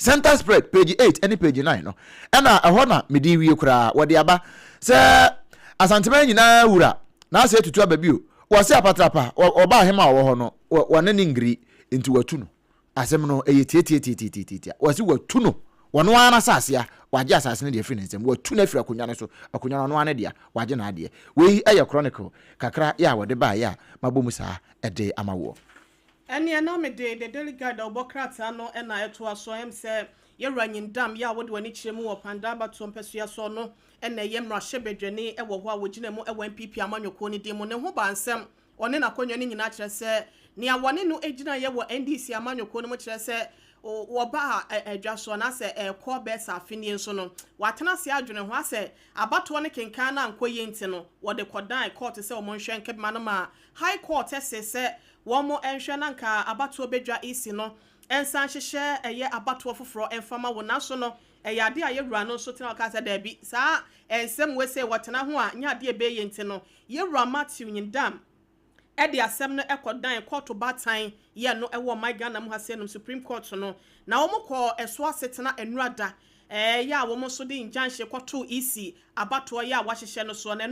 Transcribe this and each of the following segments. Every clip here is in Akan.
Center spread, page 8 ne page 9 no, ɛna ɛhɔ na mede wie koraa. Wɔde aba sɛ Asanteman nyinaa wura na asɛ tutu aba bio. Wɔse apatrapa ɔba ahema a ɔwɔ hɔ no, wɔne ne ngiri nti watu no. Asɛm no ɛyɛ tiatiatiatiatiatia. Wɔse watu no, wɔno ara n'asase a wagye asase no deɛ afiri ne nsam, watu no afiri akonnwa no so. Akonnwa no ɔno ara ne dea, wagye n'adeɛ. Wei ɛyɛ chronicle kakra yɛ a wɔde baeɛ a mabɔ mu saa ɛde ama woɔ. Ɛneɛ na mede The Daily Guide a wɔbɔ krataa no na ɛtoa so. Ɛm sɛ Yɛwura Nyindam yɛ a wode w'ani kyerɛ mu wɔ Panda abatoɔ mpasua soɔ no na ɛyɛ mmarahyɛbadwani wɔ hɔ a wɔgyina mu wɔ NPP amanyɔkuo no din mu. Ne ho baa nsɛm, ɔne n'akonnwa no nyinaa kyerɛ sɛ nea wɔne no gyinaeɛ wɔ NDC amanyɔkuo no mu kyerɛ sɛ wɔbaa adwa so anaasɛ ɛrekɔ bɛyɛ sɛ afe nie nso no, wɔatena ase adwene ho asɛ abatoɔ no kenkan no ankɔ yie nti no, wɔde kɔdan kɔɔto sɛ wɔnhwɛ nkabima no maa High Court se sɛ wɔn nhwɛ na anka abatoɔ badwa EC no nsan nhyehyɛ ɛyɛ abatoɔ foforɔ mfa ma wɔn. Nanso no, ɛyɛ adeɛ a yɛwura no nso tena hɔ kaa sɛ daabi, saa nsɛm wei sei wɔtena ho a nyɛ adeɛ a ɛbɛyɛ nti no, yɛwura Matthew Nyindam de asɛm no kɔdan kɔɔto baatan yɛ no wɔ ɔman Ghana mu ha sei nom Supreme Court no, na wɔn kɔɔ ɛso asetena nnura da yɛ a wɔn nso de injunction kɔtoo EC abatoɔ yɛ a wɔahyehyɛ no soɔ, na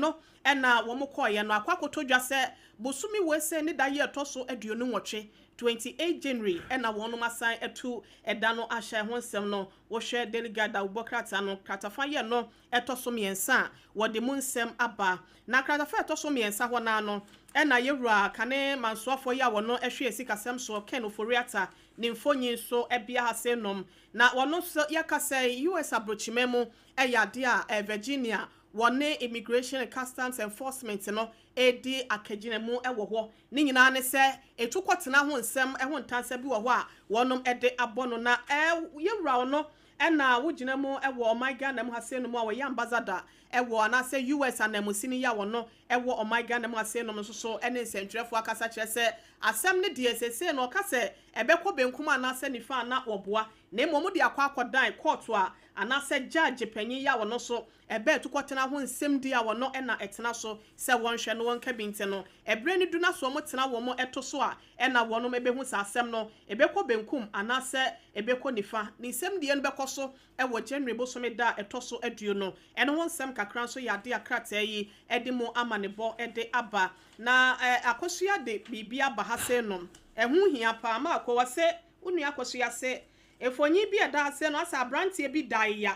ɛno na wɔn kɔeɛ no akɔ akɔtɔ dwa sɛ bosome wei sei ne da yi a ɛtɔ so 28, 28 January, na wɔnom asan atu ɛda no ahyɛ. Ho nsɛm no, wohwɛ Daily Guide a wobɔ krataa no kratafa yɛ no ɛtɔ so mmiɛnsa a, wɔde mu nsɛm aba. Na kratafa a ɛtɔ so mmiɛnsa hɔ naa no ɛna yɛwura kane mansoafoɔ yi a wɔno ɛhwɛ sikasɛm soɔ, Ken Ofori-Atta, ne mfonyin nso ɛbea ha sei nom. Na wɔno nso yɛka sɛ US aburokyima mu ɛyɛ adeɛ a Virginia wɔne Immigration and Customs Enforcement no ɛredi akagyinamu wɔ hɔ. Ne nyinaa ne sɛ ɛtu kɔtena ho nsɛm ho ntansa bi wɔ hɔ a wɔnom de abɔ no. Na yɛwura no ɛna wogyina mu wɔ ɔman Ghana mu ha sei no mu a wɔyɛ ambassador wɔ anaasɛ US ananmusini yi a wɔno wɔ ɔman Ghana mu ha sei nom nso so ne nsɛntwerɛfoɔ akasa kyerɛ sɛ asɛm no deɛ seesei no ɔka sɛ ɛbɛkɔ benkum anaasɛ nifa a na wɔboa, na mmom de akɔ akɔdan kɔɔto a anaasɛ judge panyin yi a wɔno so ɛbɛɛ tukɔtena ho nsɛm di a wɔno ɛna ɛtena so sɛ wɔnhwɛ no wɔnka bi. Nti no ɛberɛ no du na so wɔn tena wɔn ɛto so a ɛna wɔnom ɛbɛhu sɛ asɛm no ɛbɛkɔ benkum anaasɛ ɛbɛkɔ nifa. Ne nsɛm deɛ no bɛkɔ so ɛwɔ January bosome da a ɛtɔ so 20. Ɛno ho nsɛm kakra nso yɛ ade a krataa yi ɛde mu ama ne bɔ ɛde aba. Na Akosua de biribi aba ha sɛ nom ɛho hia paa ma akɔ wɔ sɛ wo nua Akosua sɛ mfonyin bi a ɛda ase no asɛ aberanteɛ bi da ya,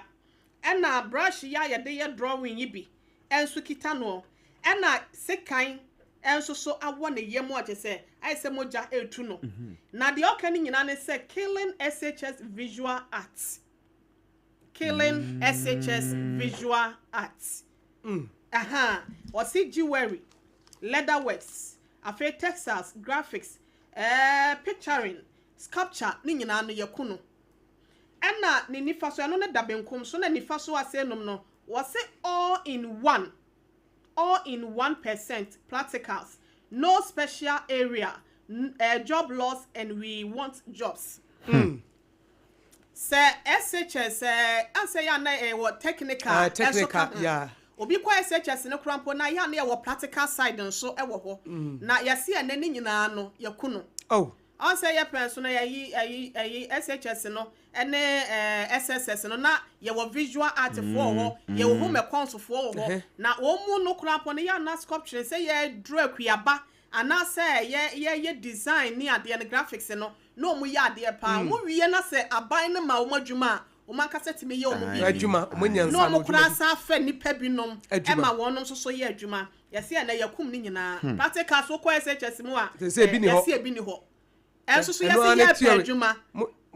ɛna brush yi a yɛde yɛ drawing yi bi ɛnso kita no, ɛna sekan ɛnso so awɔ ne yam a kyerɛ sɛ ayɛ sɛ mogya ɛretu no. Na deɛ ɔka no nyinaa ne sɛ "Killing SHS visual arts, killing SHS visual arts." Aha ɔsi jewelry, leather works, afei textiles, graphics, picturing, sculpture ne nyinaa no yɛku no. Ɛna ne nifa so, ɛno ne da benkum so, na nifa so ase nom no wɔsi all in one, all in 1% practicals, no special area, job loss and we want jobs. Sɛ SHS ansɛ yɛ ana ɛwɔ technical. Ah, ɛnso technical, ka ho. Obi kɔ SHS no kora mpo na yɛ ana yɛwɔ practical side nso ɛwɔ hɔ, na yɛsi ɛnɛ ne nyinaa no yɛku no. Ɔn sɛ yɛ pɛn so no yɛyi ɛyi ɛyi SHS no ɛne SSS no na yɛwɔ visual art foɔ wɔ hɔ, yɛwɔ home econs foɔ wɔ hɔ. Na wɔn mu no koraa mpo no yɛ ana sculpture sɛ yɛ draw akuaba anaasɛ yɛ yɛyɛ design ne adeɛ no, graphics no, na wɔn yɛ adeɛ paa. Wɔn wie na sɛ aban no ma wɔn adwuma a, wɔn ankasa tumi yɛ wɔn biribi. Adwuma wɔn nya na nsa no wɔn koraa adwuma bi. San fɛ nipa binom Adwuma. ɛma wɔn nso so yɛ adwuma. Yɛsi ɛnɛ yɛkum ne nyinaa. Practical so kɔ SHS mu a Sɛ ebi ni hɔ. Yɛsi ebi ni hɔ. Ɛnso so Ɛno yɛsi ara ne yɛpɛ theory. adwuma.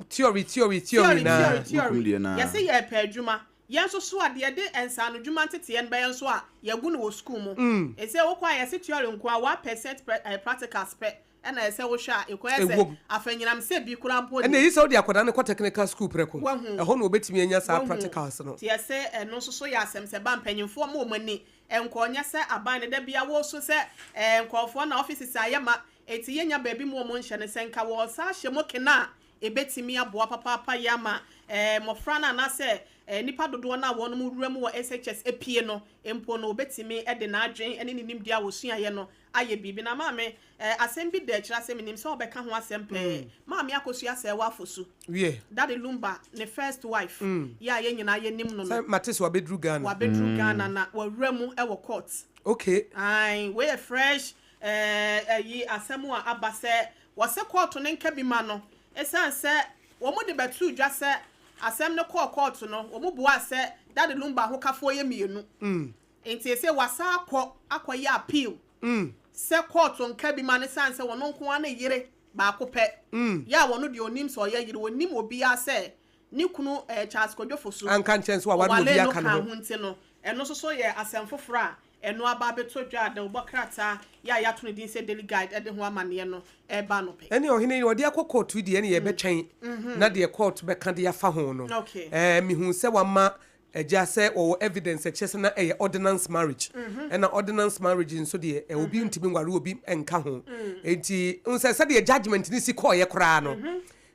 Theory, theory, theory na theory, theory. Wokum deɛ naa. Yɛsi yɛpɛ adwuma. Yɛn nso so a deɛ de nsaano dwuma nteteɛ no bɛyɛ nso a yɛgu no wɔ sukuu mu. Ɛsɛ wokɔ a yɛsi theory nko a 1% practicals pɛ ɛna ɛsɛ wohwɛ a ɛkɔ yɛ sɛ Ɛwom. afɛnyinam sɛ bi koraa mpo. Ɛna eyi sɛ wode akwadaa no kɔ technical school prɛko, Wahu. ɛhɔ na obɛtumi anya saa Wahu. practicals no. Nti yɛsɛ ɛno nso so yɛ asɛm sɛ ba mpanyimfoɔ ma wɔn ani nkɔnyɛ sɛ aban no da bia wɔ so sɛ nkɔɔfoɔ na offices ayɛ ma eti yɛnya baabi mu wɔn nhyɛ no sɛ nka wɔn sa ahyɛ mu kena a. ɛbɛtumi aboa papaapa yɛ ama mmɔfra no anaasɛ nnipa dodoɔ no a wɔnom wura mu wɔ SHS apue no mpo no, wɔbɛtumi de n'adwene ne ne nimdeɛ a wɔsuaeɛ no ayɛ biribi. Na maame, asɛm bi da akyire asɛ menim sɛ wobɛka ho asɛm pɛɛ. Maame Akosua Serwaa Fosu, Wiɛ. Daddy Lumba ne first wife, yɛ a yɛn nyinaa yɛnim no no. Sɛ mate sɛ wabɛduru Ghana. Wabɛduru Ghana na wawura mu wɔ court. Okay. Ae, wei yɛ fresh ayi asɛm a aba sɛ wɔse kɔɔto no nka bi ma no esiane sɛ wɔn de bɛtoo dwa sɛ asɛm no kɔɔ kɔɔto no wɔn buaa sɛ Daddy Lumba ahokafoɔ yɛ mmienu nti ese wasan akɔ akɔyɛ appeal sɛ kɔɔto nka bi ma no esiane sɛ wɔn nko ara ne yere baako pɛ yɛ a wɔn deɛ ɔnim sɛ ɔyɛ yere ɔnim obiara sɛ ne kunu Charles Kwadwo Fosu Anka nkyɛn sɛ waware obi ɔwaree no aka ne kaa ho. ho nti no ɛno nso so yɛ asɛm foforɔ a Ɛno aba abɛtɔ dwa a dawubɔ krataa yi a yɛato no din sɛ Daily Guide de ho amanneɛ no reba anɔpa yi. Ɛne ɔhene yi ɔde akɔ kɔɔto yi deɛ ɛne yɛbɛtwɛn na deɛ kɔɔto bɛka de afa ho no. Ɛɛ mehu sɛ wama agya sɛ wɔwɔ evidence ɛkyerɛ sɛ na ɛyɛ ordinance marriage. Ɛna ordinance marriage nso deɛ ɛ obi ntumi nware obi nka ho. Enti n sɛ sɛdeɛ judgement no si kɔɔeɛ koraa no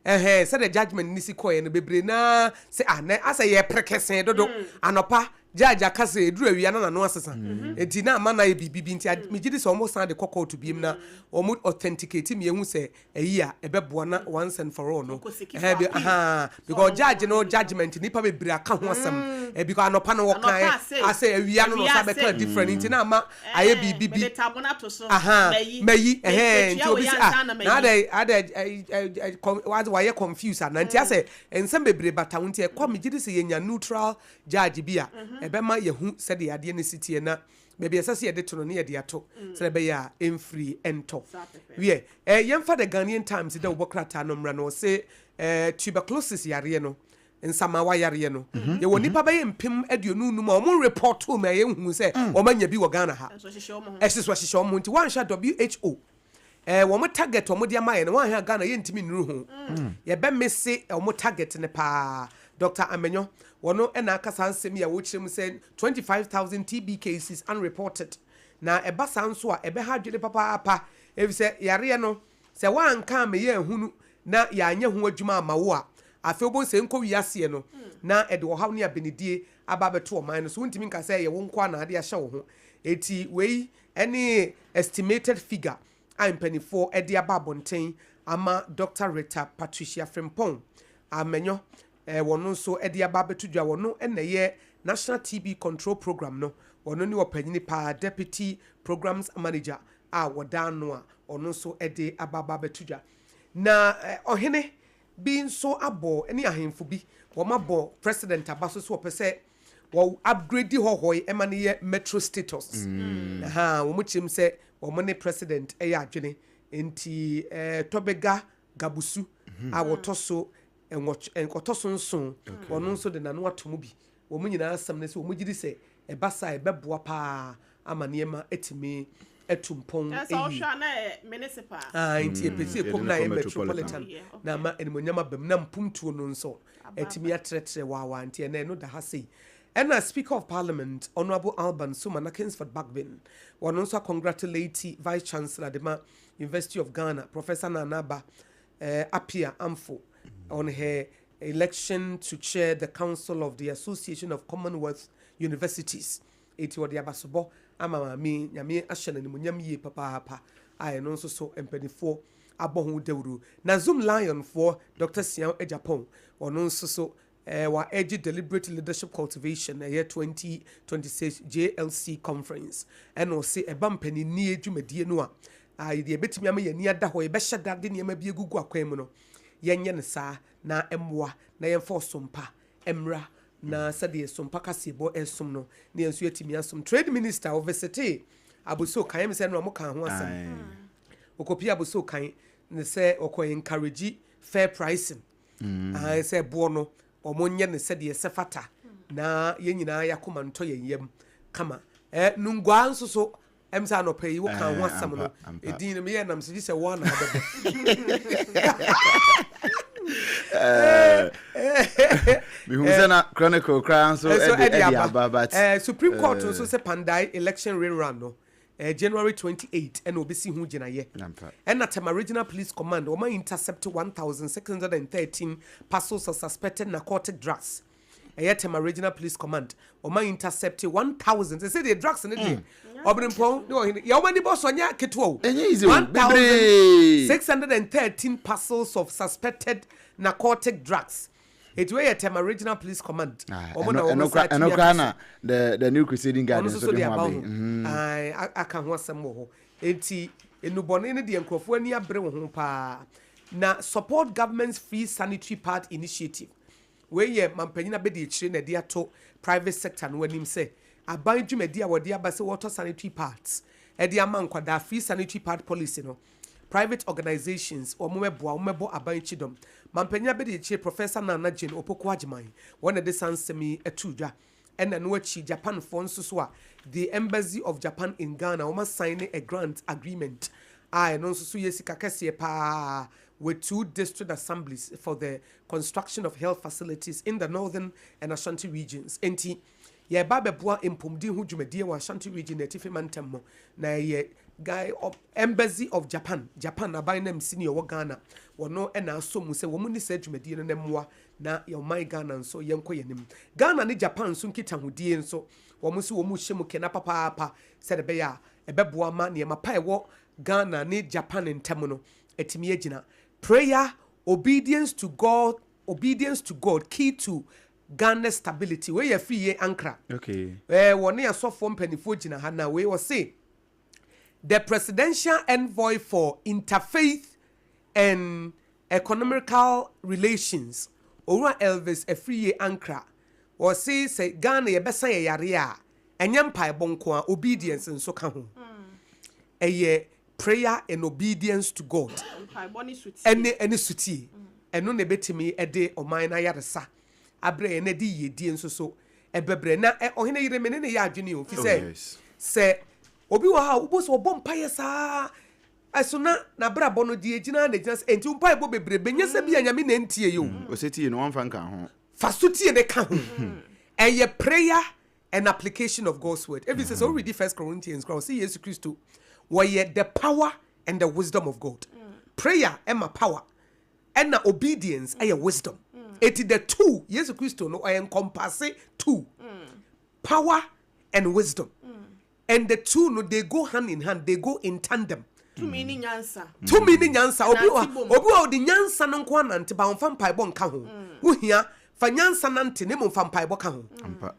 Ɛhɛɛ, sɛdeɛ judgement no si kɔeɛ no, bebree no ara sɛ ah, na asɛ yɛpere kesee dodo. Anɔpa, judge aka sɛ ɛduru awia na n'ano asesa. Enti na ama no ayɛ biribi bi. Nti megye di sɛ wɔsan de kɔ court biom na wɔn authenticate ma yɛhu sɛ ɛyi a, ɛbɛboa na once and for all no. Ɛhɛɛ, be, ahaa, because judge no judgement, nnipa bebree aka ho asɛm. Eh, because anɔpa no wɔkaeɛ, asɛ awia no na ɔsan bɛkaa different. Nti na ama ayɛ biribi bi. Ahaa, mayi, ɛhɛn, nti obi sɛ, ah, na adɛ, adɛ, ɛ, ɛ, ɛ, kɔ, wadze wayɛ confused ana, nti asɛ nsɛm bebree bata ho, nti ɛkɔ, megye di sɛ yɛnya neutral judge bi a, ɛbɛma yɛahu sɛdeɛ adeɛ no si teɛ, na baabi a ɛsɛ sɛ yɛde to no, ne yɛde ato, sɛdeɛ ɛbɛyɛ a ɛmfiri ɛntɔ. Wiɛ, ɛ, yɛmfa The Ghanaian Times dawubɔ krataa no mmra, na ɔse, ɛ, tuberculosis yareɛ no, Nsamawa yareɛ no, yɛwɔ nnipa bɛyɛ 25,000 a wɔn repɔtoo ma yɛhuu sɛ wɔn anya bi wɔ Ghana ha. Ɛhye so ɛhyehyɛ wɔn ho nti woanhwɛ a WHO eh, wɔn target wɔn de ama yɛn no woanhwɛ a Ghana yɛntumi nnuru ho. Yɛbɛ mese wɔn target no paa. Dr. Amenyo, wɔn na aka saa nsɛm yi a wɔkyerɛ mu sɛ 25,000 TB cases unreported. Na ɛba saa nso a ɛbɛha adwene papaapa efisɛ yareɛ no Sɛ woanka ammɛyɛ ahunu na yɛanyɛ ho adwuma amma wo a, afei wobɛhu sɛ ɛnkɔ wiaseɛ no na ɛde ɔhaw ne abenedie aba abɛto ɔman no so. Wontumi nka sɛ ɛyɛ wo nko ara na ade ahyɛ wo ho. Enti wei ne estimated figure a mpanimfoɔ de aba abɔnten ama Dɔkta Rita Patricia Frimpong Amenyo, wɔno nso de aba abɛto dwa. Wɔno na ɛyɛ National TB Control Programme no, wɔno ne ɔpanyini paa, Deputy Programmes Manager a wɔda ano a ɔno nso de aba aba abɛto dwa. Na ɔhene bi nso abɔ ne ahemfo bi, wɔabɔ president aba so sɛ wɔpɛ sɛ wɔ upgrade Hohoe ma no yɛ metro status. Aha, wɔn kyerɛm sɛ wɔn ne president yɛ adwene. Nti Tɔbega Gabusu a wɔtɔ so nwɔtwe, wɔtɔ so nson, ɔno nso de n'ano ato mu bi. Wɔn nyinaa asɛm ne sɛ wɔn gye di sɛ ɛba saa a ɛbɛboa paa ama nneɛma atumi atu mpɔn Kyerɛ sɛ yie. wohwɛ a na ɛyɛ municipal. Ah, nti yɛpɛ sɛ Yɛde yɛkɔ mu no na kɔ ayɛ metropolitan. metropolitan na ama animuonyam aba mu na mpuntuo no nso atumi atrɛtrɛ waawaa nti ɛnɛ ɛno da ha sei. Ɛna Speaker of Parliament Honourable Alban Sumana Kingsford Bagbin wɔno nso acongratulate Vice Chancellor de ma University of Ghana Professor Nana Aba eh, Appiah Amfo on her election to chair the Council of the Association of Commonwealth Universities. Enti ɔde abasobɔ ama maame yi, Nyame ahyɛ no animuonyam yie papaapa a ɛno nso so mpaninfoɔ abɔ ho dawuro. Na Zoom Lion foɔ Doctor Siaw Agyapong, ɔno nso so eh, wa urge deliberate leadership cultivation, ɛyɛ 2026 JLC conference, ɛna ɔse ɛba mpaninnie dwumadie no a, ah, deɛ ɛbɛtumi ama yɛn ani ada hɔ, yɛbɛhyɛ da de nneɛma bi agugu akwan mu no, yɛnyɛ no saa na ɛmmoa na yɛmfa ɔsom pa mmra na sɛdeɛ sompa kaseɛbɔ resom no na yɛn nso yɛatumi asom. Trade minister ɔvisitee Abossey Okan, ɛmi sɛ ɛno a wɔkaa ho asɛm. Ɔkɔpie Abossey Okan ne sɛ ɔkɔ encourage fair pricing. Mm. Ahan sɛ boɔ no wɔn nyɛ no sɛdeɛ ɛsɛ fata na yɛn nyinaa yɛakoma ntɔ yɛn yam kama. Eh, Nungua nso so Ɛm sɛ anɔpa yi wokaa ho asɛm no, edin no meyɛɛ nam so gye sɛ wo ara na wobɛbɔ. Mehu sɛ na Chronicle koraa nso ɛde aba but Supreme Court nso sɛ Pandai election rerun no. January 28 ɛna obɛsi ho gyinaeɛ. Ɛna Tema Regional Police Command, wɔma intercept 1,613 parcels of suspected narcotic drugs. Ɛyɛ Tema Regional Police Command, wɔma intercept 1,000 sɛ deɛ drugs ne deɛ ɔberempɔn ne ɔhene yɛ wɔn ani bɔ so, ɔnyɛ ketewa o. Ɛnyɛ easy o, bebree. 1,613 parcels of suspected narcotic drugs. Eti wei yɛ Tema Regional Police Command. Wɔn na wɔn nsa ɛno koraa na the New Crusading Guard ɔno nso nso de de ho aba abɛyi ho. Ae, aka ho asɛm wɔ hɔ. Enti nnubɔne no deɛ, nkurɔfoɔ ani abere wo ho paa. Na support government's free sanitary pad initiative, wei yɛ mampanyin abɛdi akyire na ɛde ato private sector no anim sɛ aban dwumadi a wɔde aba sɛ wɔtɔ sanitary pads ɛde ama nkwadaa, free sanitary pad policy no, private organizations wɔn mɛboa, wɔn mɛbɔ aban akyi dɔm. Mampanyin abɛdi akyire, Professor Nana Jane Opoku Agyeman, wɔn na de saa nsɛm yi ato dwa. Ɛna no akyi, Japanfoɔ nso so a the Embassy of Japan in Ghana, wɔn asign a grant agreement a ɛno nso so yɛ sika kɛseɛ paa with two district assemblies for the construction of health facilities in the Northern and Ashanti regions. Enti yɛba bɛboa mpɔmuden ho dwumadie wɔ Ashanti Region na Atifi Mantam mu. Na ɛyɛ guy of Embassy of Japan, Japan aban nam si ne ɛwɔ Ghana, wɔno ɛna asɔ mu sɛ wɔn ni saa dwumadie no na mmoa na yɛn Ghana nso yɛnkɔ yɛn anim. Ghana ne Japan nso nkitahodie nso, wɔn nso wɔn hyɛ mu kena papaapa sɛde ɛbɛyɛ a ɛbɛboa ma nneɛma pa ɛwɔ Ghana ne Japan ntam no ɛtumi agyina. Prayer, obedience to God, obedience to God key to Ghana stability. Wei yɛ Afriyie Ankrah. Wɔne asɔfoɔ mpanimfoɔ gyina ha na wei wɔse the presidential envoy for interfaith and economical relations, Owura Elvis Afriyie Ankrah, wɔse sɛ Ghana yɛbɛsa yɛ yare a, ɛnyɛ mpaebɔ nko a, obedience nso ka ho. Ɛyɛ prayer and obedience to God. Mpaebɔ ne sutie. Ɛne sutie, ɛno na ɛbɛtumi ɛde ɔman no ayaresa abrɛ yɛn na ɛde yiedie nso so ɛbɛbrɛ na ɔhene yere me ne ne yɛ adwene o fi sɛ sɛ obi wɔ ha a wobɔ sɛ ɔbɔ mpaeɛ saa, ɛso na n'abrabɔ no deɛ egyina na egyina sɛ enti mpaebɔ bebree nyɛ sɛ bi a Nyame na ntie yi o. Ɔsɛtie no, wɔmfa nka ho. Fa so tie ne ka ho. Ɛyɛ prayer and application of God's word. Ebi sɛ woredi First Corinthians kora, ɔsɛ Yesu Kristo wɔyɛ the power and the wisdom of God. Prayer ɛma power, ɛna obedience ɛyɛ wisdom. Eti the two, Yesu Kristo no ɔyɛ encompass two, power and wisdom, and the two no, they go hand in hand, they go in tandem. Tumi ne nyansa. Tumi ne nyansa. Obi Nante wɔ bom. Obi wɔ ɔde nyansa no nko anante ba, ɔmfa mpaebɔ nka ho. Wohia fa nyansa nante ne mo mfa mpaebɔ ka ho.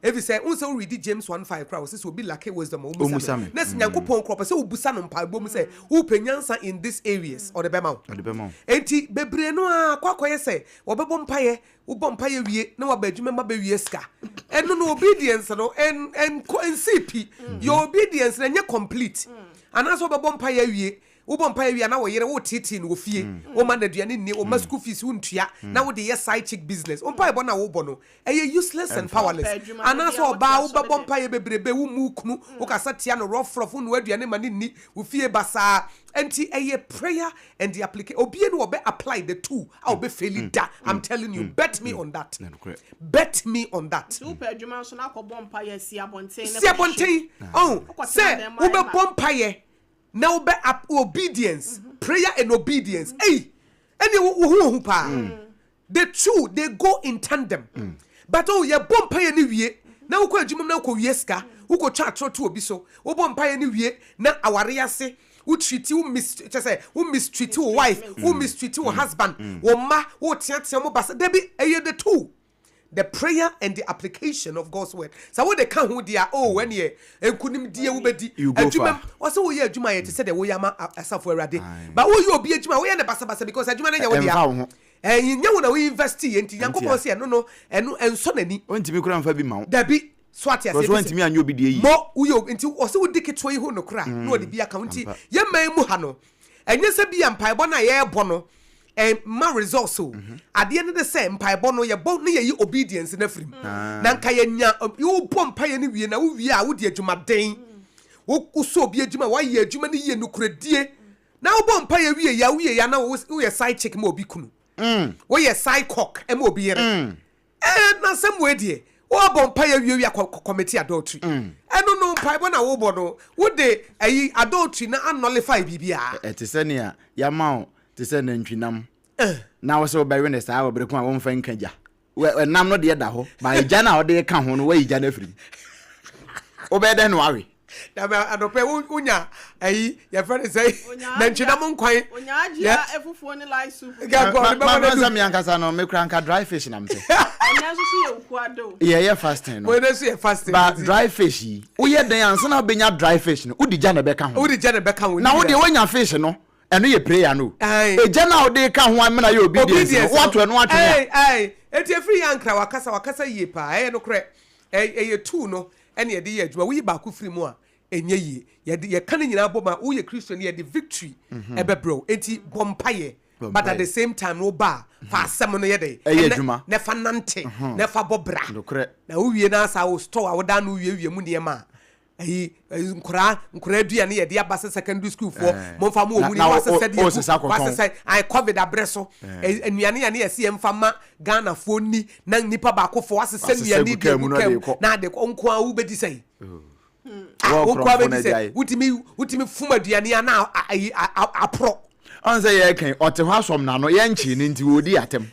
Efi sɛ n sɛ woredi James 1:5 kora, wɔsɛ sɛ obi lack wisdom a, Ɔmmusa ɔmusa me. Me na sɛ Nyankopɔn korɔ pɛ sɛ wobusa no mpaebɔ mu sɛ wopɛ nyansa in these areas, ɔde bɛma wo. Ɔde bɛma wo. Enti bebree no a kɔ akɔyɛ sɛ wɔbɛbɔ mpaeɛ, wobɔ mpaeɛ wie na waba adwuma ma bɛwie sika, ɛno no obedience no ɛnkɔ ɛnsii pi. Your obedience no ɛnyɛ complete. Anaasɛ wobɛbɔ mpaeɛ awie, wobɔ mpaeɛ wie a na wɔyere wotetee no wɔ fie, woma no aduane nni, woma school fees wontua, na wode yɛ side chick business, wo mpaebɔ no a wobɔ no ɛyɛ useless and powerless. Pɛ adwuma no Anaasɛ bia ɔbaa wote asɔre wobɛbɔ dɛm. mpaeɛ bebrebe, wo mu kunu wokasa tia no rɔfrɔf, wonoa aduane ma ne nni, wo fie basaa. Nti ɛyɛ prayer and the application. Obie no wɔbɛ apply the two a wɔbɛ fail da. I'm telling you, bet me on that. Na nokorɛ. Bet me on that. Nti wopɛ adwuma nso na akɔbɔ mpaeɛ si abɔnten na Si kɔhyehyɛ. Abɔnten ɔn Wokɔtena sɛ dɛm a wobɛbɔ mpaeɛ na wobɛ obedience, prayer and obedience, ei, ɛne wo ho ohu paa. The two, they go in tandem. But oh, yɛbɔ mpaeɛ no wie na wokɔ adwuma mu na wokɔ wie sika, wokɔtwa atorɔ to obi so. Wobɔ mpaeɛ no wie na aware ase, wotreat wo mis kyɛ sɛ wo mistreat wo wife, wo mistreat wo husband, wo mma woteatea mo basa. Dabi, ɛyɛ the two, the prayer and the application of God's word. Sɛ wode ka ho deɛ a, oh, ɛneɛ nkonimdie wobɛdi. You go adwuma far. ɔsɛ woyɛ adwuma yɛ te sɛ deɛ woyɛ ama asafo Awurade. Aye. Ba woyɛ obi adwuma a, woyɛ ne basabasa because adwuma no nyɛ wo Ɛmfa dea. wo ho. Ɛnyɛ wo na wo invest yɛ, nti Nyankopɔn Ɛntia. sɛ ɛno no, ɛno ɛnsɔ n'ani. Ɔntumi kora mfa bi ma wo. Dabi, so ate aseɛ? Because Fi sɛ- wantumi anyɛ obi deɛ yie. Mo woyɛ nti ɔsɛ wodi ketewa yi ho nokora na ɔde bi aka ho. Nti yɛman mu ha no, ɛnyɛ sɛ bi a mpaebɔ no a yɛrebɔ no ɛma results o. Adeɛ no de sɛ mpaebɔ no yɛbɔ ne yɛyi obedience no afiri mu na nka yɛnya wobɔ mpaeɛ no wie na wowie a, wode adwumaden wosɔ obi adwuma, woayɛ adwuma no yie nokoradie, na wobɔ mpaeɛ wie ya, wowie ya na woyɛ side chick ma obi kunu, woyɛ side cock ma obi yere. Na sɛm wei deɛ Woabɔ mpaeɛ awie wie a kɔ commit adultery. Ɛno no mpaebɔ na wobɔ no wode ayi adultery no anullify biribiara. Ɛte sɛ nea yɛama wo te sɛ nantwinam na wo sɛ wobɛwe no saa wɔ bere ko a womfa nka gya. Ɛnam no deɛ da hɔ, ba gya no a wode reka ho no woayi gya no afiri mu. Wobɛyɛ dɛn na woawe? Na anɔpɛ wonya ayi yɛfrɛ no sɛ nantwinam nkwan. Onya agyia efufuo ne light soup. Ma sɛ me ankasa no mekura nka dry fish na mepɛ. Ɛnɛ nso so yɛ okuada o. Yɛyɛ fasting no. Wei nso yɛ fasting. Ba dry fish yi woyɛ dɛn ansa na wobɛnya dry fish no wode gya na ɛbɛka ho. Wode gya na ɛbɛka ho. Na wo deɛ woanya fish no ɛno yɛ prayer no. Egya no a wode ka ho amena yɛ obedience no woato ɛno atwene a. Eti efiri yɛ ankra wakasa wakasa yie paa ɛyɛ nokorɛ ɛyɛ tuu no ɛna yɛde yɛ adwuma. Woyi baako firi mu a, ɛnyɛ yie. Yɛde yɛka ne nyinaa bom a, woyɛ Kristoni yɛde victory ɛbɛbrɛ wo. Enti bɔ mpaeɛ, but at the same time no woba a, fa asɛm no yɛ dɛn? Ɛyɛ adwuma. Na fa nante, na fa bɔ bra. Nokorɛ. Na wowie na asa wo store a woda ano wiewie mu nneɛma a, ayi nkoraa nkoraa aduane yɛde aba sɛ secondary school foɔ momfa mo wɔ mu ni wasesa de agu wasesa ayi covid abrɛ so nnuane yɛ ne yɛsi yɛn fa ma Ghana foɔ ni na nipa baako foɔ asesa nnuane de agu kaa mu na ade kɔ nko a wobɛdi sɛn wo nko a bɛdi sɛ wotumi wotumi fum aduane a na ayi aporɔ. Ɔn sɛ yɛreka yi ɔte hɔ asɔm n'ano yɛnkyee no nti ɔredi atɛm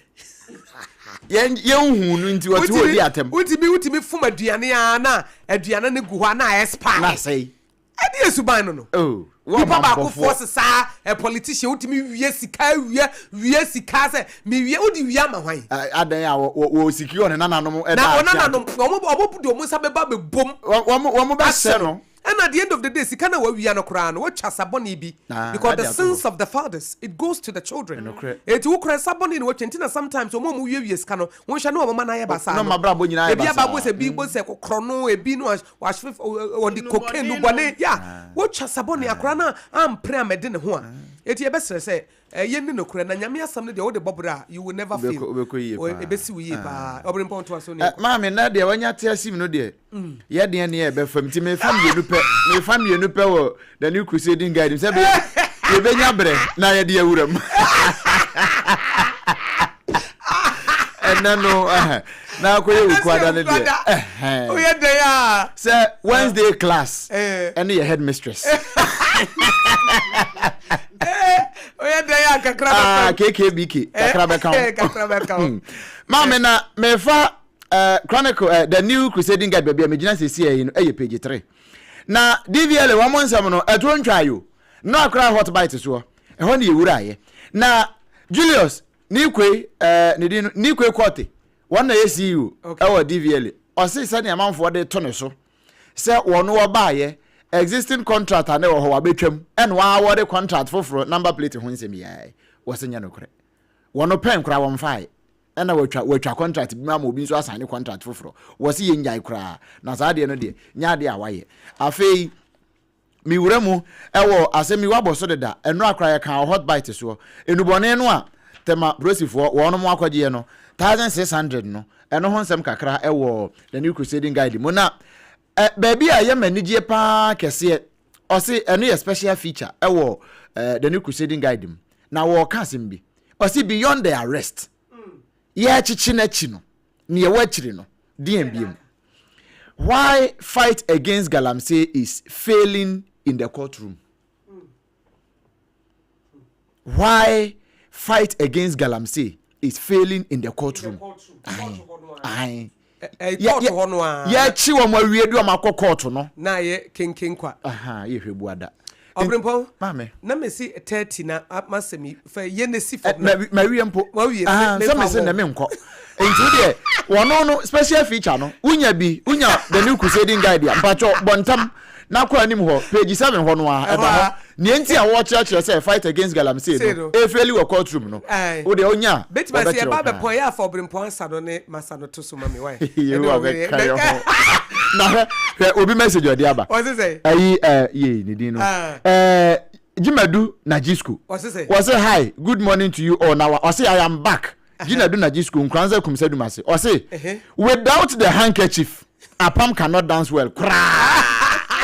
yɛn yɛnhuu no nti ɔte hɔ ɔredi atɛm. Wotumi wotumi fum aduane a na aduane no gu hɔ a na expire. Na asɛe. Ɛdeɛ suban no no. Oh, wo Nipa baako ɔmammɔfoɔ. foɔ sesaa ɛ politician wotumi wie sika wie wie sika sɛ me wie wode wie ama hwan. Ɛ adɛn a wɔ wɔ wɔ secure ne nananom Na daakye wɔn nananom ato. wɔn wɔn de wɔn nsa bɛba abɛbom Wɔ wɔn wɔn bɛhyɛ ahyɛ no. no. Ɛna at the end of the day sika no a wawia no koraa no watwa sa bɔne bi Ah, because ade the ato hɔ. sins of the fathers it goes to the children. Nokorɛ. Eti wo koraa sa bɔne na watwa nti na sometimes wɔn a wɔn wiewie sika no wɔn hwɛ ne wɔn mma no ayɛ basaa Na no. wɔn abrabɔ nyinaa ayɛ Ebi aba basaa. bɔ sɛ bi bɔ sɛ korɔno ebi no wahwe ɔde cocaine nubɔne ya wotwa sabɔne akora no ampere amɛde ne ho a eti yɛbɛsrɛ sɛ yɛnni nokorɛ na Nyame asɛm no deɛ wode bɔ bra a you will never fail wobɛkɔ yie paa ɛbɛsi wo yie paa ɔbere mpɔn toa so ne maame na deɛ wanya te asim no deɛ yɛ deɛ ne yɛbɛfa nti mefa mmienu pɛ mefa mmienu pɛ wɔ The New Crusading Guide sɛ bɛyɛ yɛbɛnya berɛ na yɛde awura mu ɛnɛ no na akɔyɛ wukuada no deɛ woyɛ dɛn a sɛ Wednesday class ɛne yɛ headmistress woyɛ dɛn a kakra bɛka ah, KKBK kakra bɛka ho kakra bɛka ho maame na mefa Chronicle The New Crusading Guide baabi a megyina sɛsi yi no ɛyɛ page 3 Na DVLA wɔn nsɛm no ɛtoɔ ntwaeɛ o. Nnora koraa hot bite soɔ. Ɛhɔ ne yɛwuraeɛ. Na Julius Nikwe ɛɛ ne din no Nikwe Quartey wɔn na ɛyɛ CEO ɛwɔ DVLA. Ɔse sɛdeɛ amanfoɔ de to ne so sɛ wɔn wɔbaeɛ existing contract a na ɛwɔ hɔ wabɛtwam ɛna wɔawɔde contract foforɔ number plate ho nsɛm yi ara yi wɔse nyɛ nokorɛ. Wɔn pɛn koraa wɔmfaeɛ. Ɛna watwa watwa contract bi ma obi nso asan ne contract foforɔ. Wɔse yɛn gyae koraa. Na saa adeɛ no deɛ, nyɛ adeɛ a wayɛ. Afei, me wura mu ɛwɔ asɛm yi wabɔ so deda. Ɛnora koraa yɛkaa wɔ hot bite soɔ. Nnubɔne no a Tema polisifoɔ wɔnom akɔgyeɛ no, 1600 no, ɛno ho nsɛm kakra ɛwɔ The New Crusading Guide mu. Na ɛ, baabi a ɛyɛ m'anigyeɛ paa kɛseɛ, ɔse ɛno yɛ special feature ɛwɔ ɛ, The New Crusading Guide mu. Na wɔreka asɛm bi. Ɔse beyond the arrest, yɛrekyekye no akyi no, nea ɛwɔ akyiri no, deɛn biom? Why fight against galamsey is failing in the courtroom? Why fight against galamsey is failing in the courtroom? Ae, ae. Kɔɔto hɔ no ara. Yɛakyi wɔn awie de wɔn akɔ kɔɔto no. Na ayɛ kenken kwa. Aha, yɛhwɛ buada. Ɔbrempɔn. Maame. Na mesi 30 na masɛm yi fɛ yɛ ne si fam na. Mawie mpo. Wawie. Sɛ mese na menkɔ. Nti wo deɛ wɔno no special feature no wonya bi wonya The New Crusading Guide a mpakyɛ bɔ ntam na kɔ anim hɔ page 7 hɔ no ara ɛda hɔ. Nea nti a wɔkyerɛkyerɛ sɛ fight against galamsey no efeeli wɔ court room no wo deɛ onya a Bɛtumi ase wɔbɛkyerɛ wo ɛba paa. bɛpɔn ɛyɛ afa ɔbrempɔn asa no ne masa no to so ma me why. Yehowa bɛka yɛ ho. Na hwɛ hwɛ obi message ɔde aba. Ɔse sɛ. Ayi ɛɛ yee ne din no. Ɛɛ Jimadu Najisco. Ɔse sɛ. Ɔse hi good morning to you all na wa ɔse I am back. Jinadu Najisco Nkoranza Kumsa Dumase. Ɔse without the handkerchief Apam cannot dance well koraa.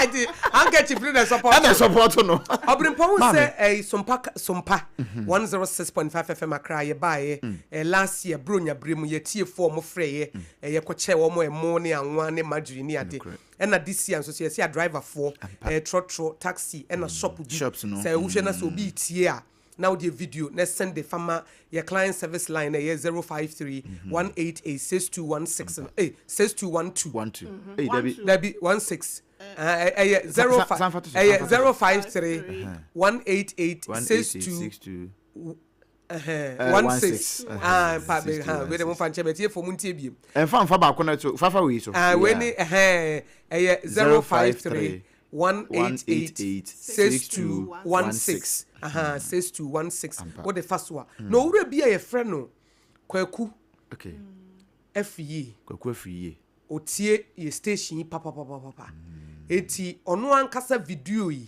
Nti handkerchief no na ɛsɔpɔto. Ɛna ɛsɔpɔto no. Ɔbrempɔn ho sɛ ɛyi Sompa Sompa 106.5 FM Accra yɛbaeɛ mm. last year Buronya bere mu yɛtiefoɔ ɔmo frɛeɛ mm. yɛkɔkyɛɛ wɔn ɛmo ne anwa ne margarine ne ade. Ɛna this year nso so yɛsi adriverfoɔ trɔtrɔ taxi ɛna shop bi sɛ wohwɛ na sɛ obi tie a na wode video na send de fa ma yɛ client service line na ɛyɛ 053 188 6216 no eh 6212 12 eh dabi dabi 16 ɛyɛ 05 ɛyɛ 053 188 62 16 ah pa be ha we de mo fa nkyɛ bɛtie fo mu ntie biem ɛmfa mfa baako na so fafa wei so ah we ni ɛhɛn ɛyɛ 053 188 6216 aha 6216 wode fa so a na owura bi a yɛfrɛ no Kwaku okay Afriyie Kwaku Afriyie otie yɛ station yi papapapapa eti ɔno ankasa video yi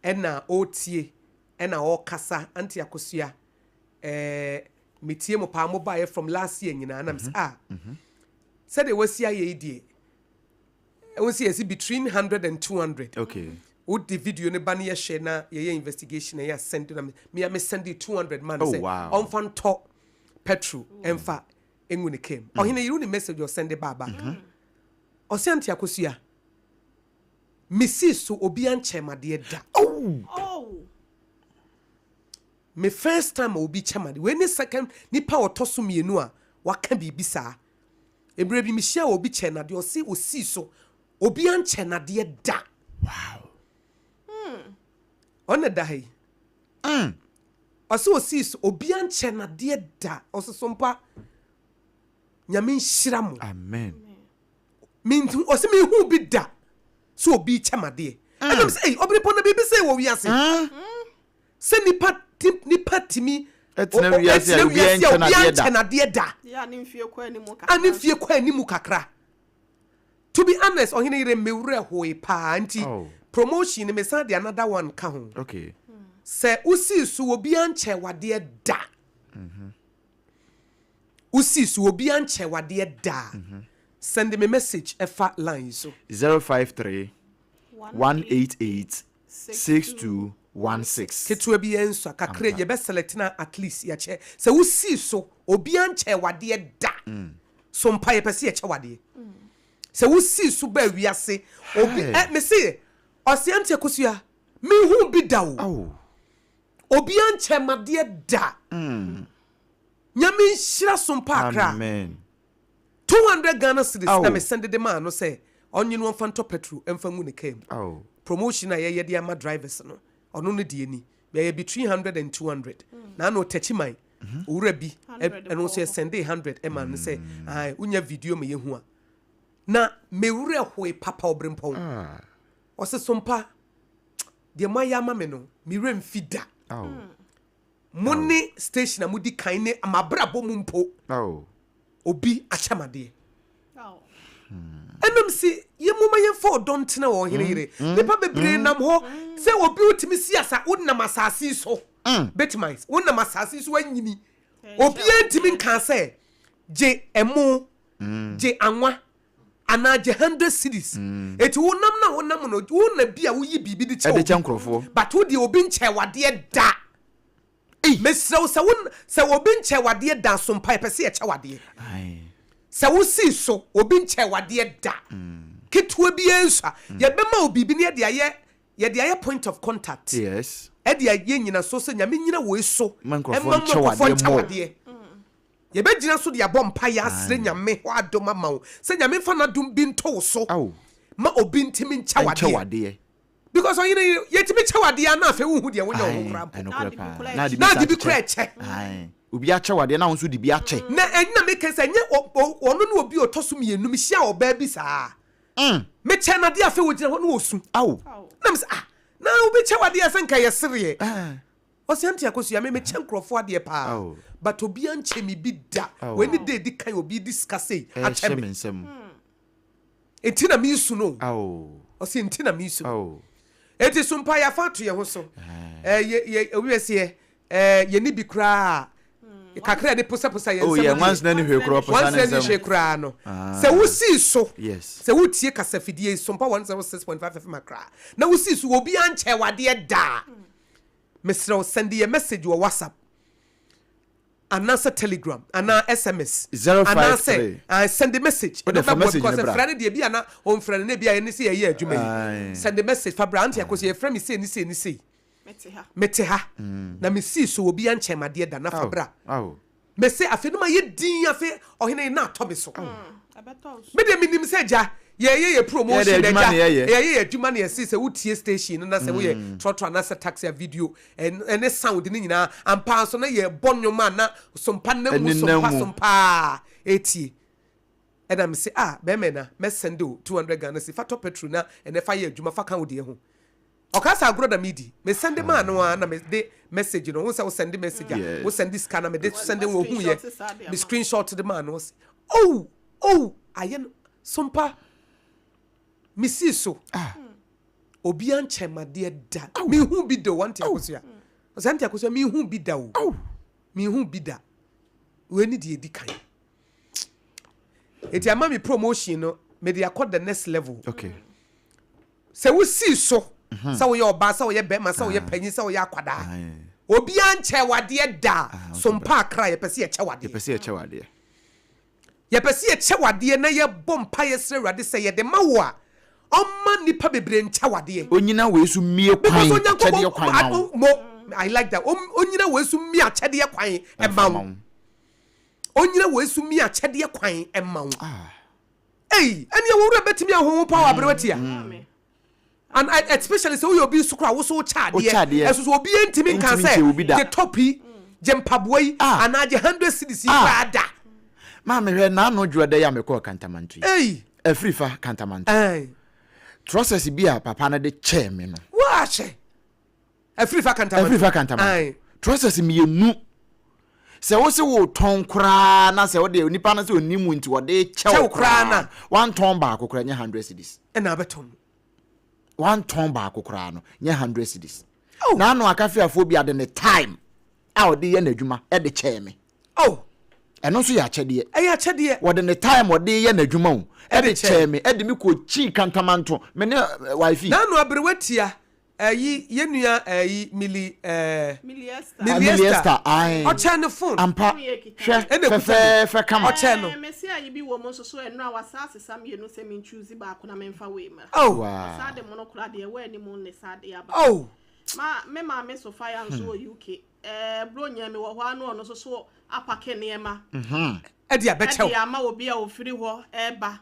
ɛna ɔretie ɛna ɔrekasa Auntie Akosua ɛɛ metie mo paa mo baeɛ from last year nyinaa na mesɛ ah sɛdeɛ wasi ayɛ yi deɛ Ɛwɔ sɛ yɛsi between 100 and 200. Okay. Wo de video ne ba ne yɛhwɛ na yɛyɛ investigation na yɛ send na me me send 200 man sɛ ɔmfa ntɔ petrol ɛmfa engu ne kem. Ɔhene yiri ne message ɔsend ba ba. Ɔsɛ Auntie Akosua mesi so obi ankyɛ madeɛ da. Oh. Oh. Me first time a obi kyɛ madeɛ. Wei ne second nipa ɔtɔ so mmienu a waka biribi saa. Mmerɛ bi mehyiaa obi kyɛɛ no adeɛ ɔse ɔsii so obi ankyɛ no adeɛ da. Wow. Ɔno na ɛda ha yi. Ɔse ɔsii so obi ankyɛ no adeɛ da. Ɔse Sompa Nyame nhyira mo. Amen. Menhu ɔse menhu bi da sɛ obi kyɛ me adeɛ. Ɛna mesɛ ei ɔbere pɔ na biribi sɛ wɔ wiase. Sɛ nipa ti nipa tumi Ɛtena wiase a obiara nkyɛ obiara n'adeɛ da. nkyɛ n'adeɛ da. Yeah, ne mfie kɔ anim kakra. A ne mfie kɔ anim kakra. To be honest, ɔhene yere me werɛ hoe paa nti Oh. promotion no mesan de another one ka ho. Okay. Sɛ wosii so obiara nkyɛ wadeɛ da. Wosii so obiara nkyɛ wadeɛ da. Send me message ɛfa line yi so. 053 188 6216. Ketewa bi yɛn nsua kakra yi yɛbɛ select na at least yɛakyɛ sɛ wosii so obiara nkyɛɛ wadeɛ da so mpa yɛpɛ sɛ yɛkyɛ wadeɛ sɛ wosii so baa wiase obi ɛ mese ɔse Auntie Akosua menhuu bi da o obiara nkyɛɛ madeɛ da Nyame nhyira so mpa akra. Amen. 200 Ghana cedis na me sɛnde de maa no sɛ ɔnye no ɔmfa ntɔ petrol mfa ngu ne car mu. Promotion a yɛyɛ de ama drivers no, ɔno no deɛ ni. Yɛyɛ between 100 and 200. Na ano Techiman, owura bi, ɛno nso yɛsɛndee 100 maa no sɛ, ae, wonya video ma yɛhu a. Na me werɛ hoe papa ɔberempɔn. Ɔse, Sompa, deɛ moayɛ ama me no, me werɛ mfi da. Mo ne station a modi kan ne m'abrabɔ mu mpo obi akyɛ m'adeɛ. Ɛnam se yɛ moma yɛmfa ɔdɔ ntena wɔ ɔhene yere. Nipa bebree nam hɔ sɛ obi wotumi si asa wonam asase yi so Bitmines wonam asase yi so anyini obiara ntumi nkaa sɛ gye ɛmo gye anwa anaa gye hundred cedis eti wo nam na wo nam no wo na bi a woyi biribi de kyɛ Ɛde kyɛ obi nkurɔfoɔ. but wo deɛ obi nkyɛ wadeɛ da Ei! Mesrɛ wo sɛ wo sɛ obi nkyɛ wadeɛ da so mpa yɛpɛ sɛ yɛkyɛ wadeɛ Ae. sɛ wo sii so obi nkyɛ wadeɛ da ketewa biara nsua yɛbɛma wo biribi na yɛde ayɛ yɛde ayɛ point of contact Yes. ɛde ayɛ nyinasoɔ sɛ Nyame nyina wei so Ma nkurɔfoɔ ɛma nkyɛ nkurɔfoɔ wadeɛ nkyɛ more. wadeɛ. Yɛbɛgyina so de abɔ mpaeɛ asrɛ Nyame hɔ adom ama wo sɛ Nyame mfa n'adom bi nto wo so ma obi ntimi nkyɛ wo adeɛ. Because ɔyere yɛtumi kyɛ wo adeɛ a na afei wonhu deɛ wonyɛ wo ho koraa mpo. Na ade bi koraa ɛkyɛ. Obi akyɛ wo adeɛ na wo nso de bi akyɛ. Na ɛno na meka sɛ ɛnyɛ ɔno ne obi a ɔtɔ so mmienu mehyia ɔbaa bi saa. Mekyɛ no adeɛ afei ɔgyina hɔ na ɔsu. Na mesɛ ah na obi kyɛ wo adeɛ a sɛ nka yɛsereɛ. Ɔse Auntie Akosua me mekyɛ nkurɔfoɔ adeɛ paa but obia nkyɛ me bi da wei ne da edi kan obi de sika sei akyɛ me enti na mesu no ɔse enti na mesu no enti so mpa yɛafa ato yɛn ho so yɛ yɛ obi bɛseɛ yɛni bi koraa. Kakra a yɛde posaposa yɛn Oh nsam yeah, deɛ, nwansena ni hwee koraa ɔposa ne nwansena ni nsam. hwee koraa no, Ah. sɛ wosii so, Yes. sɛ wotie kasafidie yi, Sompa 106.5 FM Accra, na wosii so, obiara nkyɛɛ wo adeɛ da a, mesrɛ wo, sɛnde yɛn message wɔ WhatsApp, anaasɛ Telegram, anaa SMS, anaasɛ 053. ah, sɛnde message, Wode ɛno fa bɛboa message because no bra. frɛ no deɛ bi a na ɔmfrɛ no, na ebi a ɛne sɛ yɛyɛ adwuma yi. Aye. Sɛnde message fa bra, Auntie Akosua, yɛfrɛ me sei ne sei ne sei. Mete ha. Mete ha, na mesii so, obiara nkyɛɛ me adeɛ da, na fa bra. Mese afei na mayɛ dinn, afei ɔhene yi na atɔ me so. Me deɛ menim sɛ agya, yɛyɛ yɛ promotion agya, yɛyɛ yɛ adwuma na yɛse sɛ wotie station no na sɛ woyɛ trɔtrɔ anaasɛ taxi a video ɛne sound no nyinaa, ampa ara nso na yɛbɔ nnwom a na sompa nam mu sompa sompa a ɛtie. Ɛna mese ah bɛrima na mɛsɛnde o 200 Ghana cedi fa tɔ petrol na ɛnɛ fa yɛ adwuma fa ka wo deɛ ho. Ɔkaa sɛ agorɔ na medi. Me sɛnde maa no ara na me de message no, wohu sɛ wo sɛnde message a, wo sɛnde sika na me de sɛnde no ɔhu yɛ, me screen shot de maa no, ɔse oh oh ayɛ no sompa, me sii so, obia nkyɛn madeɛ da, me hu bi da o, Auntie Akosua, ɔse Auntie Akosua me hu bi da o, me hu bi da, wei ne deɛ ɛdi kan. Eti ama me promotion no, me de akɔ the next level. Okay. Sɛ wosii so sɛ woyɛ ɔbaa, sɛ woyɛ bɛrima, sɛ woyɛ panyin, sɛ woyɛ akwadaa, obiara nkyɛɛ wo adeɛ da a, so mpa akra, yɛpɛ sɛ yɛkyɛ wo adeɛ. Yɛpɛ sɛ yɛkyɛ wo adeɛ. Yɛpɛ sɛ yɛkyɛ wo adeɛ na yɛbɔ mpaeɛ srɛ Awurade sɛ yɛde ma wo a, ɔmma nnipa bebree nkyɛ wo adeɛ. Onyina wei so mmue Because kwan, akyɛdeɛ Onyankopɔn, kwan ma wo. mo, I like that. Onyina wei so mmue akyɛdeɛ kwan Ɛmfa ma ma wo. wo. Onyina wei so mmue akyɛdeɛ kwan ma wo. Ei, ɛneɛ wo werɛ bɛtumi aho wo paa wɔ aberewa tia. And especially sɛ woyɛ obi nso koraa wo so wokyɛ adeɛ. Ɛso so obiara ntumi nka sɛ gye top yi, gye mpaboa yi, ah. anaa gye 100 cedis yi ah. koraa da. Maame hwɛ n'ano dwoɔ dɛ yɛ a mekɔɔ Kantamanto yi. Ei. Afiri fa Kantamanto. Trɔsɛs bi a papa no de kyɛɛ me no. Woahyɛ. Afiri fa kantamanto. Afiri fa kantamanto. Trousers mmienu. Sɛ wo se wotɔn koraa na sɛ wode nipa no sɛ ɔnim mu nti wɔde kyɛw koraa na wantɔn baako koraa nyɛ hundred cedis. Ɛna abɛtɔn. Wantɔn baako koraa no nyɛ hundred cedis. Oh. Na ano akafiafoɔ bi ade ne time a ɔde yɛ n'adwuma ɛde kyɛɛ me. Oh. Ɛno nso yɛ akyɛdeɛ. Ɛyɛ akyɛdeɛ. Wɔde ne time ɔde yɛ n'adwuma o ɛde kyɛɛ me ɛde me kɔ kyi kantamanto me ne eh, wifey. Na ano aberewa tia Ɛyi yɛ nua ɛyi Millie ɛɛ Millie Esther. Millie Millie Esther Esther ae. Ɔkyɛn ne phone. Ampa hwɛ Ɛna ekuta bi. fɛfɛɛfɛ kama. Ɔkyɛn no. Ɛɛ mese ayi bi wɔ mu nso so ɛnora wasa asesa mmienu sɛ me nchoose baako na memfa wei mmra. Oh. Wow. Ɔsaa de mono koraa deɛ ɛwɔ anim ne saa de aba. Oh. Ma me maame Sophia nso wɔ UK. Ɛɛ Buronya mi wɔ hɔ a na ɔno nso so apake nneɛma. Ɛde abɛkyɛw. Ɛde ama obi a ofiri hɔ ɛɛba.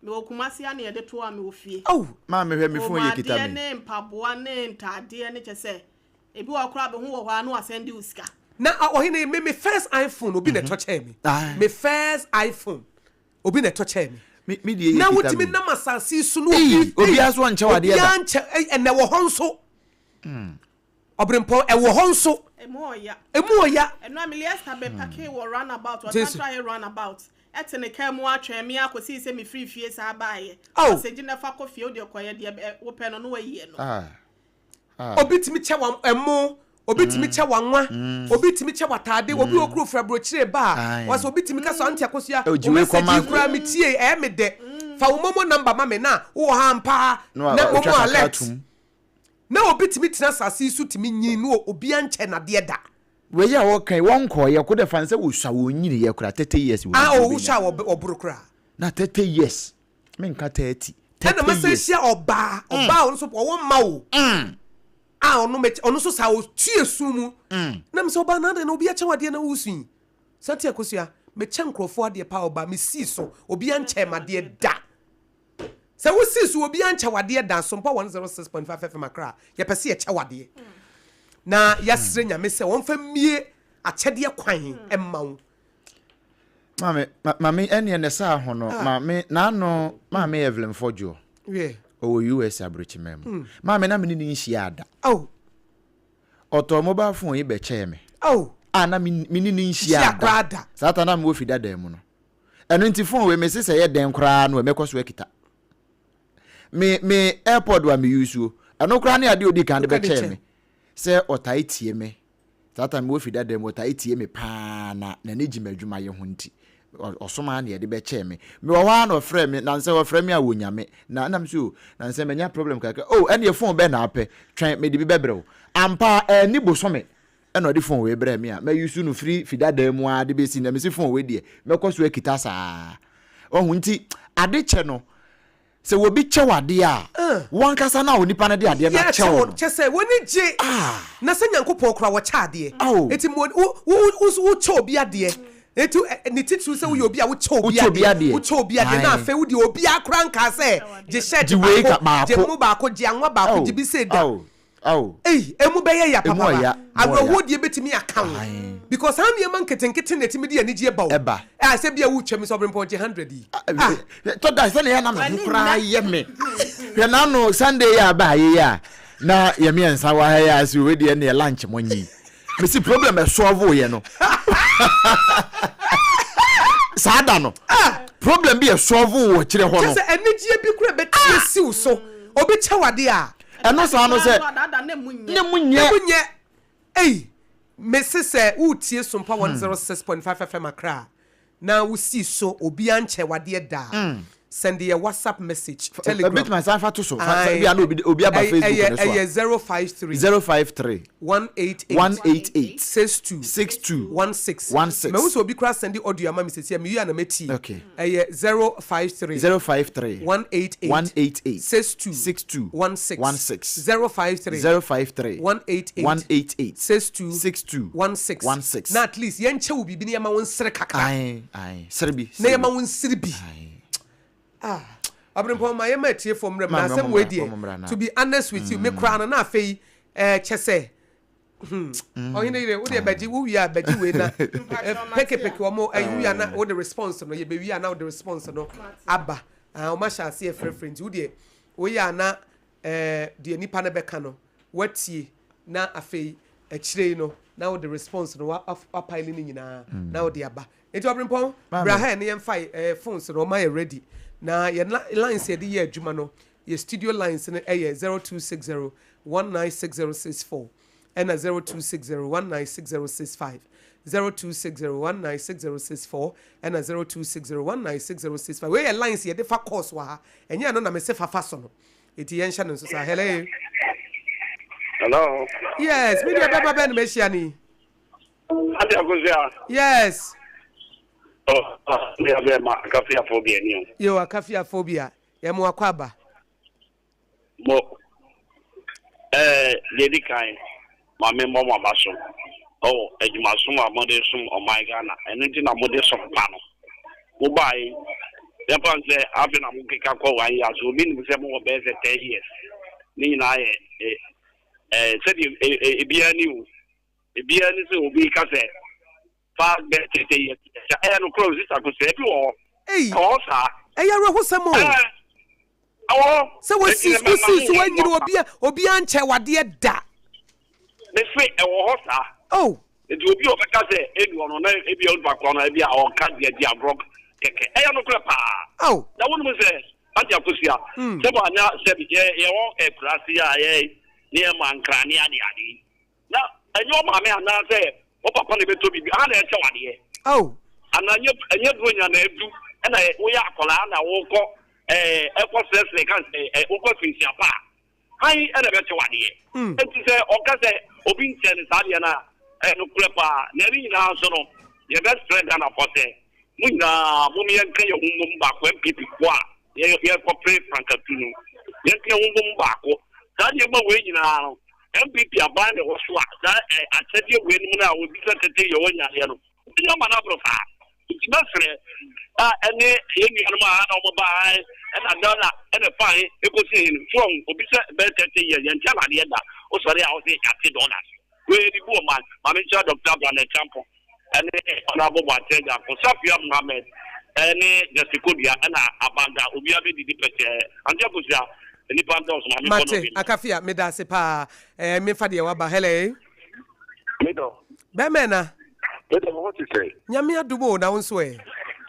Mewɔ Kumasi a na yɛde to a mewɔ fie. Oh! Maame hwɛ me phone yɛ kita Kɔnmuadeɛ me. ne mpaboa ne ntaadeɛ ne kyɛ sɛ ebi wɔ hɔ koraa bɛhu wɔ hɔ a na wasɛnde wo sika. Na ɔhene me me first iPhone obi na ɛtɔ kyɛɛ me. Aye. Me first iPhone obi na ɛtɔ kyɛɛ me. Me me deɛ yɛ Na kita wotumi me. nam asase yi so na Ei, obi obiara so ɔnkyɛ wo adeɛ da. Obiara nkyɛ ei, ɛnɛ wɔ hɔ nso. Ɔbrempɔn ɛwɔ hɔ nso. Emu ɔya. Emu ɔya. Ɛno a me Liesta bɛ pakee wɔ run about, ɔsan Jesu. tra yɛ run about, ɛte ne car mu atwɛn me ara kɔsii sɛ me firi fie saa baeɛ. Oh. Ɔse gye na fa kɔ fie, wodeɛ kɔyɛ deɛ ɛ wopɛ no na wayi ɛno. Ah. Ah. Obi tumi kyɛ wa ɛmo, obi tumi kyɛ wanwa, obi tumi kyɛ w'ataade, obi wɔ kuro firi aburokyire ba a, Aye. wɔsɛ obi tumi ka sɛ Auntie Akosua, Oh, wo gye wei message kɔma. yi koraa me tie, ɛyɛ me dɛ. Fa wo momo number ma me na wowɔ ha ampa ara Na wa- na wa- momo otwa kakra alert. atom. Na obi tumi tena asase yi so tumi nyin no obiara nkyɛ no adeɛ da. Wei a wɔka yi wɔnkɔɔyɛ ko dɛ fa no sɛ wɔsua wɔnyiniiɛ koraa 30 years wɔ Ah nti oh wobɛnya. wohwɛ a wɔboro koraa. Na 30 years menka 30 Ɛna 30 masan years. hyia ɔbaa ɔbaa a ɔno nso ɔwɔ mma o a ɔno mɛkyɛ ɔno nso saa ɔtue su mu na mesɛ ɔbaa na adɛn na obi akyɛ wo adeɛ na wosu yi Sante Akosua mekyɛ nkurɔfoɔ adeɛ paa ɔbaa mesii so obiara nkyɛɛ m'adeɛ da. Sɛ wo sii so obiara nkyɛ wo adeɛ da Asompa 106.5 FM Accra a, yɛpɛ sɛ yɛkyɛ wo adeɛ. Na yɛasrɛ Nyame sɛ ɔmfa mmie akyɛdeɛ kwan mma wo. Maame, ma, maame ɛneɛ ne saa ho no, ah. maame, n'ano, maame Evelyn Fɔdwoɔ. Yeah. Ɔwɔ US aburokyima mu. Maame na me ne ne nhyia ada. Oh. Ɔtɔɔ mobile phone yi bɛkyɛɛ me. Oh. A na me ne ne nhyia da. Saa ta na mewɔ fi dada mu no. Ɛno nti phone wei mese sɛ ɛyɛ dɛn koraa no mɛkɔ so akita. Me me airpod a me use o, ɛno koraa ne adeɛ odi kan de bɛkyɛɛ me sɛ ɔtae tie me. Saa time mewɔ fi dada mu, ɔtaa tie me paa na n'ani gye m'adwumayɛ ho nti, ɔsom ara na yɛde bɛkyɛɛ me. Mewɔ hɔ ara na ɔfrɛɛ me, nansɛ ɔfrɛ me a wɔnya me. Na na mese o, nansɛ manya problem kakra. Oh, ɛneɛ phone bɛn na apɛ? Twɛn, mede bi bɛbrɛ wo. Ampa ara, anni bosome ɛna ɔde phone wei brɛɛ me a ma use no firi fi dada mu ara de bɛsi nnɛ. Mese phone wei deɛ, mɛkɔ so akita saa. Wahu nti, ade kyɛ no, Sɛ obi kyɛ wo adeɛ a, wo ankasa no a onipa no de adeɛ no akyɛ wo no. Kyɛ sɛ w'ani gye. Na sɛ Nyankopɔn koraa wɔkyɛ adeɛ. Enti mo, wo, wo, wo nso wokyɛ obi adeɛ. Enti ne titiriw sɛ woyɛ obi a wokyɛ obi adeɛ. Wokyɛ obi adeɛ na afei wo deɛ obiara koraa nkaa sɛ gye shirt baako, gye mo baako, gye anwa baako, gye bi sei da. Ei, emu bɛyɛ ya papaapa. Awerɛhoɔ deɛ bɛtumi aka wo. Because saa nneɛma nketenkete na ɛtumi de anigyeɛ ba o. Ɛba. Ah, sɛ bia wotwa mi sɛ ɔberempɔn gye 100 yi. Ah. Tɔ da sɛnea ɛyɛ na me ho koraa yɛ me. Hwɛ n'ano Sunday yi a ɛbaa yi a na yɛ mmiɛnsa wɔ ha yi a sɛ wei deɛ neɛ lunch mo nyi. Mesi problem ɛsɔɔvo yɛ no. Saa da no. Problem bi ɛsɔɔvo wɔ kyerɛ hɔ no. Kyɛ sɛ anigyeɛ bi koraa bɛtie siw so. Obi kyɛ wo adeɛ a. Ɛno saa no sɛ ne mu nyɛ. Ne mu nyɛ. Ei, mese sɛ woretie Sompa 106.5 FM Accra a, na wosii so, obiara nkyɛ wadeɛ da a, sɛnde yɛ WhatsApp message, Telegram. Ɛbɛtumi asan fa to so, fa bi a na obi obi aba Facebook no so a. Ɛyɛ 053. 053. 188. 188. 62. 62. 16. 16. Mahu sɛ obi koraa sɛnde audio ama me seesei a, mewie a na mɛtie. Okay. Ɛyɛ 053. 053. 188. 188. 62. 62. 16. 16. 053. 053. 188. 188. 62. 62. 16. 16. Na at least yɛnkyɛ wo biribi na yɛma wo nsere kakra. Ae, ae, sere bi. Na yɛma wo nsere bi. Ae. Ah, Ɔberempɔn ma yɛma atiefoɔ mmerɛ mu na asɛm wei deɛ, to be honest with you, me koraa no na afei ɛɛ kyɛ sɛ Hmm. Mm. Ɔhene yere, wo deɛ bɛgye, wo wie a bɛgye wei na pekepeke wɔn ɛyi wo wie a na wo de response no yɛbɛ wie a na wo de response no aba. Ah, wɔn ahyɛ aseɛ frɛfrɛ nti wo deɛ woyɛ a na ɛɛ deɛ nipa no bɛka no watie na afei akyire yi no na wo de response no wa wapaili ne nyinaa mm. na wo de aba. Nti ɔbrempɔn bra ha ne yɛn fa ɛɛ phones no wɔn ayɛ ready na yɛn lines yɛde yɛ adwuma no Yɛ studio lines no yɛ 0260 196064 ɛna 0260 196065, 0260 196064 ɛna 0260 196065. Wei yɛ lines yɛde fa course wɔ ha, ɛnyɛ ɛno na mese fa fa so no. Eti yɛnhyɛ no nso saa. Hello. Hello. Yes, me nua bɛma bɛn na mahyia ni. Ade Akosua. Yes. Oh, ah, me abɛ ma akafia phobia ni o. Yo, akafia phobia. Yɛ mo akwaaba. Mo, ɛɛ, deɛ ɛdi kan, ma me mmɔ mo aba so wɔ adwumasom a mode som ɔman Ghana. Ɛno nti na mode som pa no. Mo bae, yɛmfa no sɛ afei na mokeka kɔ one year so, obi nim sɛ mowɔ bɛyɛ sɛ ten years. Ne nyinaa yɛ, ɛɛ, sɛdeɛ ebiara ni o. Ebiara ni sɛ obi ka sɛ Fa bɛ tete yɛ kyɛ. Ɛyɛ nokorɛ o sista Akosua, ebi wɔ hɔ. Ei, Ɛwɔ hɔ saa. ɛyɛ awerɛhosɛm o. Ɛɛ, ɛwɔ hɔ. Sɛ Enti wosi na mɛma wosii so mo woanyini obi a obiara nkyɛ wadeɛ da. Mese ɛwɔ hɔ saa. Oh. Enti obi a ɔbɛka sɛ ɛnni hɔ no, na ebi a onipa korɔ no ebi a ɔka deɛ di agorɔ kɛkɛ. Ɛyɛ nokorɛ paa. Oh. Na wonim sɛ, Auntie Akosua, sɛ mo anya sɛbi yɛ yɛwɔ akuraase a yɛ ne yɛ mankra ne ade ade yi. Na ɛnyɛ wo maame anaasɛ wo papa na ɛbɛtɔ biribi, aha na ɛkyɛ wo adeɛ. Oh. Anaa ɛnyɛ ɛnyɛ buronya na adu ɛna woyɛ akwadaa na wokɔ ɛɛ ɛkɔ srɛsrɛ ka sɛ ɛ wokɔ afinhyia pa a, han ɛna ɛbɛkyɛ wo adeɛ. Enti sɛ ɔka sɛ obi nkyɛ no saa adeɛ no a, ɛyɛ nokorɛ paa. Na ɛno nyinaa nso no, yɛbɛsrɛ Ghanafoɔ sɛ, mo nyinaa mom yɛnka yɛn ho mmom baako, NPP foɔ a yɛ yɛrekɔpere frankatu no, yɛnka yɛn ho mmom baako. Saa nneɛma wei nyinaa no, NPP aban na ɛwɔ so a, saa ɛ akyɛdeɛ wei nom no a obi sɛ tete yɛ ɔnya adeɛ no, wobɛnya ama no aboro saa. Nti mɛsrɛ a ɛne yɛn nuanom a na wɔn ba ha ɛna dɔla ɛna ɛfa he ɛkɔsi he no, so wɔn obi sɛ bɛyɛ 30 years yɛnkyɛ no adeɛ da, wosɔre a wose yɛate dɔla so. Wei yɛde bu ɔman. Ma menkyerɛ Dɔkta Brandon Acheampong ɛne Honourable Boakye Agyarko, Safia Mohammed ɛne Justice Kodua ɛna Abanga, obiara bɛdidi pɛkyɛɛ. Auntie Akosua, nnipa ndɔɔso, ma menkɔ na Mate, obi mmra. Akafia, medase paa. Eh, memfa deɛ waba. Hello. Me dɔ. Bɛmɛ na. Me dɔ, wo ho te sɛn? Nyame adom o, na wo nso ɛ?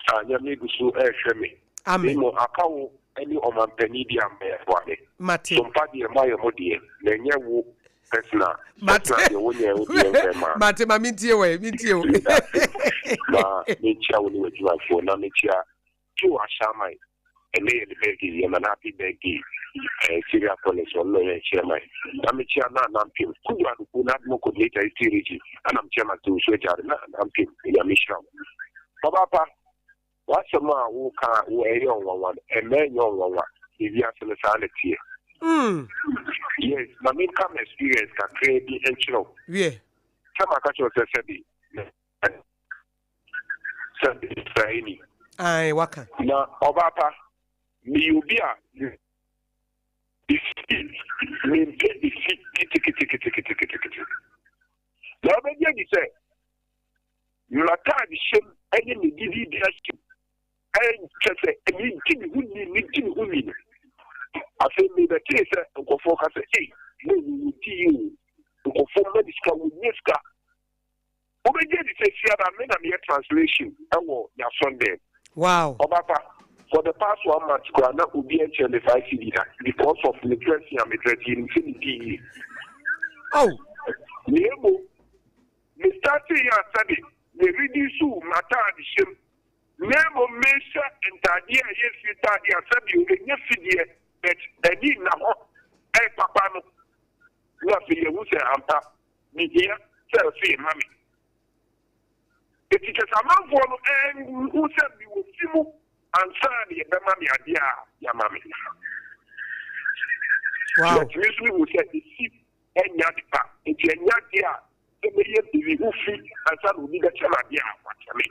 Ah, Nyame gu so ɛrehwɛ me. Amen. Mmom aka wo ne ɔmanpanin bi a mɛboa me. Mate. Sompa deɛ moayɛ mo deɛ, na ɛnyɛ wo. Personal. Mate. Personal deɛ wo nyɛ wo deɛ mfɛ ma. Mate ma mentie wɔ mentie o. Na mekyia wo ne w'adwumafoɔ na mekyia Joe Ahyɛaman ɛnɛ yɛ ne birthday yɛ ma no happy birthday eh, Syria College ɔno na ɔyɛ chairman na mekyia na Anampem Kudu Aduku na Admo coordinator Eastern Region ɛna mekyia Mate Osu Agyare na Anampem Nyame hyira wo Ɔbaa pa W'asɛm a woka a wo ɛyɛ ɔnwanwa no, ɛmma ɛnyɛ ɔnwanwa. Ewiase no saa na ɛteɛ. Yes, ma menka m'experience kakraa bi nkyerɛ wo. Wiɛ. Sɛ maka kyerɛ wo sɛ sɛbe sɛbe Israeli. Ae, waka. Na ɔbaa pa, meyɛ obi a efi, mempɛ efi keteketeketeketekete. Na wobɛgye adi sɛ M'ataadehyɛ mu ne me didibea hyɛ mu, kyerɛ sɛ, medi me ho ni, medi me ho ni no. Afei mebɛtee sɛ nkurɔfoɔ ka sɛ, Ei, na wɔdi yie o, nkurɔfoɔ mma ne sika, wɔnyɛ sika. Wobɛgye adi sɛ fiada me na meyɛ translation wɔ y'asɔndɛm. Wow. Ɔba pa, for the past one month koraa na obi nkyɛ me 5 cedi da because of me dressing a me dress, yɛnim sɛ medi yie. Oh. Na mmom, me startee yɛ a sɛbe me reduce m'ataadehyɛ mu na mmom mehyɛ ntaadeɛ a ɛyɛ fie ntaadeɛ a sɛbe o ɛnyɛ fi deɛ but ani nna hɔ ɛyɛ papa no na afei yɛhu sɛ ampa mehia sɛ ɛso yɛ ma me. Eti kyɛ sɛ amanfoɔ no ɛnhu sɛ mewɔ fi mu ansa na yɛbɛma me adeɛ a yɛama me. Wow. But me nso mehu sɛ esi ɛnyɛ ade pa nti ɛnyɛ adeɛ a sɛ mɛyɛ biribi ho fi ansa na obi bɛkyɛ me adeɛ a wakyɛ me.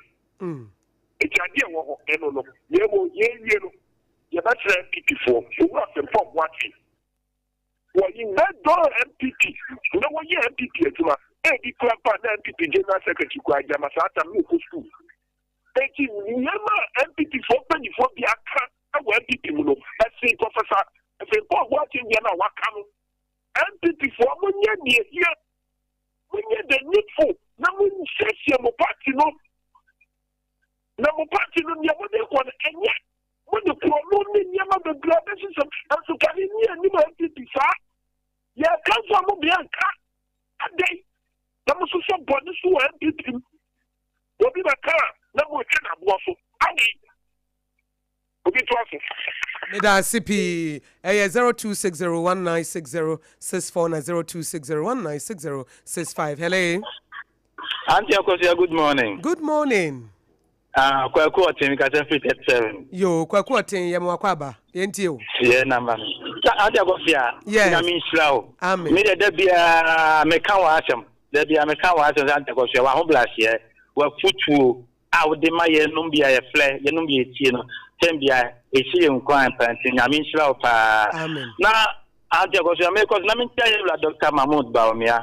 Nti adeɛ ɛwɔ hɔ ɛno no na mmom yɛnwie no yɛbɛkyerɛ NPP foɔ Owura Frimpong Boateng wɔyi bɛdɔn NPP na wɔyɛ NPP adwuma ebi kura pa na NPP general secretary kura gyama saa tam ne ɔkɔ school. Eti nneɛma a NPP foɔ mpanyinfoɔ bi aka ɛwɔ NPP mu no ɛsen Professor Frimpong Boateng deɛ no a waka no. NPP foɔ monyɛ deɛ hia, monyɛ the needful na monsiesie mo party no na mo party no nea mode kɔ no ɛnyɛ mode korɔno ne nneɛma bebree abɛhyehyɛ mu nso kane ne anim NPP saa yɛka nso a mo bea nka adɛn na mososɔ bɔne so wɔ NPP mu obi bɛka a na motwe n'aboɔ so adɛn obi to aso. Meda ase pii. Ɛyɛ 0260196064 na 0260196065. Hello. Auntie Akosua, good morning. Good morning. Ah, Kwaku Ɔten kasa firi 37. Yo, Kwaku Ɔten yɛ mo akɔ aba. Yɛntie o. Yɛ namba no. Sa Auntie Akosua, Yes. Nyame nhyira wo. Amen. Me de da biara meka wɔ asɛm. Da biara meka wɔ asɛm sɛ Auntie Akosua, w'ahobrɛaseɛ, w'afotuo a wode ma yɛnom bi a yɛfrɛ, yɛnom bi a yɛtie no, tɛm bi a ɛhyɛ yɛn nkuran paa nti Nyame nhyira wo paa. Amen. Na Auntie Akosua, mekɔ so na menkyia yɛn wura Dr. Mahmood Bawumia,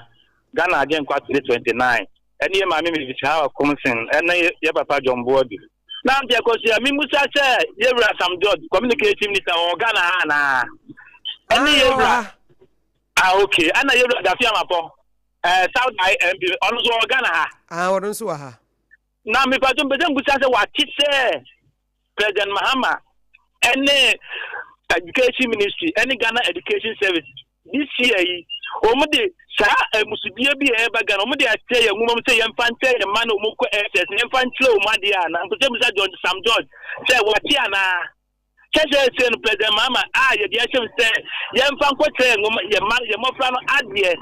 Ghana Agyenkwa 329, ɛne yɛ maame Mavis Hawa Kumsin, ɛne yɛ papa John Boadu. Na Auntie Akosua, memusa sɛ yɛ wura Sam George, communication minister wɔ Ghana ha anaa? Ɛne Ah, yɛ wɔ wura, ha. ah okay, ɛna yɛ wura Dafi Amapɔ, South Eye MP, ɔno nso wɔ Ghana ha. Ah, ɔno nso wɔ ha. Na mepatwo mpɛ sɛ mbusa sɛ wate sɛ President Mahama ɛne Education Ministry ɛne Ghana Education Service this year yi wɔn de saa amusudie bi a ɛreba Ghana wɔn de akyerɛ yɛn nwoma mu sɛ yɛmfa nkyerɛ yɛn mma na wɔn kɔ SS yɛmfa nkyerɛ wɔn adeɛ a na mpɛ sɛ mbusa John Sam George sɛ wate anaa kyɛ sɛ ɛsɛ no President Mahama a yɛde ahyɛ mu sɛ yɛmfa nkɔkyerɛ yɛn nwoma yɛn mma yɛn mmɔfra no adeɛ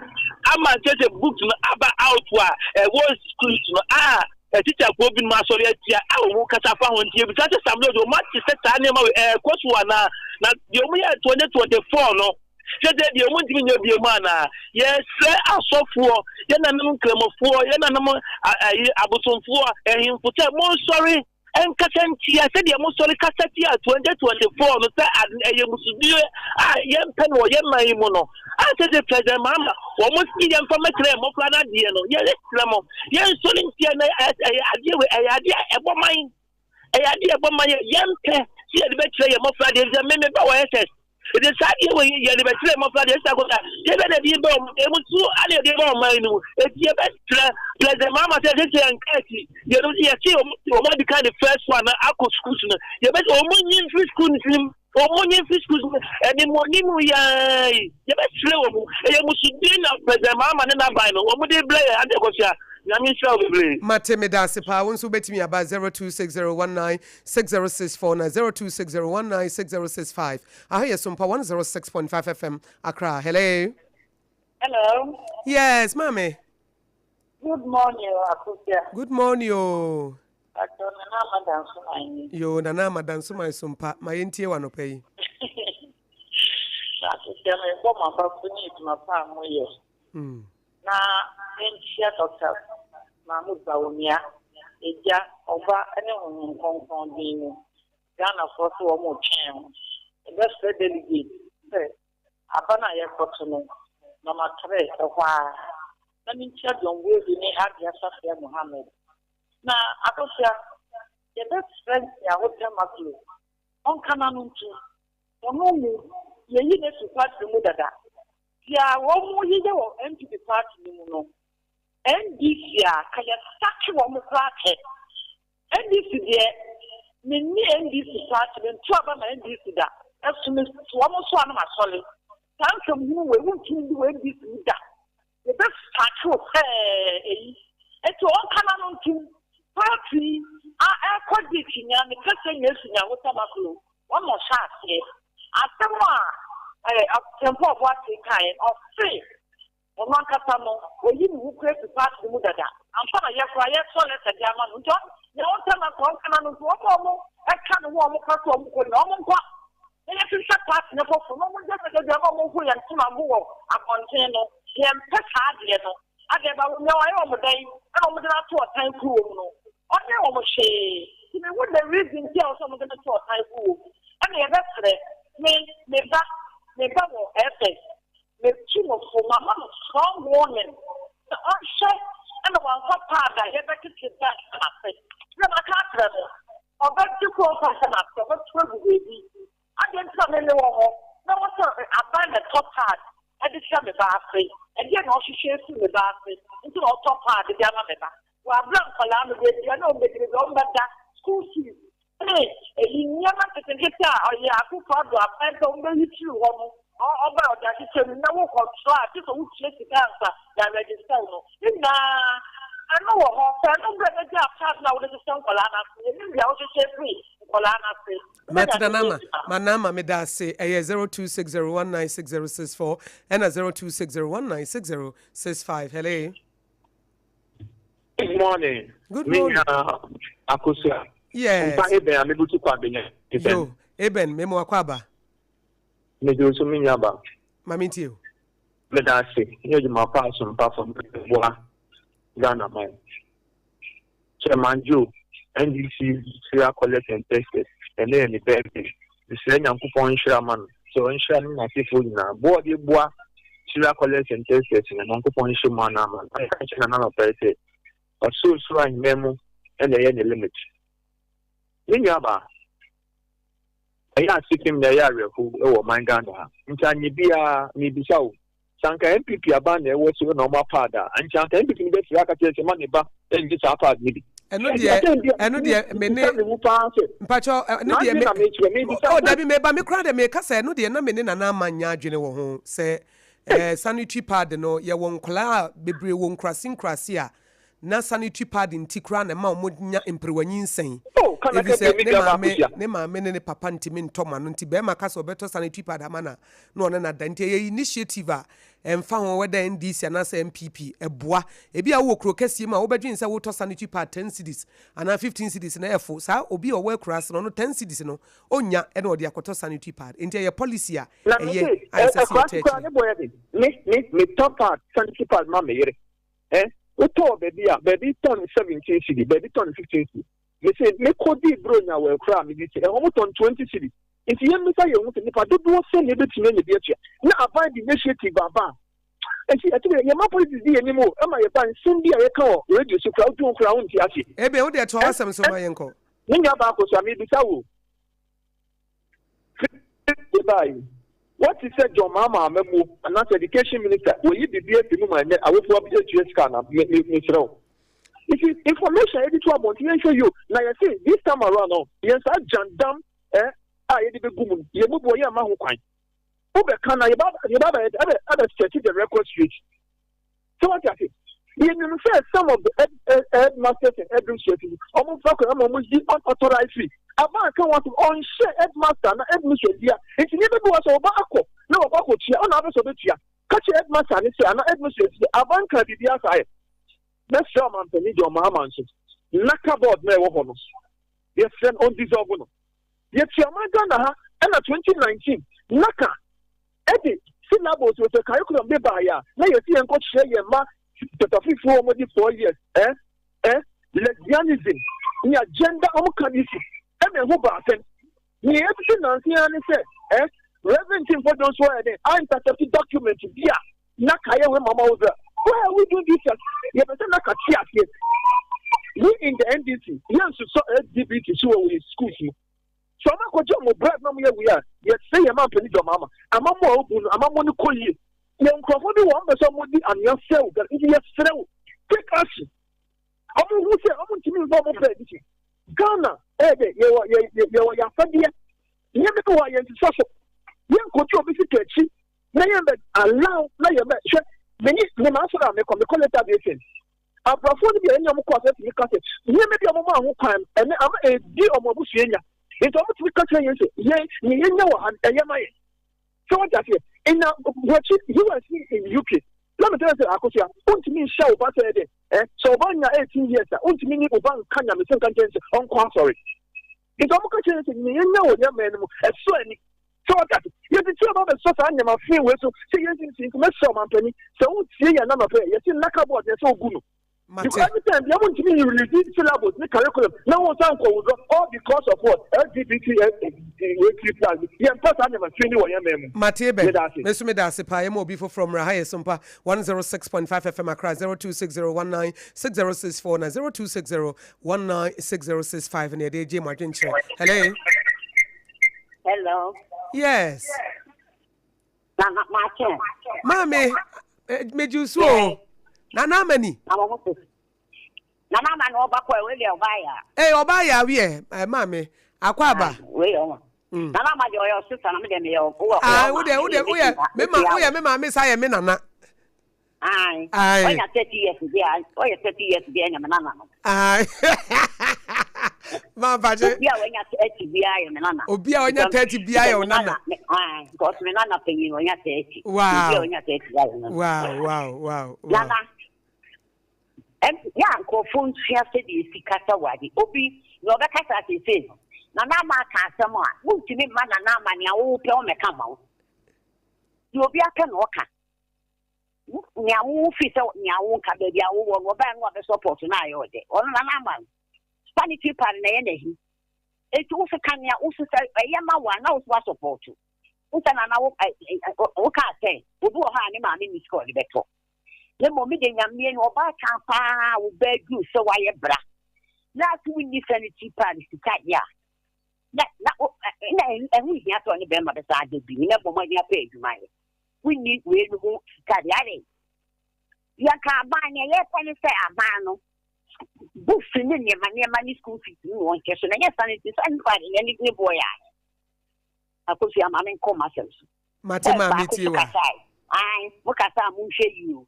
ama kyɛ sɛ books no aba out a ɛwɔ schools no a atikyafoɔ binom asɔre atia a wɔn kasa fa ho nti ebisa sɛ Sam George wɔn ate sɛ saa nneɛma wei ɛɛkɔ so anaa na deɛ wɔn yɛ 2024 no kyɛ sɛ deɛ wɔn ntumi nyɛ bie mu anaa yɛsrɛ asɔfoɔ yɛn nanom nkramofoɔ yɛn nanom ayi abosomfoɔ ahemfo sɛ monsɔre nkasa ntia sɛdeɛ mosɔre kasa tia 2024 no sɛ ɛyɛ musudie a yɛmpɛ no wɔ yɛn man yi mu no a sɛ sɛ President Mahama wɔn si yɛmfa mɛkyerɛ yɛn mmɔfra no adeɛ no yɛresrɛ mo yɛnsɔre ntia na ɛyɛ adeɛ wei ɛyɛ adeɛ a ɛbɔ man ɛyɛ adeɛ a ɛbɔ man yɛ yɛmpɛ sɛ yɛde bɛkyerɛ yɛn mmɔfra adeɛ sɛ me meba wɔ SS ɛde saa adeɛ wei yɛde bɛkyerɛ yɛn mmɔfra adeɛ sɛ akɔsa yɛbɛ na ɛde bɛ wɔn emu so ade yɛde bɛ wɔn man no mu eti yɛbɛkyerɛ President Mahama sɛ ɛsɛ sɛ yɛn nka akyi yɛn yɛsi wɔn wɔn adi kan the first one na akɔ schools no yɛbɛ sɛ wɔn nyi nfiri school no mu. Wɔn nye mfi schools mu animuonimu yi ara yi yɛbɛsrɛ wɔn ɛyɛ musudie na President Mahama ne n'aban no wɔn de brɛ yɛn Auntie Akosua Nyame nhyira wo bebree. Mate medaase paa wo nso wobɛtumi aba 0260196064 na 0260196065 aha yɛ Sompa 106.5 FM Accra hello. Hello. Yes maame. Good morning o Akosua. Good morning o. Pacho Nana Ama Dansoman ni. Yoo Nana Ama Dansoman sompa ma yɛntie wo anɔpa yi. Na Akosua mebɔ mo aba so ne adwuma pa a moyɛ. Na menkyia Dr. Mahmood Bawumia, Agya, Ɔba ne Honhom Kronkron din mu. Ghanafoɔ sɛ wɔn retwɛn wo. Yɛbɛsrɛ delegate sɛ Aba no a yɛrekɔto no, nɔma trɛ, ɛhɔ ara na menkyia John Boadu ne Hadia Safia Mohammed. Na Akosua, yɛbɛsrɛ Nsiaho Tamaklo, ɔnka n'ano ntom. Ɔno mu, yɛayi no afiri party no mu dada. Deɛ wɔyeyɛ wɔ NPP party no mu no, NDC a, ka yɛsake wɔn koraa kyɛ. NDC deɛ me nni NDC party me nto aba ma NDC da ɛso me to wɔn so a na masɔre saa nsɛm hunu wei wontumi ndi wɔ NDC mu da yɛbɛ sake wo pɛɛ eyi eti ɔnka n'ano ntom party yi a ɛkɔ ditch nya ne kɛsɛ nya esi nya wo tabakolo wɔn na ɔhyɛ aseɛ asɛm a ɛɛ ɔtɛmpo ɔboase kaeɛ ɔse Ɔno ankasa no, wayi ne ho koraa afi party no mu dada ansa na yɛ koraa yɛtwerɛ lɛtɛ de ama no. Nti ɔn, nea ɔntɛ no nka ɔnka n'ano nti wɔn a wɔka ne ho a wɔka sɛ wɔkɔ nyinaa wɔnkɔ na yɛhwehwɛ party no foforo na wɔnyɛ sɛ da biara na wɔhu yɛn ntoma ho wɔ abɔnten no. Yɛmpɛ saa adeɛ no. Adeɛ ba nea wayɛ wɔn dɛn na wɔde no ato ɔtan kuruwa mu no? Ɔnyɛɛ wɔn hwee. Nti mehu the reason nti a ɛwɔ sɛ wɔde no to ɔtan kuruwa mu. Ɛna yɛbɛsrɛ, me, me ba, me ba wɔ SS. Metu no fo, mama no strong warning sɛ ɔnhwɛ na wamfa pad a yɛbɛtete da ahyɛ n'ase. Berɛ a maka akyerɛ no, ɔbɛgye kɔ ɔmfa nhyɛ n'ase, ɔbɛto agu baabi. Adɛn nti na me mewɔ hɔ na wɔ sɛ aban na ɛtɔ pad de hyɛ me ba ase? Ɛdeɛn na ɔhwehwɛ afiri me ba ase nti na ɔtɔ pad de ama me ba? Wɔ aberɛ a nkwadaa no baabi a na wɔbɛdi, baabi a wɔbɛda, school fees, ne eyi nneɛma nketenkete a ɔyɛ Akufo Addo aban sɛ wɔbɛyi firi hɔ no, ɔba a ɔde ahyehyɛ mu na wokɔ tra a, gye sɛ wotua sika ansa yɛaregister wo no. Ne nyinaa ɛno wɔ hɔ. Sɛ ɛno berɛ na gyaa pad no a wode hyehyɛ nkwadaa no ase, yɛnim deɛ wohyehyɛ firi nkwadaa no ase. Mate Nana Ama, Nana Ama meda ase, ɛyɛ 0260196064 ɛna 0260196065. Hello. Good morning. Good morning. Minya Akosua. Yes. Mpa Eben a mebutu kwa benya. Yo, Eben, me mo akwa Me do so minya ba. Ma me ntie o. Me da ase. Nye adwuma pa so mpa fam boa Ghana man. Chairman Joe, NDC Syria College and Texas, ɛnɛ yɛ ne birthday. Mesrɛ Nyankopɔn nhyira ma no. Sɛ ɔnhyira ne n'asefoɔ nyinaa. Boa ɔde boa Syria College and Texas no, Nyankopɔn nhyɛ mu ana ama no. Ɛka kyerɛ Nana Nɔpɛɛ sɛ, ɔsorosoro ahemman mu na ɛyɛ ne limit. Me nuabaa, ɛyɛ asefem na ɛyɛ awerɛhow wɔ ɔman Ghana ha. Nti anyɛ biara, mebisa wo, sɛ anka NPP aban na ɛwɔ so na wɔn apaad a, ankyɛ anka NPP no bɛfiri aka kyerɛ sɛ ma ne ba ngye saa paad no bi. Ɛno deɛ, ɛno deɛ, me ne, mpakyɛ, ɛno deɛ, me, oh dabi, meba, me koraa deɛ meka sɛ ɛno deɛ na me ne Nana Ama nyɛ adwene wɔ ho sɛ eh, sanitary pad no, yɛwɔ nkwadaa bebree wɔ nkurase nkurase a na sanitary pad nti koraa na ɛma wɔn nya mperewa nyinsɛn. Oh, kana ka Efisɛ bi ne me nuabaa maame Akosua. ne maame ne ne papa ntumi ntɔ ma no nti barima ka sɛ ɔbɛtɔ sanitary pad ama no a na ɔne no ada. Nti ɛyɛ initiative a ɛmfa ho whether NDC anaasɛ NPP ɛboa. Ebi a wowɔ kuro kɛseɛ mu a wobɛdwene sɛ wotɔ sanitary pad 10 cedis anaa 15 cedis na ɛfo. Saa obi a ɔwɔ akuraase no ɔno 10 cedis no ɔnnya ɛna ɔde akɔtɔ sanitary pad. Nti ɛyɛ policy a Na me ɛyɛ se, a ɛsɛ sɛ akuraase yɛtaa koraa akyire. ne bo yɛ den. Me, me, metɔ pad, sanitary pad ma me yere. Eh, wotɔ wɔ baabi a, baabi tɔn 17 cedi, baabi tɔn 15 cedi. Mese mekɔdii Buronya wɔ akuraa a mede si, ɛhɔ motɔn 20 cedi. Nti yɛmmisa yɛn ho sɛ nnipa dodoɔ sɛn na yɛbɛtumi anya bi atua? Na aban de initiative aba a, nti ɛte dɛ yɛma politics di yɛn anim o, ɛma yɛba nsɛm bi a yɛka wɔ radio so koraa wodwen ho koraa wonte aseɛ. Eben, wo deɛ toa Eh, w'asɛm so eh, ma yɛnkɔ. me nua baako so a mebisa wo o. Firi baa yi, woate sɛ John Mahama amammuo anaasɛ education minister wɔyi biribi afi mu ma ɛnnɛ awofoɔ atua sika anaa? Me, me, mesrɛ wo. You see, information a yɛde to abɔnten yɛnhwɛ yie o. Na yɛse this time around no, yɛn saa gyandam eh, a yɛde bɛgu mu no, yɛn mu bi wɔ yɛmma ho kwan. Wobɛka na yɛba yɛba abɛ abɛ abɛ set the record straight. So wate ase? Yɛnim sɛ some of the head, head, headmasters and headmistresses, wɔn mfa kwan ama wɔn yi unauthorized fee. Aba anka wɔn asɛm, ɔnhyɛ headmaster na headmistress bia. Nti nneɛma bi wɔ sɛ ɔba akɔ na wɔkɔ akɔtua, ɔna abɛ sɛ ɔbɛtua. Ka kyerɛ headmaster ne sɛ anaa headmistress sɛ aba nka biribi asa ayɛ. Mɛsrɛ ɔmampanin John Mahama nso, NACA board na ɛwɔ hɔ no, yɛsrɛ no ɔndissolve no. Yɛte ɔman Ghana ha ɛna 2019 NACA ɛde syllabus wɔ sɛ curriculum de baeɛ a na yɛsi yɛn kɔkyerɛ yɛn mma tatafifoɔ wɔn de 4 years eh eh lesbianism ne agenda wɔn ka bi si ɛna ɛho ba asɛm. Nea yɛtete nanse ara ne sɛ eh Reverend Timfo Johnson ayɛ dɛn a intercept document bi a na ka yɛ wei mama wo dra. Why are we doing this? Yɛpɛ sɛ na ka te aseɛ. We in the NDC yɛnsosɔ LGBT so wɔ yɛ schools mu. Sɛ ɔmo akɔgye ɔmo bribe na ɔmo yɛ wei a, yɛsrɛ yɛn mampanin John Mahama, amammoa a obu no, amammoa no kɔ yie. Yɛn nkurɔfoɔ bi wɔ ɔmo pɛ sɛ ɔmo di anwea sɛe wo Ghana, nti yɛsrɛ wo, take action. Ɔmo hu sɛ ɔmo ntumi nfa ɔmo pɛ adi so. Ghana ɛyɛ dɛ yɛwɔ yɛ yɛwɔ yɛn afadeɛ. Nneɛma bi wɔ a yɛn nsesa so. Yɛn nkɔgye obi sika akyi na yɛn bɛ allow na yɛn bɛ hwɛ. Menye me maa sɔrɔ a mekɔ mekɔ later day saints. Aborɔfoɔ no bi a ɛne ɔmo kɔ asɛ tumi ka sɛ nneɛma bi a ɔmo maa ho kwan no ɛnɛ ama edi ɔmo abusua nya. Nti ɔmo tumi ka kyerɛ yɛn sɛ yɛn nea yɛnya wɔ ha no ɛyɛ ma yɛn. Sɛ wate aseɛ? Nya wɔakyi US ne in UK. Let me tell you sɛ Akosua, wontumi nhyɛ wo ba sɛ ɛdɛ eh, sɛ wo ba nya 18 years a, wontumi ne wo ba nka nyamesɛm nka nkyɛn sɛ ɔnkɔ asɔre. Nti ɔmo ka kyerɛ sɛ nea yɛnya wɔ yɛn man no mu ɛsɔ ani. Sɛ wate ase? Yɛte kyerɛ ba bɛsɔ saa nneɛma fi wei so sɛ yɛnsi nsi nti mɛsrɛ ɔmampanin sɛ wotie yɛn nanɔpɛ yɛse nnaka board yɛ sɛ wogu no. Mate. Because every time bia mo ntumi nyi release syllabus ne curriculum na wɔn san kɔ withdraw all because of what LGBT wei plus yɛn mpɛ saa nneɛma fi ni wɔ yɛn mɛn mu. Mate bɛ. Meda ase. Me nso meda ase paa. Yɛma obi foforɔ mmra ha yɛ Sompa 106.5 FM Accra 0260196064 na 0260196065 na yɛde regye mo adwenkyerɛ. Hello. Hello. Yes. Nana makye. Maame, eh, megye wo so o. Nana Amani. Na mo ho te. Nana Amani ɔba kɔ wei deɛ ɔba ya. Ee ɔba ya wiɛ, eh, maame, akɔ aba. Ah, wei yɛ ɔma. Mm. Nana ama deɛ ɔyɛ ɔsesa na me deɛ meyɛ ɔwɔ. Ah, wo deɛ wo deɛ woyɛ me ma woyɛ me maame sa yɛ me nana. Ayi. Ɔnya 30 years bi a ɔyɛ 30 years bi ɛnyɛ me nana no. Ayi. Maa mpakyɛ. Obi a wanya 30 bi ayɛ me nana. Obi a wanya 30 bi ayɛ wo nana. Ayi, because me nana panyin ɔnya 30. Wow. Obi a wanya 30 bi ayɛ me nana. Wow, wow, wow. Nana. Yɛ a nkurɔfoɔ nsua sɛdeɛ ɛsi kasa wɔ ade. Obi, nea ɔbɛkasa seesei no, Nana Ama aka asɛm a, wontumi mma Nana Ama nea wopɛ ɔmmɛka mma wo. Deɛ obi apɛ na ɔka. Nea wo fi sɛ nea wo nka baabi a wowɔ no ɔbɛn no abɛ support no ayɛ ɔdɛ. Ɔno Nana Ama no, sanitary pad na ɛyɛ n'ahi. Enti wo so ka nea wo so sɛ ɛyɛ ma wo a na wo so wa support. Wo sɛ Nana wo wo kaa sɛ obi wɔ hɔ a ne maame nni sika ɔde bɛtɔ. Na mmom me de Nyame ni ɔbaatan paa wo ba aduru sɛ wayɛ bra na ase wonni sanitary pad sika deɛ a na na na ɛho hia sɛ ɔne bɛrima bɛsan ada bi na bɔ mmɔden apɛ adwuma yɛ. Wonni wei no ho sika deɛ adɛn? Yɛnka aban nea yɛpɛ ne sɛ aban no books ne nneɛma nneɛma ne school fees ne wɔn nkyɛ so na ɛnyɛ sanitary sanitary pad ne ne boɔ yɛ ahe? Akosua ma menkɔ m'asɛm so. Mate maame Baako tie so wa. kasae. Ae, mo kasa a monhwɛ yie o.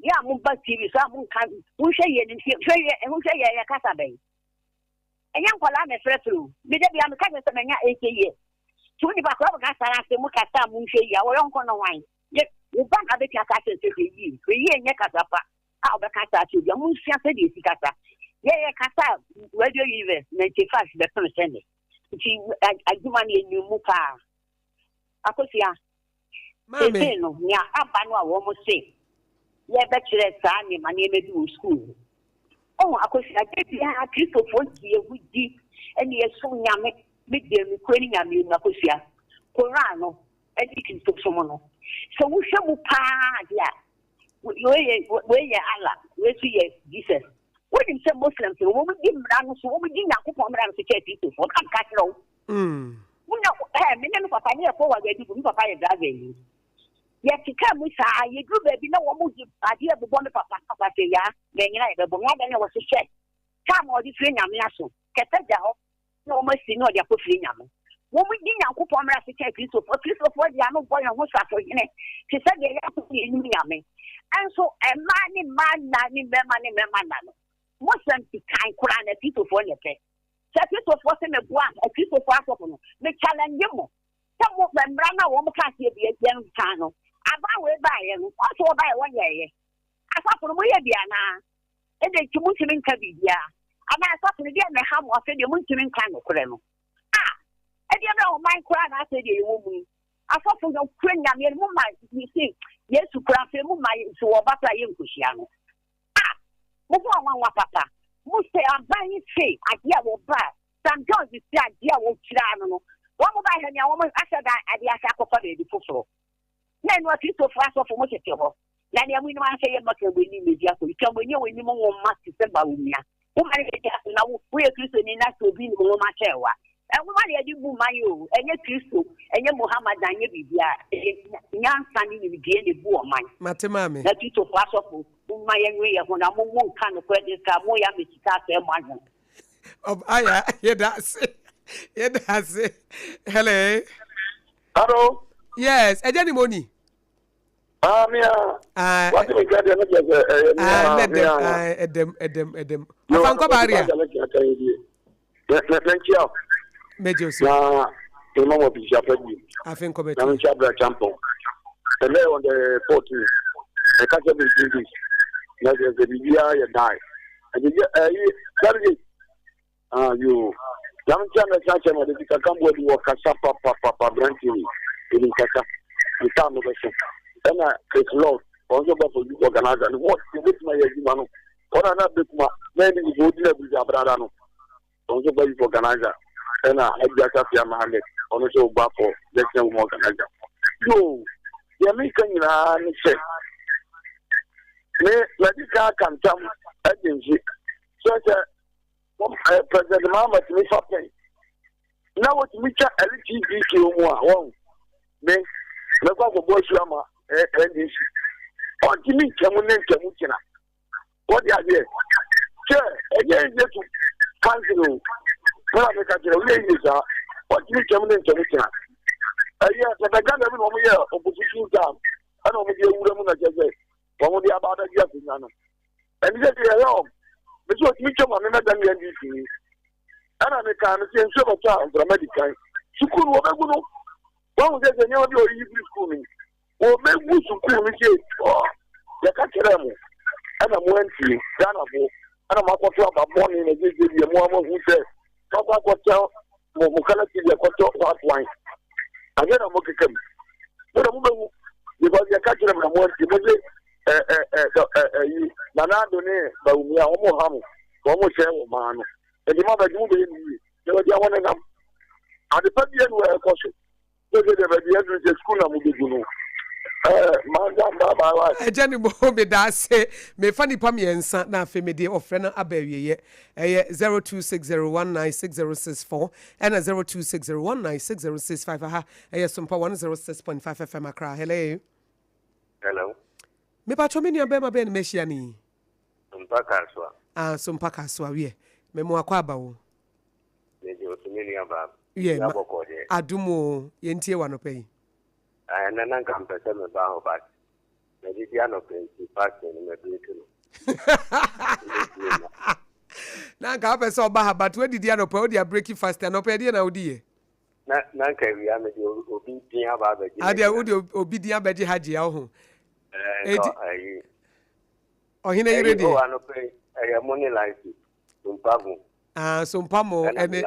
Yɛ a moba TV so a monka monhwɛ yie no nti hwɛ yie monhwɛ yie yɛ kasa bɛn. Ɛnyɛ nkwadaa na ɛfrɛfrɛ o. Me da bia meka kyerɛ sɛ manya 80 years. Nti wo nipa koraa bɛka saa ase mo kasa a monhwɛ yie a wɔyɔnko no hwan? Yɛ wo ba na abɛtumi aka akyerɛ sɛ hwɛ yie. Hwɛ yie nyɛ kasa pa a wobɛka saa akyerɛ obi a monsua sɛdeɛ ɛsi kasa. Yɛyɛ kasa a Radio Universe 95 bɛpem sɛ nnɛ. Nti adwuma no yɛnim mu paa. Akosua, Maame. seesei no nea aba no a wɔn se yɛbɛkyerɛ saa nneɛma nneɛma bi wɔ sukuu no. Ɔho Akosua, da biara Kristofoɔ gye yɛn ho di ɛne yɛsom Nyame. Me deɛ nokorɛ ne Nyame mu Akosua, Koran no ɛne Kristosom no, sɛ wohwɛ mu paa deɛ a, wei yɛ wei yɛ Allah, wei nso yɛ Jesus. Wonim sɛ Muslims no wɔn di mmara no so, wɔn di Nyankopɔn mmara no so kyɛn Kristofoɔ. Na meka kyerɛ wo. Wonya ɛ me ne me papa ne yɛkɔ Ouagadougou, me papa yɛ driver ni. Yɛte kaa mu saa, yɛduru baabi na wɔn de adeɛ bobɔ me papa. Papa sɛ yaa, na ɛnyina yɛbɛbɔ me. Adɛn na wɔhyehyɛ kaa ma ɔde firi Nyame aso. Kɛtɛ da hɔ na wɔn asi na ɔde akɔ firi Nyame. Wɔn di Nyankopɔn mmara ase kyɛn Kristofoɔ. Kristofoɔ deɛ ano bɔ yɛn ho safohene te sɛ deɛ yɛako ne yɛnim Nyame. Nso mmaa ne mmaa nna ne mmarima ne mmarima nna no, Muslim di kan koraa na Kristofoɔ na ɛpɛ. Sɛ Kristofoɔ se meboa a, Kristofoɔ asɔfo no, me challenge mo sɛ mo mmara no a wɔn kaa sɛ yɛn yɛn no, aban wei baeɛ no, wɔn nso wɔbaeɛ wɔnyɛeɛ. Asɔfo no moyɛ bi anaa? Ɛdɛn nti montumi nka biribiara? Anaa asafo no, deɛn na ɛha mo afei deɛ montumi nka nokorɛ no? A! Ɛdeɛ bɛn ɔman koraa na afei deɛ yɛwɔ mu yi? Asɔfo no kura nyameɛ no, moma mese Yesu koraa afei moma so wɔba koraa yɛnkɔhyia no. A! Mo ho anwanwa papa. Mo sɛ aban yi se adeɛ a wɔba Sam George se adeɛ a wɔkyiraa no no, wɔn ba ha nea wɔn ahyɛ da adeɛ ahyɛ akɔfa baabi foforɔ. Na ɛno Akristofo asɔfo mo tete hɔ, na nea monim ara sɛ yɛmma Kramoani mmedi asɔre. Kramoani a onim nwoma te sɛ Bawumia. Woma no bedi asɔre na wo woyɛ Kristoni na sɛ obi nim nwoma kyɛn wo a. Nwoma na yɛde bu man o, ɛnyɛ Kristo, ɛnyɛ Muhammad, ɛnyɛ biribiara. Ɛyɛ nyansa ne nimdeɛ na ebu ɔman. Mate maame. Na Kristofo asɔfo, momma yɛnwene yɛn ho na mo monka nokorɛ de sika, moyɛ ama sika asɛe mo adwene. Ɔbaa yɛda ase. Yɛda ase. Hello. Hello. Yes, ɛgya ni mo ni. Ah, mi a. Ah, wati mi kɛ deɛ ne kyɛ sɛ ɛyɛ mi a mi a. Ɛdɛm ɛdɛm ɛdɛm. Ɔfa nkɔ baari a. Mɛ mɛ mɛ nkyia o. Mɛ jɛ o so. Na ɛma mo bi afa bi. Afe nkɔ bɛ tu. Na mi nkyia abira champɔn. Ɛnɛ on the 14. Ɛka sɛ bi days. Na sɛ sɛ biribiara yɛ die. Ɛdi ɛyi delegate. Ah yoo. Nyame nkyia na ɛsan kyɛ ma de sika kamboa bi wɔ kasa papapapa aberanteɛ yi ɛnim kasa ne taa no bɛso ɛna Chris Lord wɔn nso ba for youth organizer no wɔn wɔbɛtumi ayɛ adwuma no wɔn a na bɛkuma na ɛne nipa ɔdi na abirigya abrada no wɔn nso ba youth organizer ɛna Hajia Safia Mohammed ɔno nso ba for national women organizer yoo deɛ meka nyinaa ne sɛ me madi kan aka ntam agye nse sɛ sɛ President Mahama tumi fa pɛn na wɔtumi twa LGBTQ mu a wɔn me mɛkɔ akɔbɔ asu ama NDC ɔntumi ntɛm ne ntɛm gyina wɔde adeɛ kyɛ ɛnyɛ yie to council o mena meka kyerɛ woyɛ yie saa ɔntumi ntɛm ne ntɛm gyina ɛyɛ sɛ Ghana bi na wɔyɛ opposition time ɛna wɔde awura mu na kyɛ sɛ wɔde aba abɛgye akonnwa no Ɛne sɛ deɛ ɛyɛ ɔm. Me sɛ ɔtumi twam a me mɛda me NDC ni. Ɛna me kaa no sɛ nsuo bɛtɔ a mframa di kan. Sukuu no wɔbɛgu no. Wahu sɛ sɛ nneɛma bi a ɔyiyi firi sukuu no mu. Wɔbɛgu sukuu no sɛ tɔɔ. Yɛka kyerɛɛ mo ɛna mo antie. Ghanafoɔ ɛna mo akɔto aba bɔne na gyegye deɛ mo ama hu sɛ moakɔ akɔtɛ mo mo kala ti deɛ kɔtɔ white wine. Afei na mo keka mu. Mo na mo bɛhu because yɛka kyerɛ mo na mo antie. Mo se ɛyi Nana Addo ne Bawumia wɔn ha mo wɔn sɛ wɔ maa no nti mo abɛgye mo bɛyɛ ne yie na baabi a wɔn nenam adepa bi ɛnu ɛkɔ so sɛ sɛ deɛ baabi aduru sɛ sukuu na mo bɛgu no ɛɛ mansa bye bye bye. Ɛgya ne mo meda ase mefa nipa mmiɛnsa na afei mede ɔfrɛ no aba awieɛ ɛyɛ 0260196064 ɛna 0260196065 aha ɛyɛ Sompa 106.5 FM Accra hello. Hello. Me patrɔ me nua bɛrima bɛn na mahyia no yi? Sompa Kasoa. Ah, Sompa Kasoa, wiɛ. Me mo akɔ aba o. Me gye oso me nua baa. Wiɛ, ma, adum o, yɛn tie wɔ anɔpa yi. Ah, ɛnɛ na nka mpɛ sɛ me ba hɔ but madidi anɔpa nti fasting no ma break no. Na nka wopɛ sɛ ɔba ha but wadidi anɔpa wode abreki fasting anɔpa ɛdeɛ na wodi yɛ? Na na nka awia mede obi din aba abɛgye Adeɛ wode obi din abɛgye ha gyea wo ho. Ɛɛ nka ayi. Ɔhene yere deɛ. Oh anɔpɛ yi ɛyɛ mo ne light soup sompa mo. Ah sompa mo ɛne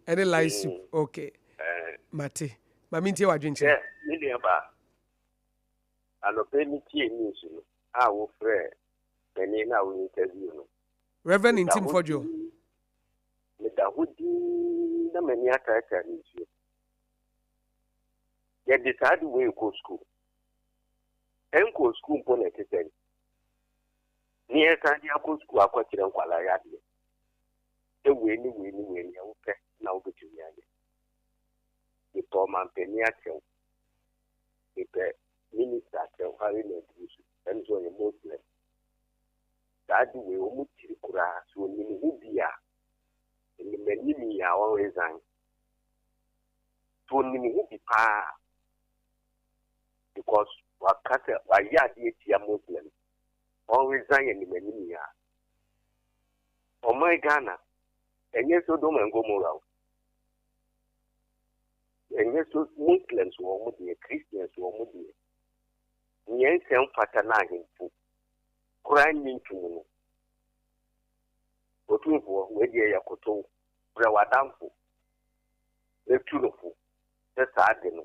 ɛne light soup mm. okay. Ɛɛ. Mate ma mi ntie w'adwenkyerɛ. Sɛ me nua ba anɔpɛ mi tie news no a wofrɛ panin na wo interview no. Reverend Ntim Fodjo. Meda hɔ dinn na m'ani ataataa me nsuo. Yɛde saa ade wei rekɔ sukuu. Ɛnkɔɔ sukuu mpo na ɛte sɛn. Ne yɛsan de akɔ sukuu akɔkyerɛ nkwadaa yi adeɛ. Sɛ wei ne wei ne wei nea wopɛ na wobɛtumi ayɛ. Mepɛ ɔmampanin akyɛw. Mepɛ minista akyɛw, Haruna Iddrisu. Ɛno nso ɔyɛ Muslim. Saa ade wei wɔn kyiri koraa sɛ onim ho bi a anim anim yi a ɔn resign. Sɛ ɔnim ho bi paa because waka sɛ wayɛ adeɛ atia Muslims, ɔn resign anim anim yi ara. Ɔman Ghana, ɛnyɛ Sodom and Gomorrah o. Ɛnyɛ so Muslims wɔ wɔn deɛ, Christians wɔ wɔn deɛ. Nea ɛnsɛ mfata na ahemfo koraa nnye ntom no, Otumfoɔ, wei deɛ yɛ kotow, frɛ w'adamfo na tu no fo sɛ saa ade no,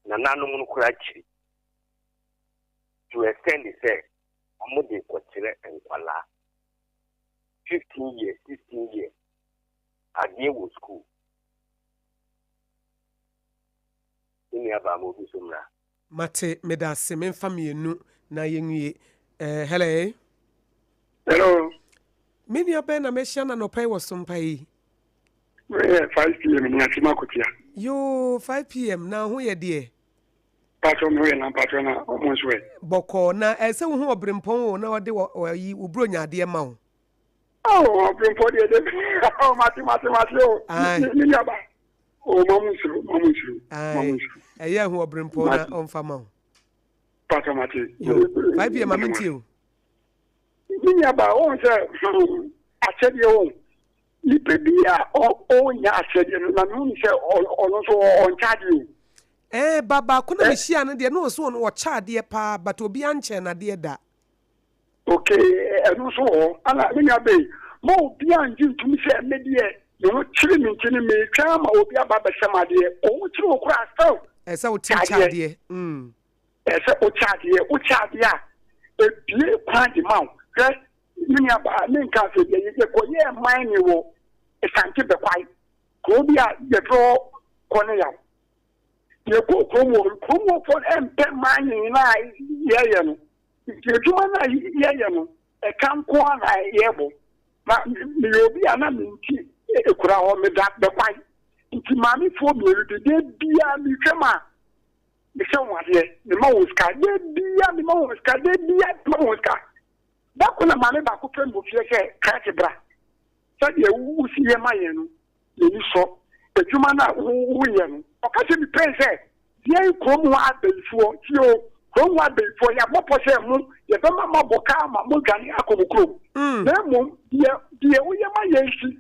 nananom no koraa kyiri to extend sɛ wɔde rekɔkyerɛ nkwadaa 15 years, 16 years adeɛ wɔ sukuu. Me nua baa ma obi so mmra. Mate medase menfa mienu na yɛnwie eh hello. Hello. Me nua bɛn na mɛhyia no anɔpa yi wɔ sompa yi. Meyɛ 5 pm ni ase makotia. Yoo 5 pm na ho yɛ deɛ. Mpatsɔ me ho yɛ na mpatsɔ na ɔmo nso ɛ. Bɔkɔɔ na ɛsɛ wo hu ɔbrempɔn o na ɔde wɔ ɔyi wo bronya adeɛ ma wo. Oh ɔbrempɔn deɛ de oh mate mate mate o me nua ba. Oh, ma mo nsuro, ma mo nsuro, ma mo nsuro. Ɛyɛ ɛho ɔbrempɔn na ɔmfa ma wo. Pàtó mate. Yo, 5 pm ma mentie o. Me nua ba, wɔn sɛ hmm, akyɛdeɛ wɔn. Nipa bi a ɔnya akyɛdeɛ no, na mehu sɛ ɔno nso ɔnkyɛ adeɛ o. Ɛɛ ba baako na mehyia no deɛ na ɔsɛ ɔno ɔkyɛ adeɛ paa but obi ankyɛ no adeɛ da. Ok, ɛno nso wɔ hɔ. Ana me nua bɛyi, ma obi angye ntum sɛ me deɛ me ho kyere me nti no meretwɛn ama obi aba abɛhyɛ me adeɛ. Wo ho kyere wo koraa still. Ɛsɛ wo kyɛ adeɛ. Mm. Ɛsɛ wo kyɛ adeɛ. Wo kyɛ adeɛ a, ebie kwan de ma wo. Hwɛ, me nua baa, menka sɛ deɛ yɛkɔyɛɛ mining wɔ Asante Bɛkwae, kuro bi a yɛfrɛ hɔ Kɔneyaw. Yɛkɔɔ kurom hɔ, kurom hɔfoɔ no mpɛ mining no a yɛyɛ no. Nti adwuma no a yɛyɛ no, ɛka nko ara na yɛbɔ. Na meyɛ obi a na mente akura hɔ, meda bɛkwae. Nti maamefoɔ mmienu de, da biara metwam a, mehyɛ wɔn adeɛ, mema wɔn sika. Da biara mema wɔn sika, da biara mema wɔn sika. Da ko na maame baako frɛ me wɔ fie sɛ, Krakye bra, sɛdeɛ wosi yɛ ma yɛn no, M'ani sɔ adwuma no a woyɛ no. Ɔka kyerɛɛ me pɛn sɛ, Yɛn kurom hɔ abayifoɔ, tie o, kurom hɔ abayifoɔ, yɛabɔ pɔ sɛ mo, yɛbɛma moabɔ ka ama moadwane akɔ mo kurom. Na mmom, deɛ, deɛ woyɛ ma yɛn nti,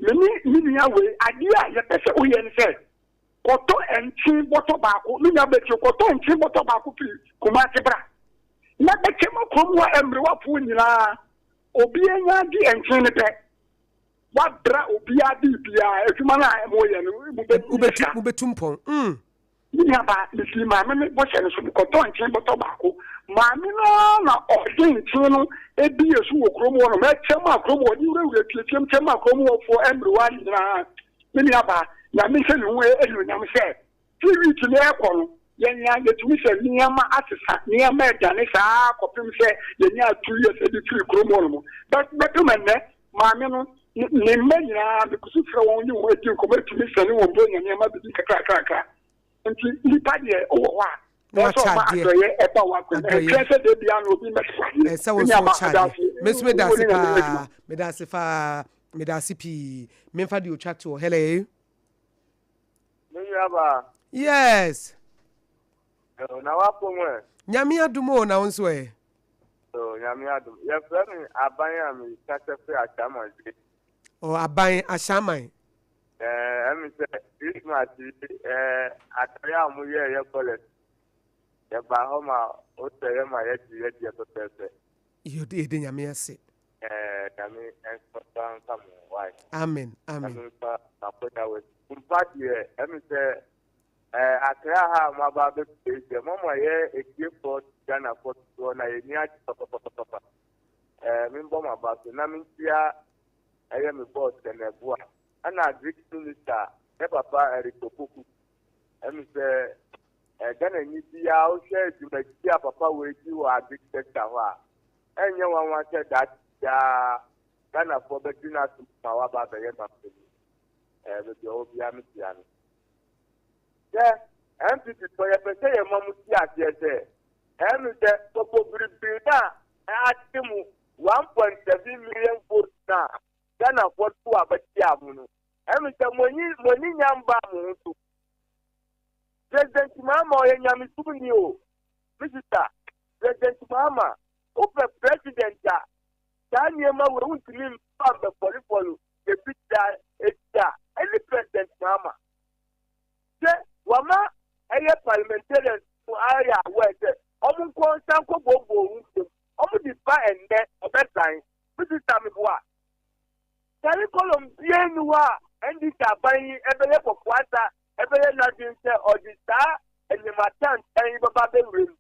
me ne me nua wei, adeɛ a yɛpɛ sɛ woyɛ ne sɛ, kɔtɔ nkyen bɔtɔ baako, me nua bɛtie, kɔtɔ nkyen bɔtɔ baako firi Kumasi bra, na bɛkyɛ ma kurom hɔ mmerewafoɔ nyinaa, obiara nya gye nkyen no pɛ. Wabra obiara biribiara, adwuma no a moyɛ no, mobɛnya sika. Mobɛtu mpɔn. Mm. Me nuabaa, mefii maame no bɔhyɛ no so, mekɔtɔɔ nkyen bɔtɔ baako. Maame no ara na ɔde nkyen no bie so wɔ kurom hɔ nom, ɛkyɛ maa kurom hɔ, ɔde wurawura afiafiam kyɛ maa kurom hɔfoɔ mmerewa nyinaa. Me nuabaa, Nyame nhyɛ ne ho anuonyam sɛ, Fi week no rekɔ no, yɛn a yɛtumi sɛ nneɛma asesa, nneɛma redane saa ara kɔpem sɛ yɛnyaa 2 years de firi kurom hɔ nom. Bɛpem ɛnnɛ, maame no, ne mma nyinaa, megu so frɛ wɔn ne wɔn di nkɔmmɔ, ɛtumi sɛne wɔn Buronya nneɛma bibi nkakrakrakra. Nti nipa deɛ wowɔ hɔ a, Na ɛsɛ wakyɛ ɔma adeɛ. adɔeɛ ɛba w'akwan mu. Adɔeɛ. Ɛntwɛn sɛ da biara na obi mmɛkyɛ wo adeɛ. Ɛsɛ wo Me nso nuabaa, wokyɛ meda adeɛ. ase. Me nso meda Wo ase ne Nyame nyɛ paa. adwuma. Meda ase paa. Meda ase pii. Memfa deɛ ɔtwa toɔ. Hello. Me nua baa. Yes. Yo, na w'apɔ mu ɛ? Nyame adom o, na wo nso ɛ? Yo, Nyame adom. Yɛfrɛ me Aban a me kasa firi Ashaiman dwe. Oh, Aban, Ashaiman. Ɛɛ, ɛmi sɛ Christmas yi, ɛɛ, atare a wɔn yɛɛ yɛ kɔlɛs. Yɛbaa hɔ ma wosɛ yɛ ma yɛgye yɛ deɛ pɛpɛɛpɛ. Yo, yɛde Nyame ase. Ɛɛ, Nyame nsa nka mo, why? Amen, amen. Nyame nfa n'akonya wɔ mpa deɛ, ɛmi sɛ ɛɛ Accra ha a mo aba abɛpue yi deɛ, mo ama yɛ etiefoɔ Ghanafoɔ dodoɔ na yɛn ani agye papapapapa. Ɛɛ, me mbɔ mo aba so na me nkyia ɛyɛ me boss Kɛnɛboa, ɛna Greek minister yɛ papa Eric Opoku. Ɛmi sɛ ɛɛ Ghanani biara wohwɛ dwumadie a papa wei di wɔ agric sector hɔ a, Ɛnyɛ nwanwa sɛ daakye biara Ghanafoɔ bɛgye no atom ma waba abɛyɛ mampanin. Ɛɛ baabi a ɔwɔ biara mekyia no. Sɛ NPP foɔ yɛpɛ sɛ yɛma mo te aseɛ sɛ ɛyɛ me sɛ popo biribiri no a agye mo 1.7 million votes no a Ghanafoɔ too aba tiaa mo no. Ɛmi sɛ mo ani mo ani nya mbaa mo ho so. President Mahama ɔyɛ nyamesom ni o. Me sister, President Mahama, wopɛ president a saa nneɛma wei wontumi mfa mbɛfɔlefɔle ebi da edi a ɛne President Mahama. Sɛ wama ɛyɛ parliamentarians no ayɛ aware sɛ wɔn nkɔ nsa nkɔ booboo ho biom. Wɔn de ba ɛnnɛ ɔbɛsan. Me sister meboa. Curriculum biara nni hɔ a NDC aban yi bɛyɛ kɔkoasa bɛyɛ n'adwene sɛ ɔde saa nneɛma tantan yi bɛba abɛwura mu.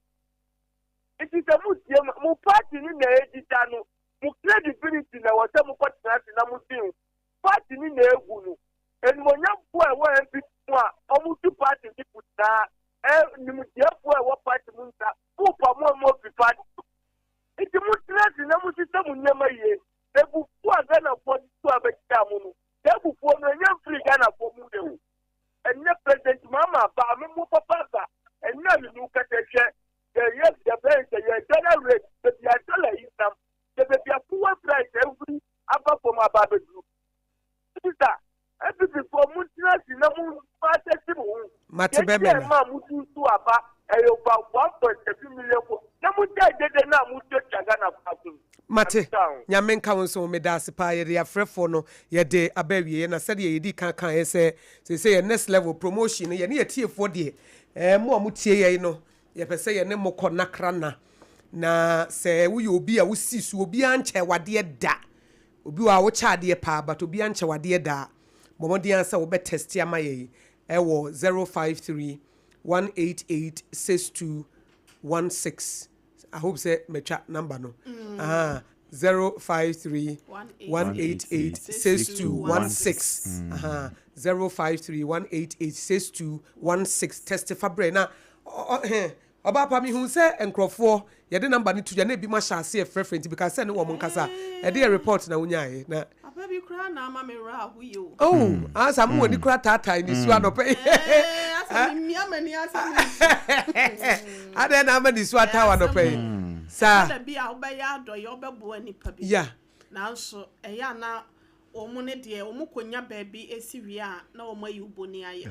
Nti sɛ motie ma mo party no na ɛdida no, mo credibility na ɛwɔ sɛ mokɔtena ase na modwen ho. Party no na ɛgu no. Animuonyamfoɔ a ɛwɔ NPP mu a wɔtu party no fo nyinaa, ɛ nimdeɛfoɔ a ɛwɔ party mu nyinaa, morepa mo ama afiri party no mu. Nti montena ase na monsesa mo nneɛma yie. Abufuo a Ghanafoɔ de tu abɛkyia mo no, saa abufuo no ɛnyɛ mfiri Ghanafoɔ mu ɛ o. Ɛnnɛ President Mahama aba, amemmuo papa aba. Ɛnnɛ a me ne wo kasa yi, hwɛ yɛ yɛ yɛfrɛ no sɛ yɛ dollar rate, baabi a dollar yi nam, hwɛ baabi a fuel price ahuri aba fam aba abɛduru. Sister, NPP foɔ montena ase na mo asɛse mo ho. Mate Deɛ nti a bɛmɛ no. ɛmaa mo tu so aba ɛyɛ over 1.7 million votes na mo gyae dede no a mo tuatua Ghana foɔ aso no. Mate. Nyame nka ho. Nyame nka wo nso ho. Medaase paa. Yɛde afrɛfoɔ no yɛde aba awieɛ na sɛdeɛ yɛdii kan kaeɛ sɛ seesei yɛn next level promotion no yɛne atiefoɔ deɛ ɛɛ mo a motie yɛn no yɛpɛ sɛ yɛne mo kɔ nakra na na sɛ woyɛ obi a wosi so obiara nkyɛɛ wadeɛ da. Obi wɔ hɔ a wokyɛ adeɛ paa but obiara nkyɛ wadeɛ da a, bɔ mmɔden ara sɛ wobɛ test ama yɛn ɛwɔ 053 188 6216. I hope sɛ matwa number no. Ahaa 053 188 6216. Ahaa 053 188 6216. Test fa brɛ na ɔ ɔ hɛn. Ɔbaa pa, mehuu sɛ nkurɔfoɔ, yɛde number no to dwa na ebinom ahyɛ aseɛ frɛfrɛ nti mekaa sɛ ne wɔn nkasa. Ɛdeɛn report na wonyaeɛ? Na. Papa bi koraa na ama me werɛ aho yi o. Oh, ah, saa mo w'ani koraa taatae nisuo anɔpa yi. Ɛɛ, asɛ memia m'ani asɛ mensu. Adɛn na ama nisuo ataa wo anɔpa yi? Saa. Ɛtɔ da bi a wobɛyɛ adɔeɛ, wobɛboa nipa bi. Yeah. Nanso ɛyɛ a na Wɔn no deɛ, wɔkɔnya baabi si wie a, na wɔn ayi wo boni ayɛ.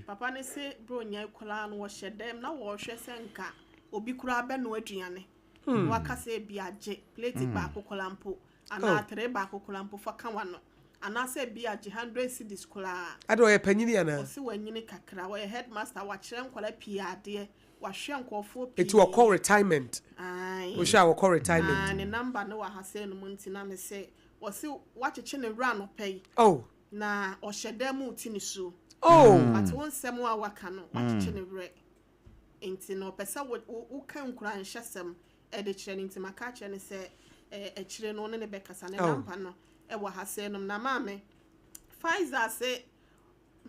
Papa no se berɛ ɔnyae koraa no, wɔhyɛ dɛm na wɔrehwɛ sɛ nka obi koraa bɛnoa aduane. Na waka sɛ ebia gye plate baako koraa mpo, anaa tere baako koraa mpo fa ka w'ano. Anaasɛ ebia gye hundred cedis koraa. Ade ɔyɛ panyini anaa? Ɔse wanyini kakra, ɔyɛ headmaster, wakyerɛ nkwadaa pii adeɛ, wahwɛ nkurɔfoɔ pii. Eti ɔkɔ retirement? Ae. Wohwɛ a ɔkɔ retirement? Ae, ne number no wɔ ha sei nom nti na mese Wɔse woakyekye ne werɛ anɔpa yi. Oh. Na ɔhyɛ dan mu rete nisuo. Oh. But wo nsɛm a waka no, woakyekye ne werɛ. Nti no ɔpɛ sɛ wo woka nkuranhyɛsɛm de kyerɛ no. Nti maka akyerɛ no sɛ eh, akyire no wo ne no bɛkasa. Ne Oh. number no wɔ ha sɛɛ nom. Na maame, Faizal se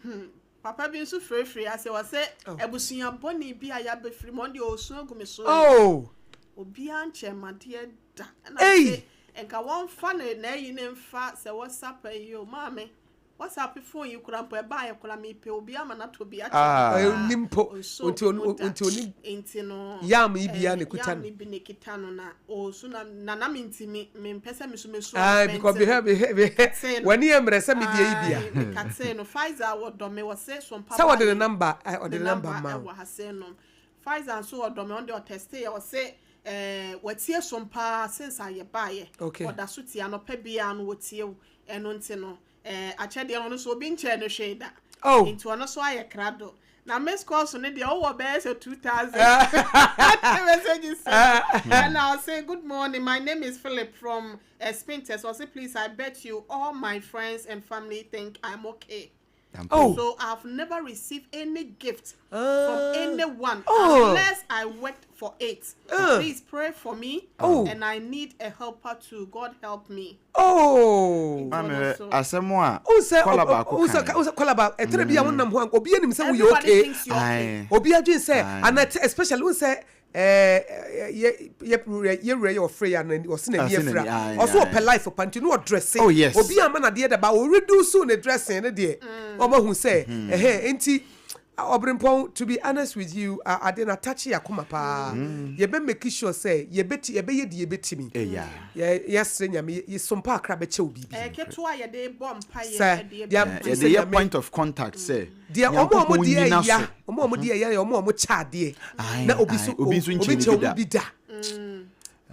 hmm, papa bi nso firefiri ase ɔse Oh. abusua bɔne bi a yɛabɛfiri mu, ɔno deɛ ɔresu agu me so. Oh. Obiara nkyɛ m'adeɛ da. Ɛna Ei! mese nka wɔmfa ne n'ayi no mfa sɛ WhatsApp ayi o. Maame, WhatsApp phone yi koraa mpo ɛbaeɛ koraa mepɛ obi ama no atɔ bi akyɛ me Ah. koraa. Ɔnnim mpo. Ɔnsɔ Nti obi mu da. nti ɔnim Nti no, yam yi bi a eh, na ɛkuta yam no. no bi na ɛkita no na ɔresu na na na mentumi mempɛ sɛ me so mesu Aye, anɔpa because nti behɛ no behɛ behɛ mekatee no. w'ani yɛ mmerɛ sɛ medeɛ yi bi a. Aye, mekatee no. Faizal wɔdɔ me wɔse so Sɛ mpaboa wɔde ne yi number eh, ɔde ne ne number number ma wo. ɛwɔ ha sɛ nom. Faizal nso ɔdɔ me ɔno deɛ ɔtɛstee yɛ ɔse eh, watie som paa since a yɛbaeɛ. Okay. Ɔda so tie anɔpa biara no wɔtie wo. Ɛno nti no eh, akyɛdeɛ no ɔno nso obi nkyɛɛ no hwee da. Oh. Nti ɔno nso ayɛ krado. Na miss calls no deɛ wowɔ bɛyɛ sɛ 2000 messages. Ɛna ɔse good morning my name is Philip from uh, Spintex. Ɔse please I bet you all my friends and family think I'm okay. Oh. So I've never received any gift Ah. from anyone Oh. unless I worked for it. Uh. Please pray for me. Oh. And I need a helper too. God help me. Oh. Maame Nti ɔno nso- asɛm a Wohu sɛ kɔla ɔ- ɔ- baako wohu sɛ kan. wohu sɛ kɔla baako ɛtɛrɛ bi a wonam ho a obi anim sɛ woyɛ Everybody okay. thinks you're okay. Aye. Obi adwene sɛ Aye. ana especially wohu sɛ ɛɛ yɛ yɛ wura yɛ wura yɛ ɔfrɛ yɛ ana ɔsi n'ani Ɔse n'ani, afira aye, ɔso aye. ɔpɛ life pa nti no ɔdrɛse Oh, yes. obi ama n'adeɛ daba o reduce ne dressing ne deɛ ɔma hu sɛ ɛhɛn nti. Ɔbrempɔn, to be honest with you, ade no atakye yɛn akoma paa. Yɛbɛ make sure sɛ yɛbɛti, yɛbɛyɛ deɛ yɛbɛtumi. Yɛ, yɛsrɛ Nyame, yɛ, sompa akra bɛkyɛ wo biribi. Ɛyɛ ketewa a yɛde bɔ mpaeɛ Sɛ, de deɛ, abisa. sɛ Yɛde yɛ Nyame. point of contact sɛ Deɛ wɔn a Nyankopɔn wɔn deɛ nnyina ɛya, so. wɔn a wɔn deɛ ɛya yɛ wɔn a wɔn kyɛ adeɛ. Ae, Na obi ae, nso, obi nso obi nkyɛ ne nkyɛ bi wɔn da. bi da.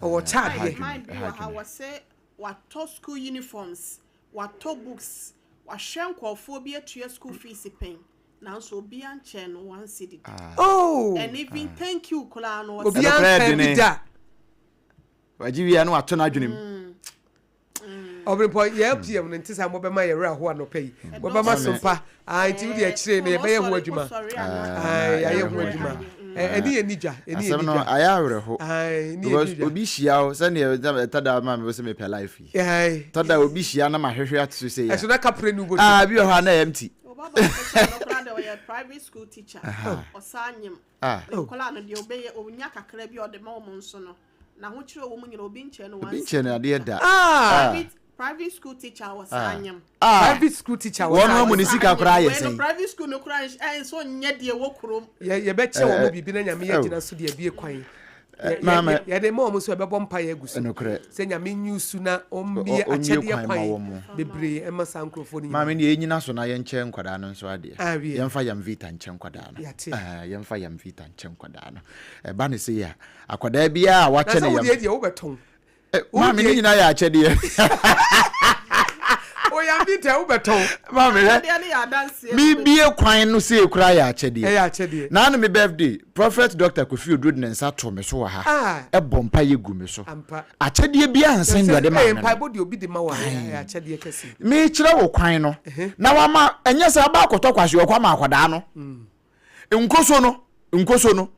Ɔwɔ kyɛ Ɛha adeɛ. adwene, Man bi ɛha wɔ ha, adwene. wɔse watɔ school uniforms, watɔ books, wahwɛ nkurɔfoɔ bi atua school fees pɛn. Nanso obia nkyɛɛ no one cedi da. Oh! And even thank you koraa no ɔse. Obia nkaa bi da. Wagye wie a na wato n'adwene mu. Ɔbrempɔ yɛ LPM no nte saa mobɛma yɛ werɛ aho anɔpa yi. Mobɛma so mpa. Ah, nti wode akyire no yɛbɛyɛ ho adwuma. Ah, yɛayɛ ho adwuma. Ɛne yɛ ni dwa. Ɛne yɛ Asɛm ni no dwa. ayɛ awerɛho. Because obi hyia wo sɛdeɛ ɛtɔ da ma me sɛ mepɛ life yi. Tɔ da obi hyia na mahwehwɛ ato so sɛ yɛ. Ɛso na kapre no wobɔtu. Ah, bi wɔ hɔ a na ɛyɛ empty. Wo ba baako so ɔno koraa deɛ ɔyɛ private school teacher. Ɔsan nyem. Ah. Ne nkwadaa no deɛ ɔbɛyɛ ɔnya kakra bi a ɔde ma wɔn nso no. N'ahokyerɛ wɔ mu nyinaa obi nkyɛn no Obi nkyɛn no adeɛ da. Ah. Private private school teacher a ɔsan nyem. Ah. Private school teacher Wɔn amu ne sika koraa yɛ Wei no sɛn. private school no koraa nso nyɛ deɛ ɛwɔ kurom. Yɛ yɛbɛkyɛ wɔn biribi na Nyame yɛ gyina so de abie kwan. Maame. Yɛde ma wɔn nso yɛbɛbɔ mpaeɛ agu so. Nokorɛ. Sɛ Nyame nyi su na ɔmmie akyɛdeɛ kwan bebree ɛma saa nkurɔfoɔ no nyinaa. Maame deɛ yɛnyina so na yɛnkyɛ nkwadaa no nso adeɛ. Awie. Yɛmfa Yam Vita nkyɛ nkwadaa no. Yɛate. Yɛmfa Yam Vita nkyɛ nkwadaa no. Ɛba ne sei a, akwadaa biara a wakyɛ ne yam. Na sɛ wodeɛ deɛ wobɛtɔn. Maame ne nyinaa yɛ akyɛdeɛ. Oyam bi tɛ wobɛtɔn. Maame hwɛ. Mebie kwan no sei koraa yɛ akyɛdeɛ. Ɛyɛ akyɛdeɛ. Na ano me birthday, Prophet Dr. Kofi Oduro de ne nsa too me so wɔ ha. Ah. Ɛbɔ mpa yɛ gu me so. Ampa. Akyɛdeɛ bi ansen deɛ ɔde maa me no. Mpaebɔ deɛ obi de ma wɔ ɛyɛ akyɛdeɛ kɛse. Mekyerɛ wo kwan no. Na wama ɛnyɛ sɛ aba akɔtɔ kwasi ɔkɔ ama akwadaa no. Nkoso no, nkoso no,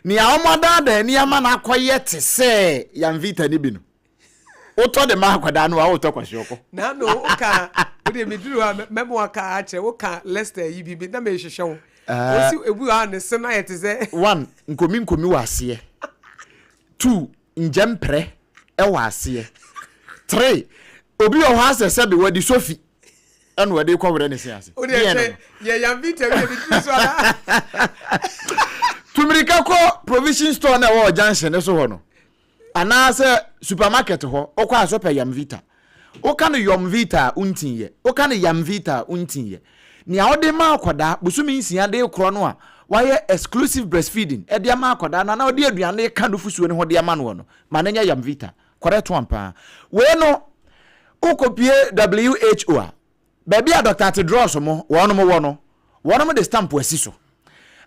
nea wɔadaadaa ani ama no akɔyɛ te sɛ Yanvita no bi no, wotɔ de ma akwadaa no a, wotɔ kwasiɔkɔ. Naano woka wodeɛ meduru hɔ a mɛma waka akyerɛ woka Lester yi bi na mehwehwɛ wo. Wosi ebi wɔ a ne se no ayɛ te sɛ. One, nkomi nkomi wɔ aseɛ. Two, ngyɛmprɛ wɔ aseɛ. Three, obi wɔ hɔ asɛ sɛbe wɔde sofi ɛna ɔde kɔ werɛ ne se ase. O deɛ sɛ yɛ yam bi tɛm yɛ de tiri so ana. Tumirika kɔ provision store na ɛwɔ junction ne so hɔ no anaasɛ supermarket hɔ wokɔ a sɔpɛ yam vita. Woka no yɔm vita a wontin yɛ woka no yam vita a wontin yɛ. Nea wode ma akwadaa bosome nsia de korɔ no a wayɛ exclusive breastfeeding de ama akwadaa no anaa wode aduane ka nufusuo no ho de ama noɔ no ma no nyɛ yam vita. Correct one paa. Wei no wokɔpie WHO a, baabi a Doctor Tedros mo wɔnom wɔ no, wɔnom de stamp asi so.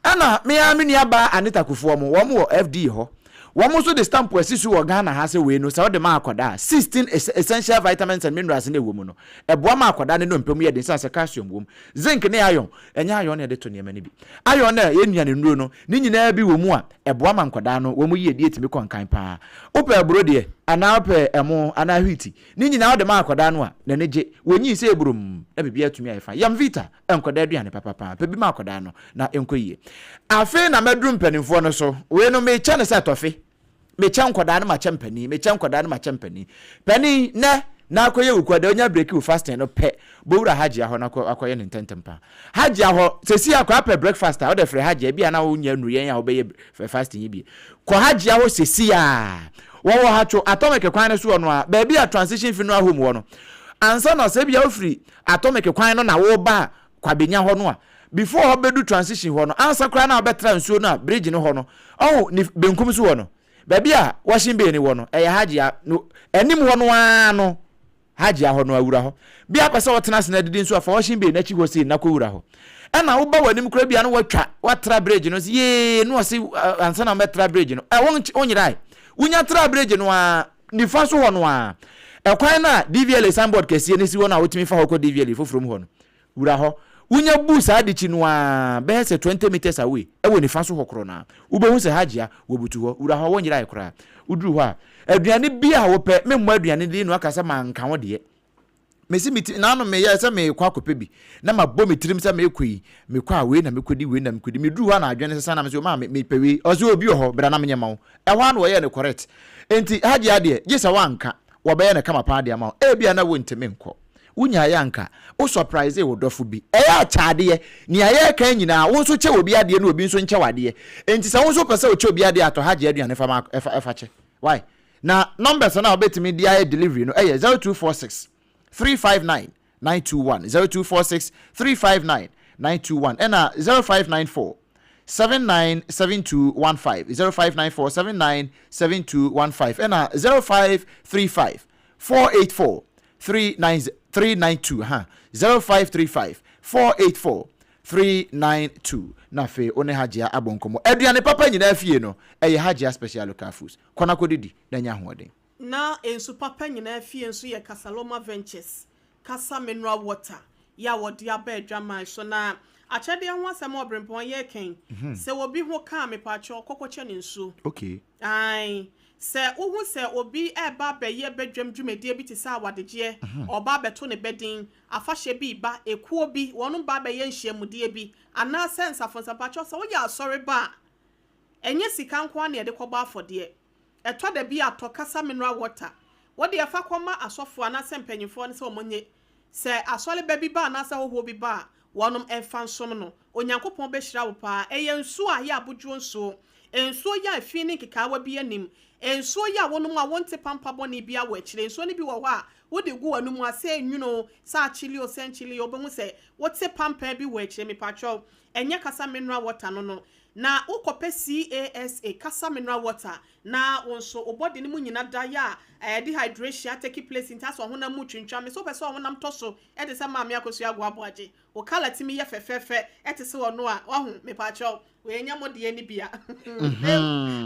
Ɛna me ara me nua baa Anita Kufuor mo, wɔn wɔ FDA hɔ. Wɔn nso de stamp asi so wɔ Ghana ha sɛ wei no sɛ wode ma akwadaa a, 16 essential vitamins and minerals na ɛwɔ mu no, ɛboa ma akwadaa no nnompe mu yɛ den sane sɛ calcium wɔ mu. Zinc ne iron, ɛnyɛ iron na yɛde to nneɛma no bi. Iron no a ɛyɛ nnuane nnuro no, ne nyinaa bi wɔ mu a, ɛboa ma nkwadaa no wɔn yiedie tumi kɔ nkan pa ara. Wopɛ aburo deɛ, anaa wopɛ ɛmo, anaa hwiiti, ne nyinaa wode ma akwadaa no a, n'ani gye. Wɔnyin sɛ aburom, na biribiara atumi ayɛ fine. Yamvita, nkwadaa aduane papa pa ara. Pɛ bi ma akwadaa no, na ɛnkɔ yie. Afei na maduru mpanimfoɔ no so. Wei no, mekyɛ no sɛ tɔfe. Mekyɛ nkwadaa no makyɛ mpanin, mekyɛ nkwadaa no makyɛ mpanin. Panin, nɛ, na akɔyɛ wo kuada, onya breki wo fasting no pɛ, bɔ wura Hajia hɔ na kɔ akɔyɛ no ntɛntɛm paa. Hajia hɔ, sɛsi a kɔ apɛ breakfast a, wode frɛ Hajia, ebia na wonya nnuru yɛn a wobɛyɛ fasting yi bi. Kɔ Hajia hɔ sɛsi a. Wɔwɔ Hatcho, Atomic kwan no so hɔ no a, baabi a Transition Funeral Home wɔ no. Ansa na sɛ ebia wofiri Atomic kwan no na woreba Kwabenya hɔ no a, before ɔbɛdu transition hɔ no, ansa koraa na ɔbɛtra nsuo no a bridge no hɔ no, ɔho ne benkum so hɔ no, baabi a washing bay no wɔ no, ɛyɛ Hajia no anim hɔ no ara no, Hajia hɔ no awura hɔ. Bi a pɛ sɛ ɔtena ase na adidi nso a, fa washing bay no akyi hɔ sei na kɔwura hɔ. Ɛna woba w'anim koraa bi a na watwa, watra bridge no, yee, na ɔse ansa na wɔbɛtra bridge no, ɛ, wonyerae. Wonya tra bridge no ara, nifa so hɔ no ara, ɛkwan no a DVLA signboard kɛseɛ no si hɔ no a wotumi fa hɔ kɔ DVLA foforɔ mu hɔ no, Wura hɔ. Wonya buu saa adekyi no ara, bɛyɛ sɛ 20 metres away, wɔ nifa so hɔ korɔ no ara, wobɛhu sɛ Hajia, wɔbutu hɔ. Wura hɔ, wonyerae koraa. Woduru hɔ a, aduane biara a wopɛ, memmɔ aduane din na woaka sɛ manka wo deɛ. Mese me ti, naano meyɛɛ sɛ merekɔ akɔpɛ bi, na mabɔ me tirim sɛ merekɔ yi, mekɔ a wei na mekɔdi, wei na mekɔdi. Meduru hɔ a na adwene sesa na mese, o maame, mepɛ wei. Ɔse obi wɔ hɔ, bra na menyɛ ma wo. Ɛhɔ ara na wɔyɛɛ no correct. Enti Hajia deɛ, gye sɛ woanka, wɔbɛyɛ no kama paa de ama wo. Ebia na wontumi nkɔ. Wonyaeɛ a anka wo surprise wo dɔfo bi. Ɛyɛ a kyɛ adeɛ. Nea yɛreka yi nyinaa, wo nso kyɛ obi adeɛ na obi nso nkyɛ wo adeɛ. Enti sɛ wo nso wopɛ sɛ wokyɛ obi adeɛ a, tɔ Hajji aduane fa ma fa fa kyɛ. Wai? Na numbers no a wobɛtumi de ayɛ delivery no yɛ 0246 359 921, 0246 359 921 ɛna 0594 797215, 0594 797215 ɛna 0535 484 39 392 ha 0535 484 392 na afei wo ne Hajia abɔ nkɔmmɔ. Aduane papa nyinaa fie no ɛyɛ Hajia Special Local Foods. Kɔ na kɔdidi na nya ahoɔden. Na nsu papa nyinaa fie nso yɛ Casaloma Ventures Casa Mineral Water yi a wɔde aba adwaman so. Na akyɛdeɛ ho asɛm a ɔberempɔn yɛreka yi, sɛ obi ho ka a, mepaakyɛw kɔkɔkyɛ no nsuo. Okay. Ae. Sɛ wohu sɛ obi reba abɛyɛ badwam dwumadie bi te sɛ awadegyeɛ, ɔreba abɛto ne ba din, afahyɛ bi reba, ekuo bi, wɔnom ba abɛyɛ nhyiamudeɛ bi, anaasɛ nsafo nsa, mepaakyɛw sɛ woyɛ asɔre ba a, ɛnyɛ sika nko ara na yɛde kɔbɔ afɔdeɛ. Ɛtɔ da bi a tɔ kasa mineral water. Wo deɛ fa kɔma asɔfoɔ anaasɛ mpanyinfoɔ no sɛ wɔn nye. Sɛ asɔre ba bi ba anaasɛ ahɔhoɔ bi ba a, wɔnom mfa nsom no. Onyankopɔn bɛhyira wo paa. Ɛyɛ nsuo a ɛyɛ abodwoɔ nsuo. Nsuo yi a efi ne nkekaawa biara nnim. Nsuo yi a wonom a wonte pampa bɔne biara wɔ akyire. Nsuo no bi wɔ hɔ a wode gu w'anomu a sɛ enwunu o, sɛ akyele o, sɛ nkyele o, wobɛhu sɛ wote pampa bi wɔ akyire. Mepakyɛw, ɛnyɛ kasa mineral water no no. Na wo kɔ pɛ CASA, Kasa Mineral Water, na wo nso wo body no mu nyina da yɛ a ɛɛ dehydration a take place nti asɛ ɔhonam mu twintwan me sɛ wopɛ sɛ ɔhonam tɔ so ɛte sɛ Maame Akosua Agoa Aboagye wo colour tumi yɛ fɛfɛɛfɛ ɛte sɛ ɔno a wahu mepaakyɛw wei nyɛ mo deɛ no bia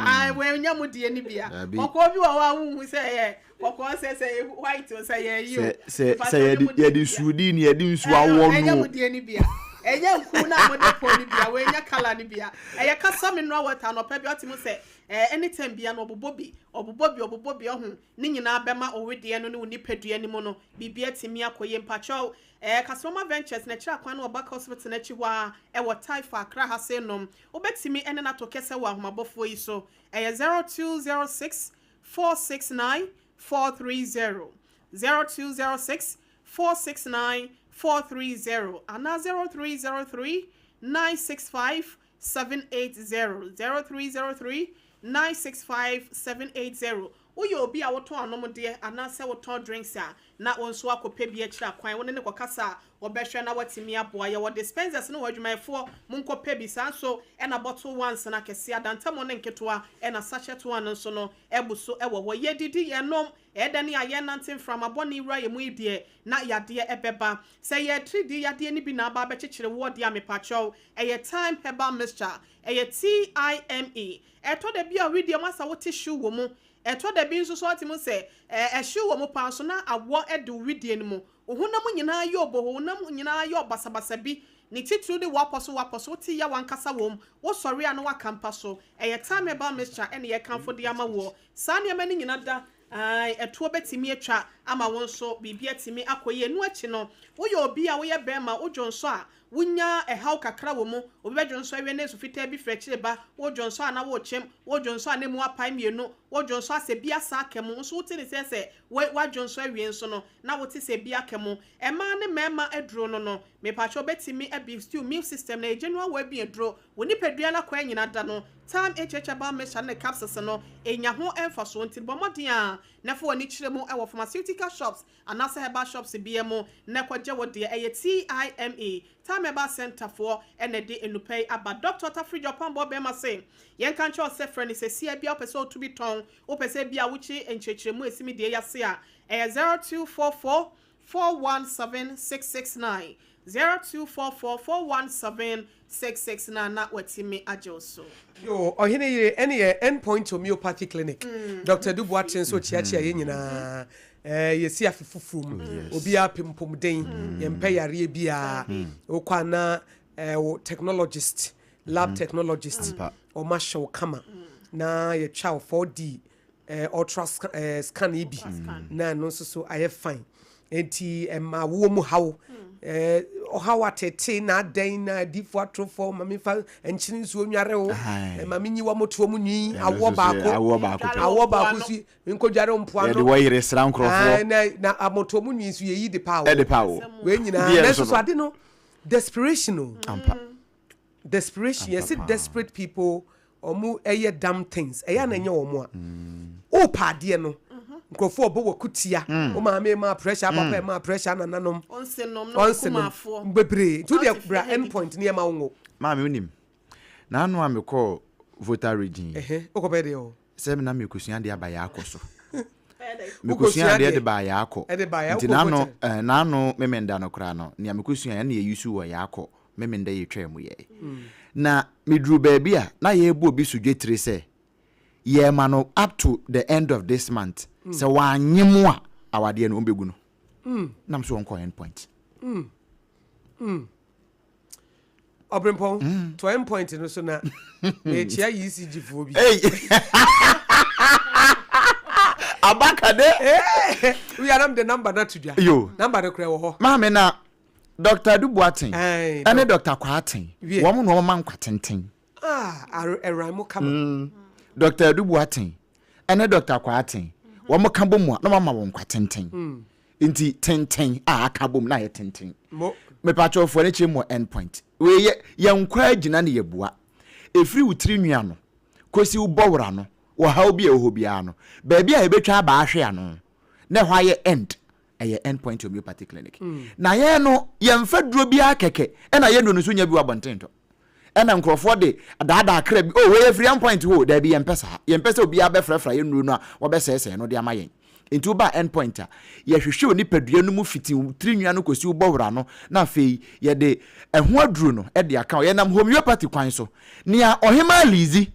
ae wei nyɛ mo deɛ no bia kɔkɔɔ bi wɔ hɔ a wonhu sɛ ɛyɛ Kɔkɔɔ sɛ sɛ yɛ white o sɛ yɛ yi o. Sɛ sɛ yɛde yɛde suudi ni yɛde nsu awɔ no. Ɛnyɛ mo deɛ ni bia. Ɛnyɛ nku na mo de pɔ ni bia. Wei nyɛ colour ni bia. Ɛyɛ kasa mineral water anɔpa bi ɔte mu sɛ ɛɛ anytime bia no ɔbobɔ bi ɔbobɔ bi ɔbobɔ bi ɔho ne nyinaa bɛma owedeɛ no ne wo nipadua no mu no biribi atumi akɔ yie mpakyɛw ɛɛ Kasroma Ventures na ɛkyerɛ akwan no wɔ Buck Hospital no akyi hɔ ara ɛwɔ Taifa Accra ha sei nom wobɛtumi ɛne no ato kɛsɛ wɔ ahomabɔfoɔ yi so ɛyɛ 0206 469 430, 0206 469 430 anaa 0303 965 780, 0303 965 780. Woyɛ obi a wotɔn anomdeɛ anaasɛ wotɔn drinks a, na wo nso akɔpɛ bi akyiri akwan, wo ne no kɔkasa a, wɔbɛhwɛ na wɔatumi aboa. Yɛwɔ dispensers no wɔ adwumayɛfoɔ, monkɔpɛ bi. Saa nso na bottle ones no akɛseɛ, adantamu ne nketewa, ɛna sachet one nso no abu so wɔ hɔ. Yɛdidi, yɛnom, ɛyɛ dɛn a yɛnante mframa bɔne wura yɛn mu yi deɛ, na yadeɛ bɛba. Sɛ ɛyɛ atiridii yadeɛ no bi na aba abɛkyekyere woɔ deɛ a, mepakyɛw, ɛyɛ Thyme Herbal Mixture. Ɛyɛ T-I-M-E. Ɛtɔ da bi a wedeɛ mu asɛ wote hyew wɔ mu. Ɛtɔ da bi nso so wote mu sɛ ɛhyew wɔ mu paa nso na awɔ de wo wedeɛ no mu. Wo honam nyinaa yɛ oboho, wo honam nyinaa yɛ ɔbasabasa bi, ne titiriw de woapɔ so woapɔ so, wote yaw ankasa wom, wosɔre a na woaka mpa so. Ɛyɛ Thyme Herbal Mixture na yɛrekamfo de ama woɔ. Saa nneɛma no nyina da, ae, ɛtoɔ bɛtumi atwa ama wo nso biribi atumi akɔ yie. Ɛno akyi no, woyɛ obi a woyɛ barima, wodwo nsɔ a, Wunya ɛhaw kakra wɔ mu. Obi bɛdwonsɔ awie na nsu fitaa bi firi akyire ba. Wodwonsɔ a na worekyem. Wodwonsɔ a na emu apae mmienu. Wodwonsɔ a sɛ bi asan aka mu nso wote ne sɛ sɛ woadwonsɔ awie nso no na wote sɛ bi aka mu. Mmaa ne mmarima aduro no no, mepakyɛw bɛtumi abi stew milk system na ɛyɛ general wellbeing aduro. Wo nipadua no akwaa nyina da no, Thyme HH Herbal Mixture ne ne capsules no nya ho mfasoɔ nti bɔ mmɔden ara na fa w'ani kyerɛ mu wɔ pharmaceutical shops Anaasɛ herbal shops bia mu na kɔgye wo deɛ. Ɛyɛ TIME, Time Herbal Centre foɔ na ɛde nnupa yi aba. Doctor Tafiri Gyapong bɛɛma se yɛnka nkyerɛ wo sɛ frɛ no sɛsi a bia wopɛ sɛ wotu bi tɔn, wopɛ sɛ bia wokye nkyerɛkyerɛmu a ɛsi me deɛ yi ase a, ɛyɛ 0244 417 669, 0244 417 669 na watumi agye wo so. Yoo ɔhene yere ɛne yɛ End Point Homeopathy Clinic Doctor Adu Boateng nso kyeakyea yɛn nyinaa ɛɛ yɛsi afe foforɔ mu oh, obiara pɛ mpomden mm. yɛmpɛ yareɛ biara wokɔ ana ɛɛ wo technologist lab mm. technologist wɔn ahyɛ wo kama na yɛtwa wo 4D ɛɛ ultra ɛɛ scan yi bi na ɛno nso so ayɛ fine nti ɛma awoɔ mu haw ɛɛ. Ɔhaw ateetee na adɛn na adiyifoɔ atorofoɔ ma memfa nkyene nsuo nware wo, ma menyi w'amotoɔ mu nwi, awoɔ baako, awoɔ baako si menkɔdware wo mpoano. Yɛde wɔ yere sra nkurɔfoɔ. Na na amotoɔ mu nwi nso yɛyi de pa awoɔ. De pa awoɔ. Wei nyinaa nanso so ade no desperation o. Ampa. Desperation yɛse desperate people ɔmo ɛyɛ dumb things ɛyɛ na ɛnyɛ ɔmo a wopɛ adeɛ no nkurɔfoɔ ɔbɔ wakutia mm. wo maame ma pressure papa mm. ma pressure nananom ɔnsenom bebree nti wodeɛ bra end point ne ɛma wo ngo. Maame wonim n'ano a mekɔɔ Volta region wokɔpɛ deɛ o sɛ na mekɔsua adeɛ aba yɛ akɔ so mekɔsua adeɛ de baa yɛ akɔ nti n'ano n'ano memenda no koraa no nea mekɔsua ɛna yɛyi so wɔ yɛ akɔ Memenda yi twaa mu yɛe. Na meduruu baabi a na yɛrebɔ obi so dwetire sɛ yɛrema no up to the end of this month, sɛ wannye mo a, awadeɛ no wɔbɛgu no. Na me so wɔnkɔ end point. Ɔbrempɔn, to end point no so na mekyia ECG foɔ bi. Abaka de. Wia na mede number no ato dwa. Yo. Number no korɛ wɔ hɔ. Maame na Dɔkta Adu Boateng ne Dɔkta Kwarteng, wɔn na wɔma nkwa tenten. Ah, ɛran mu kama. Mm. Dɔkta Adu Boateng ne Dɔkta Kwarteng, wɔn ka bɔ mu a na wɔama wɔn nkwa tenten. Mm. Nti tenten a aka bɔ mu na ayɛ tenten. Mepatwɔfoɔ ne kyerɛ mu wɔ end point. Wei yɛ yɛn nkwa agyina ne yɛbua. Ɛfiri wo tiri nwi ano kɔsi wo bɔwura ano, wɔ haw bi a ɛwɔ hɔ biara no, baabi a yɛbɛtwa aba ahwe ano na ɛhɔ ayɛ end ɛyɛ End Point Homeopathy Clinic. Na yɛn no, yɛmfa duro biara kɛkɛ, ɛna yɛn duro no nso nya bi wɔ abɔnten tɔ. Ɛna nkurɔfoɔ de daadaa kra bi, oh, wei ɛfiri End Point hɔ o. Daabi, yɛmpɛ saa. Yɛmpɛ sɛ obiara bɛfrafra yɛn nnuro no a wɔbɛsɛesɛe no de ama yɛn. Enti woba End Point a, yɛhwehwɛ wo nipadua no mu fiti wo tiri nwi ano kɔsi wo bɔwura ano, na afei yɛde ɛho aduro no de aka wo. Yɛnam homeopathy kwan so. Nea Ɔhemaa Lizzie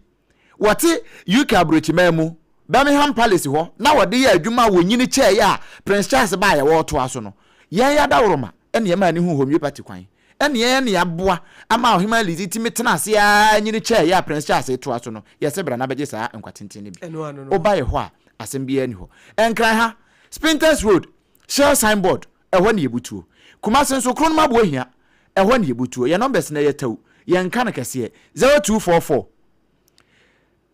Wɔte UK aburokyiman mu, Birmingham Palace hɔ na wɔde yɛɛ adwuma a wɔnyini kyɛeɛ a Prince Charles baeɛ wɔretoa so no. Yɛn adaworoma na ɛmaa no huu homeopathy kwan. Ɛne yɛn na yɛaboa ama Ɔhemaa Lizzie tumi tena ase ara nyini kyɛeɛ a Prince Charles retoa so no. Yɛse bra na bɛgye saa nkwa tenten no bi. Woba yɛ hɔ a, asɛm biara nni hɔ. Nkran ha, Spintex Road, Shell signboard, ɛhɔ na yɛbutuo. Kumasi nso, Kronom Aboahia, ɛhɔ na yɛbutuo. Yɛn numbers no ɛyɛ tɛw, yɛnka no kɛseɛ, 0244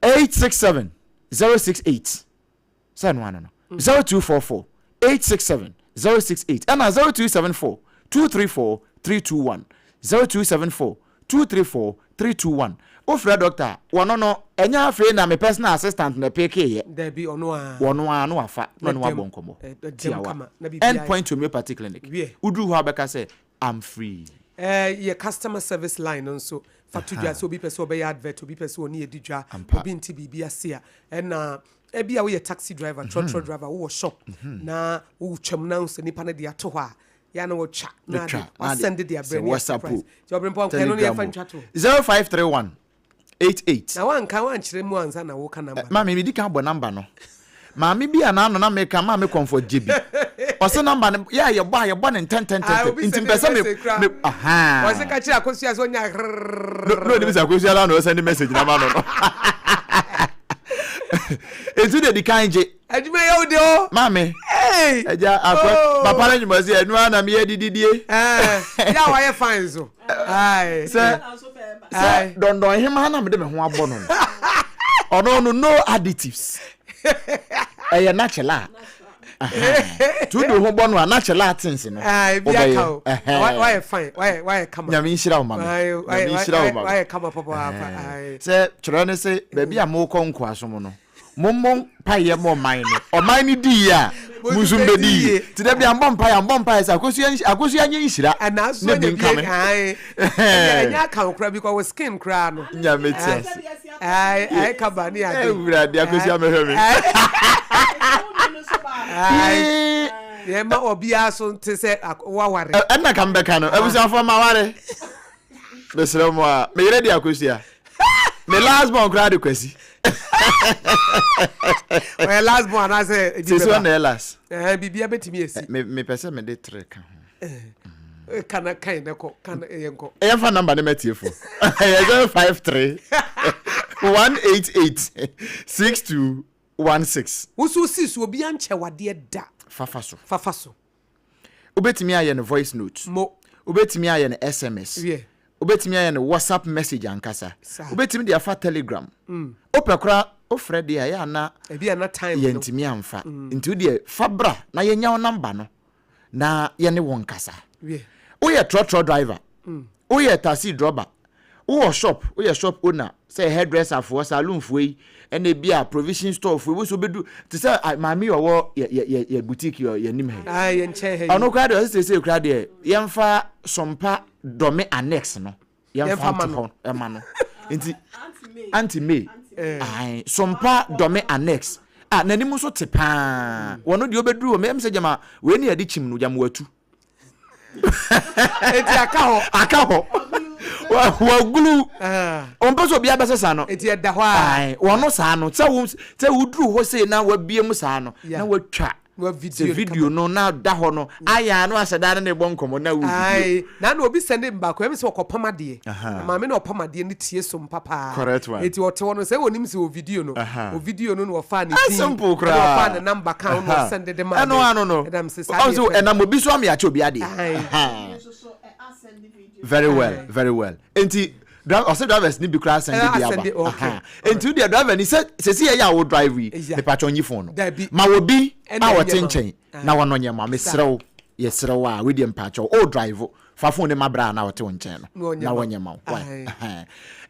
867 068, sɛ ɛno ano no, 0244 867 068, ɛna 0274 234 321, 0274 234 321. Wofrɛ dɔkta a, wɔno no, ɛnyɛ afei na me personal assistant na ɛpeekeeɛ. Dabi, ɔno ara. Wɔno ara na wafa na ɔne wo abɔ nkɔmmɔ. Tiawa. End Point Homeopathy Clinic. Woduru hɔ a wobɛka sɛ, I'm free. Yɛ customer service line no nso, fa to dwa sɛ obi pɛ sɛ ɔbɛyɛ advert, obi pɛ sɛ ɔne yɛ di dwa, obi nte biribi ase a, ɛna ebia woyɛ taxi driver, trɔtrɔ driver, wowɔ shop na wotwam na wohu sɛ nipa no de ato hɔ a, yɛ a na wɔtwa na ade wasɛnde de abrɛ ne yɛ surprise nti ɔbrempɔ nka ɛno no yɛmfa ntwa to. 0531 88. Na wanka wankyerɛ mu ansa na woka number no. Maame medi kan bɔ number no. Maame bi a n'ano na meka maame Comfort Gyebi. Ɔse number no yɛ a yɛbɔ a yɛbɔ no ntɛntɛntɛntɛm nti mpɛ sɛ me me ahaa. Ɔse ka kyerɛ Akosua sɛ ɔnya rrrr. No onim sɛ Akosua la na ɔsɛnde message no ama no no. Nti de di kan gye. Adwuma yɛ wo de o. Maame. Ɛgya akɔ oh. papa no nyuma sɛ ɛnu ara na meyɛ dididie. Yɛ a wayɛ fine so. Sɛ sɛ dɔndɔn hema na mede me ho abɔ no no. Ɔno no no additives. Ɛyɛ natural a. Tu de ho bɔ no a natural things no. Wobɛyɛ. Wayɛ fine wayɛ wayɛ kama. Nyame nhyira wo ma me. Nyame nhyira wo ma me. Wayɛ kama papaapa. Sɛ kyerɛ ne se baabi a mokɔ nkoasom no. Mommɔ mpaeɛ ma ɔman no. Ɔman no di yie a, mo nso mobɛdi yie. Nti da biara mbɔ mpaeɛ a, mbɔ mpaeɛ sɛ Akosua nhy Akosua nyɛ nhyira Ɛnaaso na bi anya nka bi me. ae. Ɛnyɛ ɛnyɛ aka wo koraa because wo skin koraa no. Nyame te ase. Ae ae kaba ne ade. Awurade Akosua mɛhwɛ me. Ae. Yɛma obiara so nte sɛ waware. Ɛnna ka mbɛka no. Abusuafoɔ maware. Mesrɛ mo a, me yere de Akosua. Me last born koraa de Kwasi. Ɔyɛ last born anaasɛ ebi bɛba. Sisi ɔna yɛ last. Ɛɛ biribi abɛtumi esi. Mepɛ sɛ mede tere ka ho. Kana kan na kɔ kan yɛ nkɔ. Yɛn fa number ne ma tiefo. Ɛyɛ 053 188 6216. Woso si so obi ankyɛ wadeɛ da. Fafa so. Fafa so. Wobɛtumi ayɛ no voice note. Mo. Wobɛtumi ayɛ no SMS. Wobɛtumi ayɛ no WhatsApp message ankasa. Wobɛtumi de afa Telegram. Wopɛ koraa wofrɛ deɛ a ɛyɛ a na yɛntumi amfa. Nti wo deɛ fa bra na yɛnya wo number no na yɛne wo nkasa. Woyɛ trɔtrɔ driver, woyɛ taxi drɔba, wowɔ shop, woyɛ shop owner, sɛ hairdresser foɔ, saloon foɔ yi, ɛna ebi a provision store foɔ, ebi nso bɛdu te sɛ maame yi ɔwɔ yɛ yɛ yɛ yɛ boutique yɛ yɛ anim ha yi. Ah, yɛ nkyɛn ha yi. Ɔno koraa deɛ ɔsɛ sese koraa deɛ yɛmfa sompa dɔme annex no yɛmfa nto hɔ ɛma no. Nti Auntie May, ae, sompa dɔme annex a n'anim nso te paa. Wɔn deɛ ɔbɛduru hɔ, mɛ sɛ gyama wei ne yɛde kyim no gyama watu. Eti aka hɔ. Aka hɔ. Wagulu. Ɔmpɛ sɛ obiara bɛsesa no. Eti ɛda hɔ a. Wɔn saa no sɛ wo sɛ woduru hɔ sei na wabie mu saa no na watwa sɛ video no na da hɔ no ayɛ a na wahyɛ da ne ne bɔ nkɔmmɔ na wo video. Na na obi sɛnde mbaako ɛmi sɛ ɔkɔpam adeɛ. Maame na ɔpam adeɛ no tie so mpa paa. Correct one. Eti ɔte hɔ no sɛ onim sɛ o video no. O video no na ɔfaa ne din. Simple koraa. Ɛna ɔfaa ne number kan na ɔsɛnde de maa me. Ɛno ano no. Ɛna mese saa deɛ pɛ. Ɛnam obi so ama yɛakyɛ obi adeɛ. Very well, very well. Enti ɔsɛ drivers ni bi koraa sɛnde bi aba. Enti wo deɛ driver ni sɛ sɛsi yɛ yɛ a wo drive yi mepatwɔ nyi phone no. Ma wɔ bi a wɔte nkyɛn na wɔn nyɛ ma mesrɛ wo yɛsrɛ wo a wei deɛ mpakyɛw o drive fa phone no ma bra a na ɔte wo nkyɛn no na wɔnyɛ ma wo. Why?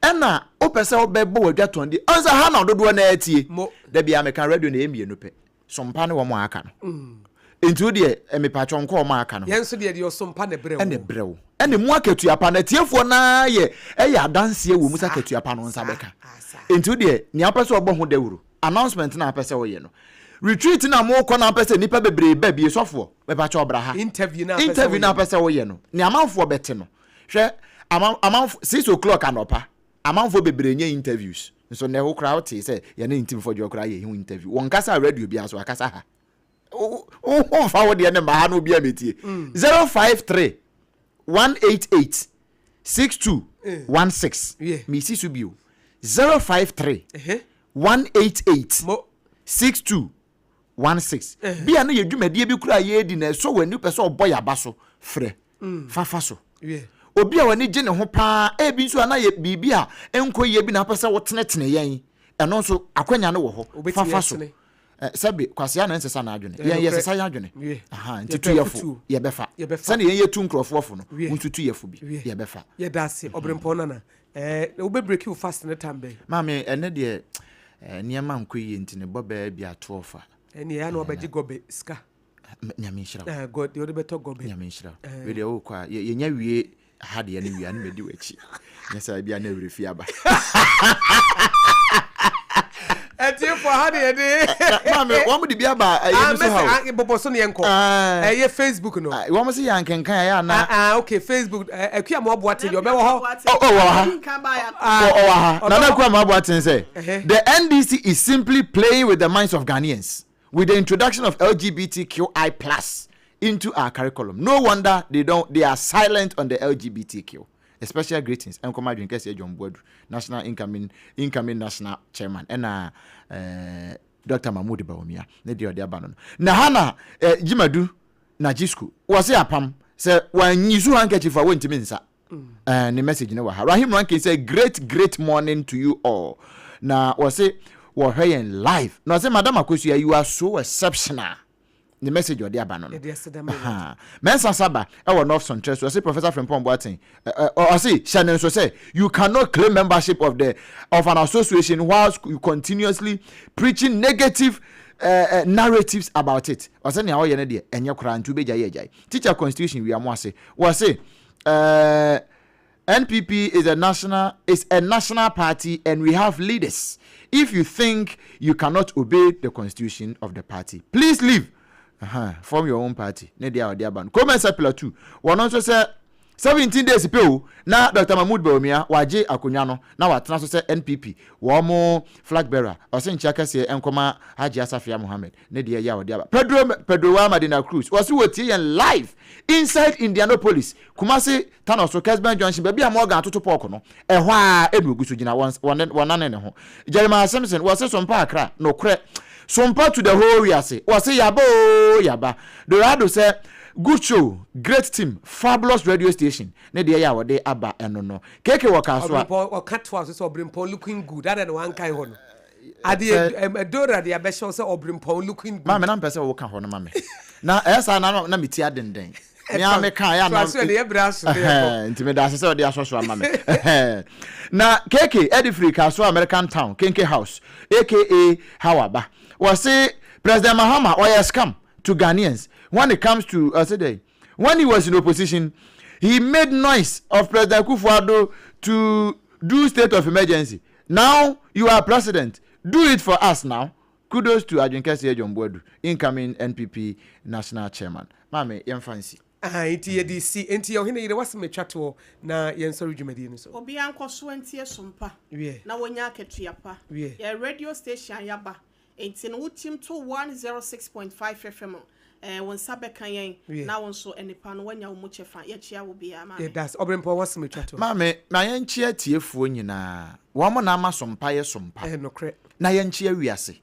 Ɛna wopɛ sɛ wobɛbɔ w'adwatɔn di ɔn sɛ ha na ɔdodoɔ na atie. Da biara meka radio na ɛyɛ mmienu pɛ. Sompa ne wɔn a aka no. Nti wo deɛ mepakyɛw nkɔ wɔn a aka no hɔ. Yɛn nso deɛ deɛ ɔsompa na ɛbrɛ wo. Ɛna ɛbrɛ wo. Ɛna emu akatua pa no atiefoɔ no ara yɛ ɛyɛ adanseɛ wɔ mu sɛ akatua pa no nsa bɛka. Nti wo deɛ nea wopɛ sɛ ɔbɔ ho dawuro, announcement no a wopɛ sɛ woyɛ no, retreat no a mokɔ no a wopɛ sɛ nnipa bebree ba bi, sɔfoɔ mepakyɛw bra ha. Interview no a wopɛ sɛ Interview no a wopɛ sɛ woyɛ no, nea amanfoɔ bɛte no. Hwɛ ama amanfoɔ six o'clock anɔpa Amanfoɔ bebree nyɛ interviews nso nnɛ wo koraa wotee sɛ yɛne Ntim Fɔdwoɔ koraa yɛ ho interview. Wɔnkasa radio biara so, wakasa ha. Wo mfa wo deɛ no mma ha na obiara mmɛtie. 053 188 6216 Mesi so bio. 053 188 62 16 Bi a na yɛ dwumadie bi koraa a yɛredi na ɛsɔ w'ani wopɛ sɛ ɔbɔ yɛn aba so, frɛ fa fa so. Obi a w'ani gye ne ho paa, ebi nso a na yɛ biribi a ɛnkɔ yie bi na wopɛ sɛ wotenetene yɛn, ɛno nso akwanya no wɔ hɔ, fa fa so. Sɛbe kwasea na ɛnsesa n'adwene, yɛn yɛsesa yɛn adwene. Aha, nti tu yɛ fo, yɛbɛfa. Sɛdeɛ yɛn yɛtu nkurɔfoɔ fo no, wo nso tu yɛ fo bi, yɛbɛfa. Yɛda ase, Ɔberempɔn Nana. Ɛɛ, wobɛ breaki wo fast ne time bɛn? Maame, ɛnɛ deɛ nneɛma nkɔ yie nti ne bɔ bɛyɛ bi a 12 a. Ɛnneɛ ɛyɛ a na wabɛgye gɔbɛ sika. Nyame nhyira wo. Ɛɛ, gɔ deɛ wode bɛtɔ gɔbɛ. Nyame nhyira wo. Wei deɛ wokɔ a, yɛnya wie ha deɛ no wie a na madi w'akyi. Nyɛ saa bi a na awerɛ fi aba. Atiefo ha ne yɛde. Maame, wɔn de bi aba ɛyɛ no so ha o. Bɔbɔ so ne yɛn kɔ. Ɛyɛ Facebook no. Wɔn se yɛn nkenkan ɛyɛ ana. Ah okay Facebook Akua Amoah Boateng deɛ ɔbɛwɔ hɔ. Oh oh wɔ ha. Ɔwɔ ha. Nana Akua Amoah Boateng sɛ the NDC is simply playing with the minds of Ghanaians with the introduction of LGBTQI plus into our curriculum. No wonder they don't they are silent on the LGBTQ. A special greetings nkɔma adwene kɛseɛ John Boadu, National incoming incoming national chairman ɛna eh, Dr. Mahmood Bawumia ne deɛ ɔde aba no no. Na ha na eh, Jimadu na Jisco wɔse apam sɛ wɔanyi su handkerchief a wɔntumi nsa. Eh, ne message no wɔ ha. Rahim Rankin sɛ great great morning to you all. Na wɔse wɔhwɛ yɛn live. Na wɔse Madam Akosua you are so exceptional. ne message ɔde aba no no Mensah Saba ɛwɔ North Sontrɛ so ɔse Professor Frimpong Boateng ɔse hyɛ ne nso sɛ you cannot claim membership of the of an association whilst you continuously preaching negative uh, uh, narratives about it ɔse nea ɔyɛ no deɛ ɛnyɛ koraa nti wobɛgya yɛ agyae teacher constitution wia mo ase wɔse uh, NPP is a national is a national party and we have leaders. If you think you cannot obey the constitution of the party, please leave. Uh-huh. Form your own party. Ne deɛ a ɔde aba no. Komen Sepula too. Wɔn nso sɛ 17 days pɛ o na Dr. Mahmood Bawumia wagye akonnwa no na watena so sɛ NPP wɔn mo flag bearer. Ɔse nkyia kɛseɛ nkɔma Hajia Safia Mohammed ne deɛ yɛ a ɔde aba. Pedro Pedro wa Madina Cruz. Wɔse wɔtie yɛn live inside Indianapolis, Kumasi Tano so, Kesben Junction, baabi a Morgan atoto pɔɔko no, ɛhɔ ara na ogu so gyina, wɔnnane ne ho. Jeremiah Simpson, wɔse Sompa Accra, nokorɛ, Sompa to the whole wiase, wɔse yaba oo yaba. Dorado sɛ, Good show, great team, fabulous radio station. Ne deɛ yɛ a wɔde aba ɛno no. KK wɔ kaa so a. Ɔbrempɔn ɔka toa so sɛ Ɔbrempɔn looking good adɛn na wankan hɔ no adeɛ Dora de abɛhyɛ wo sɛ Ɔbrempɔn looking good. Maame na mpɛ sɛ woka hɔ no ma me na ɛyɛ saa na na me ti adenden me ara me ka ɛyɛ na nti meda ase sɛ ɔde asɔ so ama me na KK ɛde firi Kasoa American Town Kenke House aka Hawa ba wɔse President Mahama ɔyɛ scam to Ghanaians when it comes to ɔse dɛn when he was in opposition he made noise of President Akufo-Addo to do state of emergency now you are president do it for us now kudos to Adwenkɛseɛ John Boadu incoming NPP national chairman maame yɛmfa nsi. Ahaa enti yɛde resi. Enti ɔhene yere w'asɛm atwa toɔ na yɛnsɔre dwumadie no so. Obiara nkɔ so ntie som pa Wiɛ. na wɔnya akatua pa. Wiɛ. Yɛn radio station a yɛaba nti no wotim to 106.5 FM eh, wo nsa bɛka yɛn Wiɛ. na wo nso nnepa no woanya wo mu kyɛfa. Yɛkyea wo biara maame. Yɛda ase. Ɔberempɔn w'asɛm atwa toɔ. Maame, ma yɛnkyea atiefoɔ nyinaa. Wɔn na ama som pa yɛ som pa. Ɛyɛ nokorɛ. Na yɛnkyea wiase.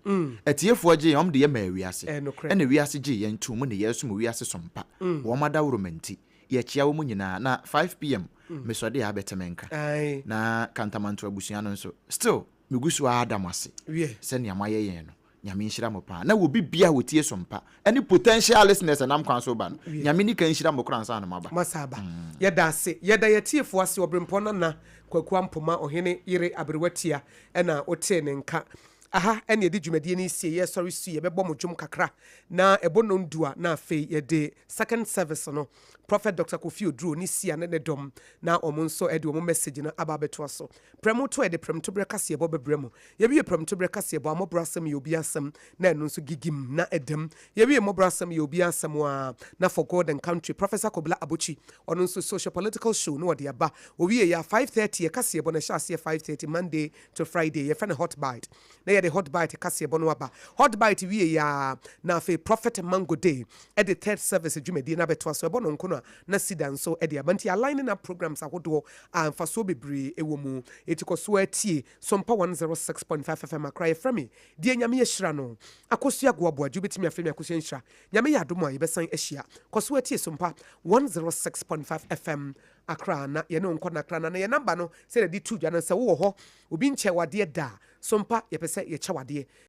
Atiefoɔ gyee yɛn, wɔn de yɛn maa wiase. Ɛyɛ nokorɛ. Ɛna wiase gyee yɛn too mu ne yɛresom wiase som pa. Wɔn adaworoma nti, yɛkyea wɔn nyinaa. Na 5 pm, mesɔde a abɛte me nka. Ae. Na Kantamanto abusua no nso, still, megu so ara da mo ase Wiɛ. sɛnea moayɛ yɛn no. Nyame nhyira mo paa. Na obi biara a otie som pa, ɛne potential listeners a ɛnam kwan so reba no, Wiɛ. Nyame nika nhyira mo koraa ansa na moaba. Moasan aba. Yɛda ase. Yɛda yɛn atiefoɔ ase. Ɔberempɔn Nana Kwaku Ampoma, Ɔhene yere Aberewa Tia na wotee ne nka. Aha na yɛde dwumadie no resie. Yɛresɔre su, yɛbɛbɔ mo dwom kakra na ɛbɔ nnɔndu a na afei yɛde second service no, Prophet Doctor Kofi Oduro ne Sia ne ne dɔm na wɔn nso de wɔn message no aba abɛtoa so. Prɛmo to a yɛde prɛmtoberɛ kaseɛbɔ bɛbrɛ mo. Yɛwie prɛmtoberɛ kaseɛbɔ a, mmɔborɔ asɛm yɛ obi asɛm na ɛno nso gigim na ɛdam. Yɛwie mmɔborɔ asɛm yɛ obi asɛm a, na For God and Country, Professor Kobla Abotsi, ɔno nso Socio Political Show na ɔde aba. Ɔwie yɛ a, 5:30, yɛ kaseɛbɔ no ɛhyɛ aseɛ 5:30 Monday to Friday, yɛfrɛ no Hot Bite. Na yɛde Hot Bite kaseɛbɔ no aba. Hot Bite wie yɛ a, na afei Prophet Mango Day de Third Service dwumadie no abɛtoa so. Ɛbɔ nɔnko no a, na Cedar nso de aba. Nti yɛaline up programs ahodoɔ a mfasoɔ bebree wɔ mu. Enti kɔ so ara tie Sompa 106.5 FM Accra. Yɛfrɛ me Deɛ Nyame ahyira no. Akosua Goaboagye, wobɛtumi afrɛ me Akosua Nhyira. Nyame yɛ adom a, yɛbɛsan ahyia. Kɔ so ara tie Sompa 106.5 FM Accra na yɛne wo nkɔ Nakra. Na yɛn number no, sɛdeɛ yɛde to dwa no, sɛ wowɔ hɔ, obi nkyɛɛ wo adeɛ da a, Sompa, yɛpɛ sɛ yɛkyɛ wo adeɛ.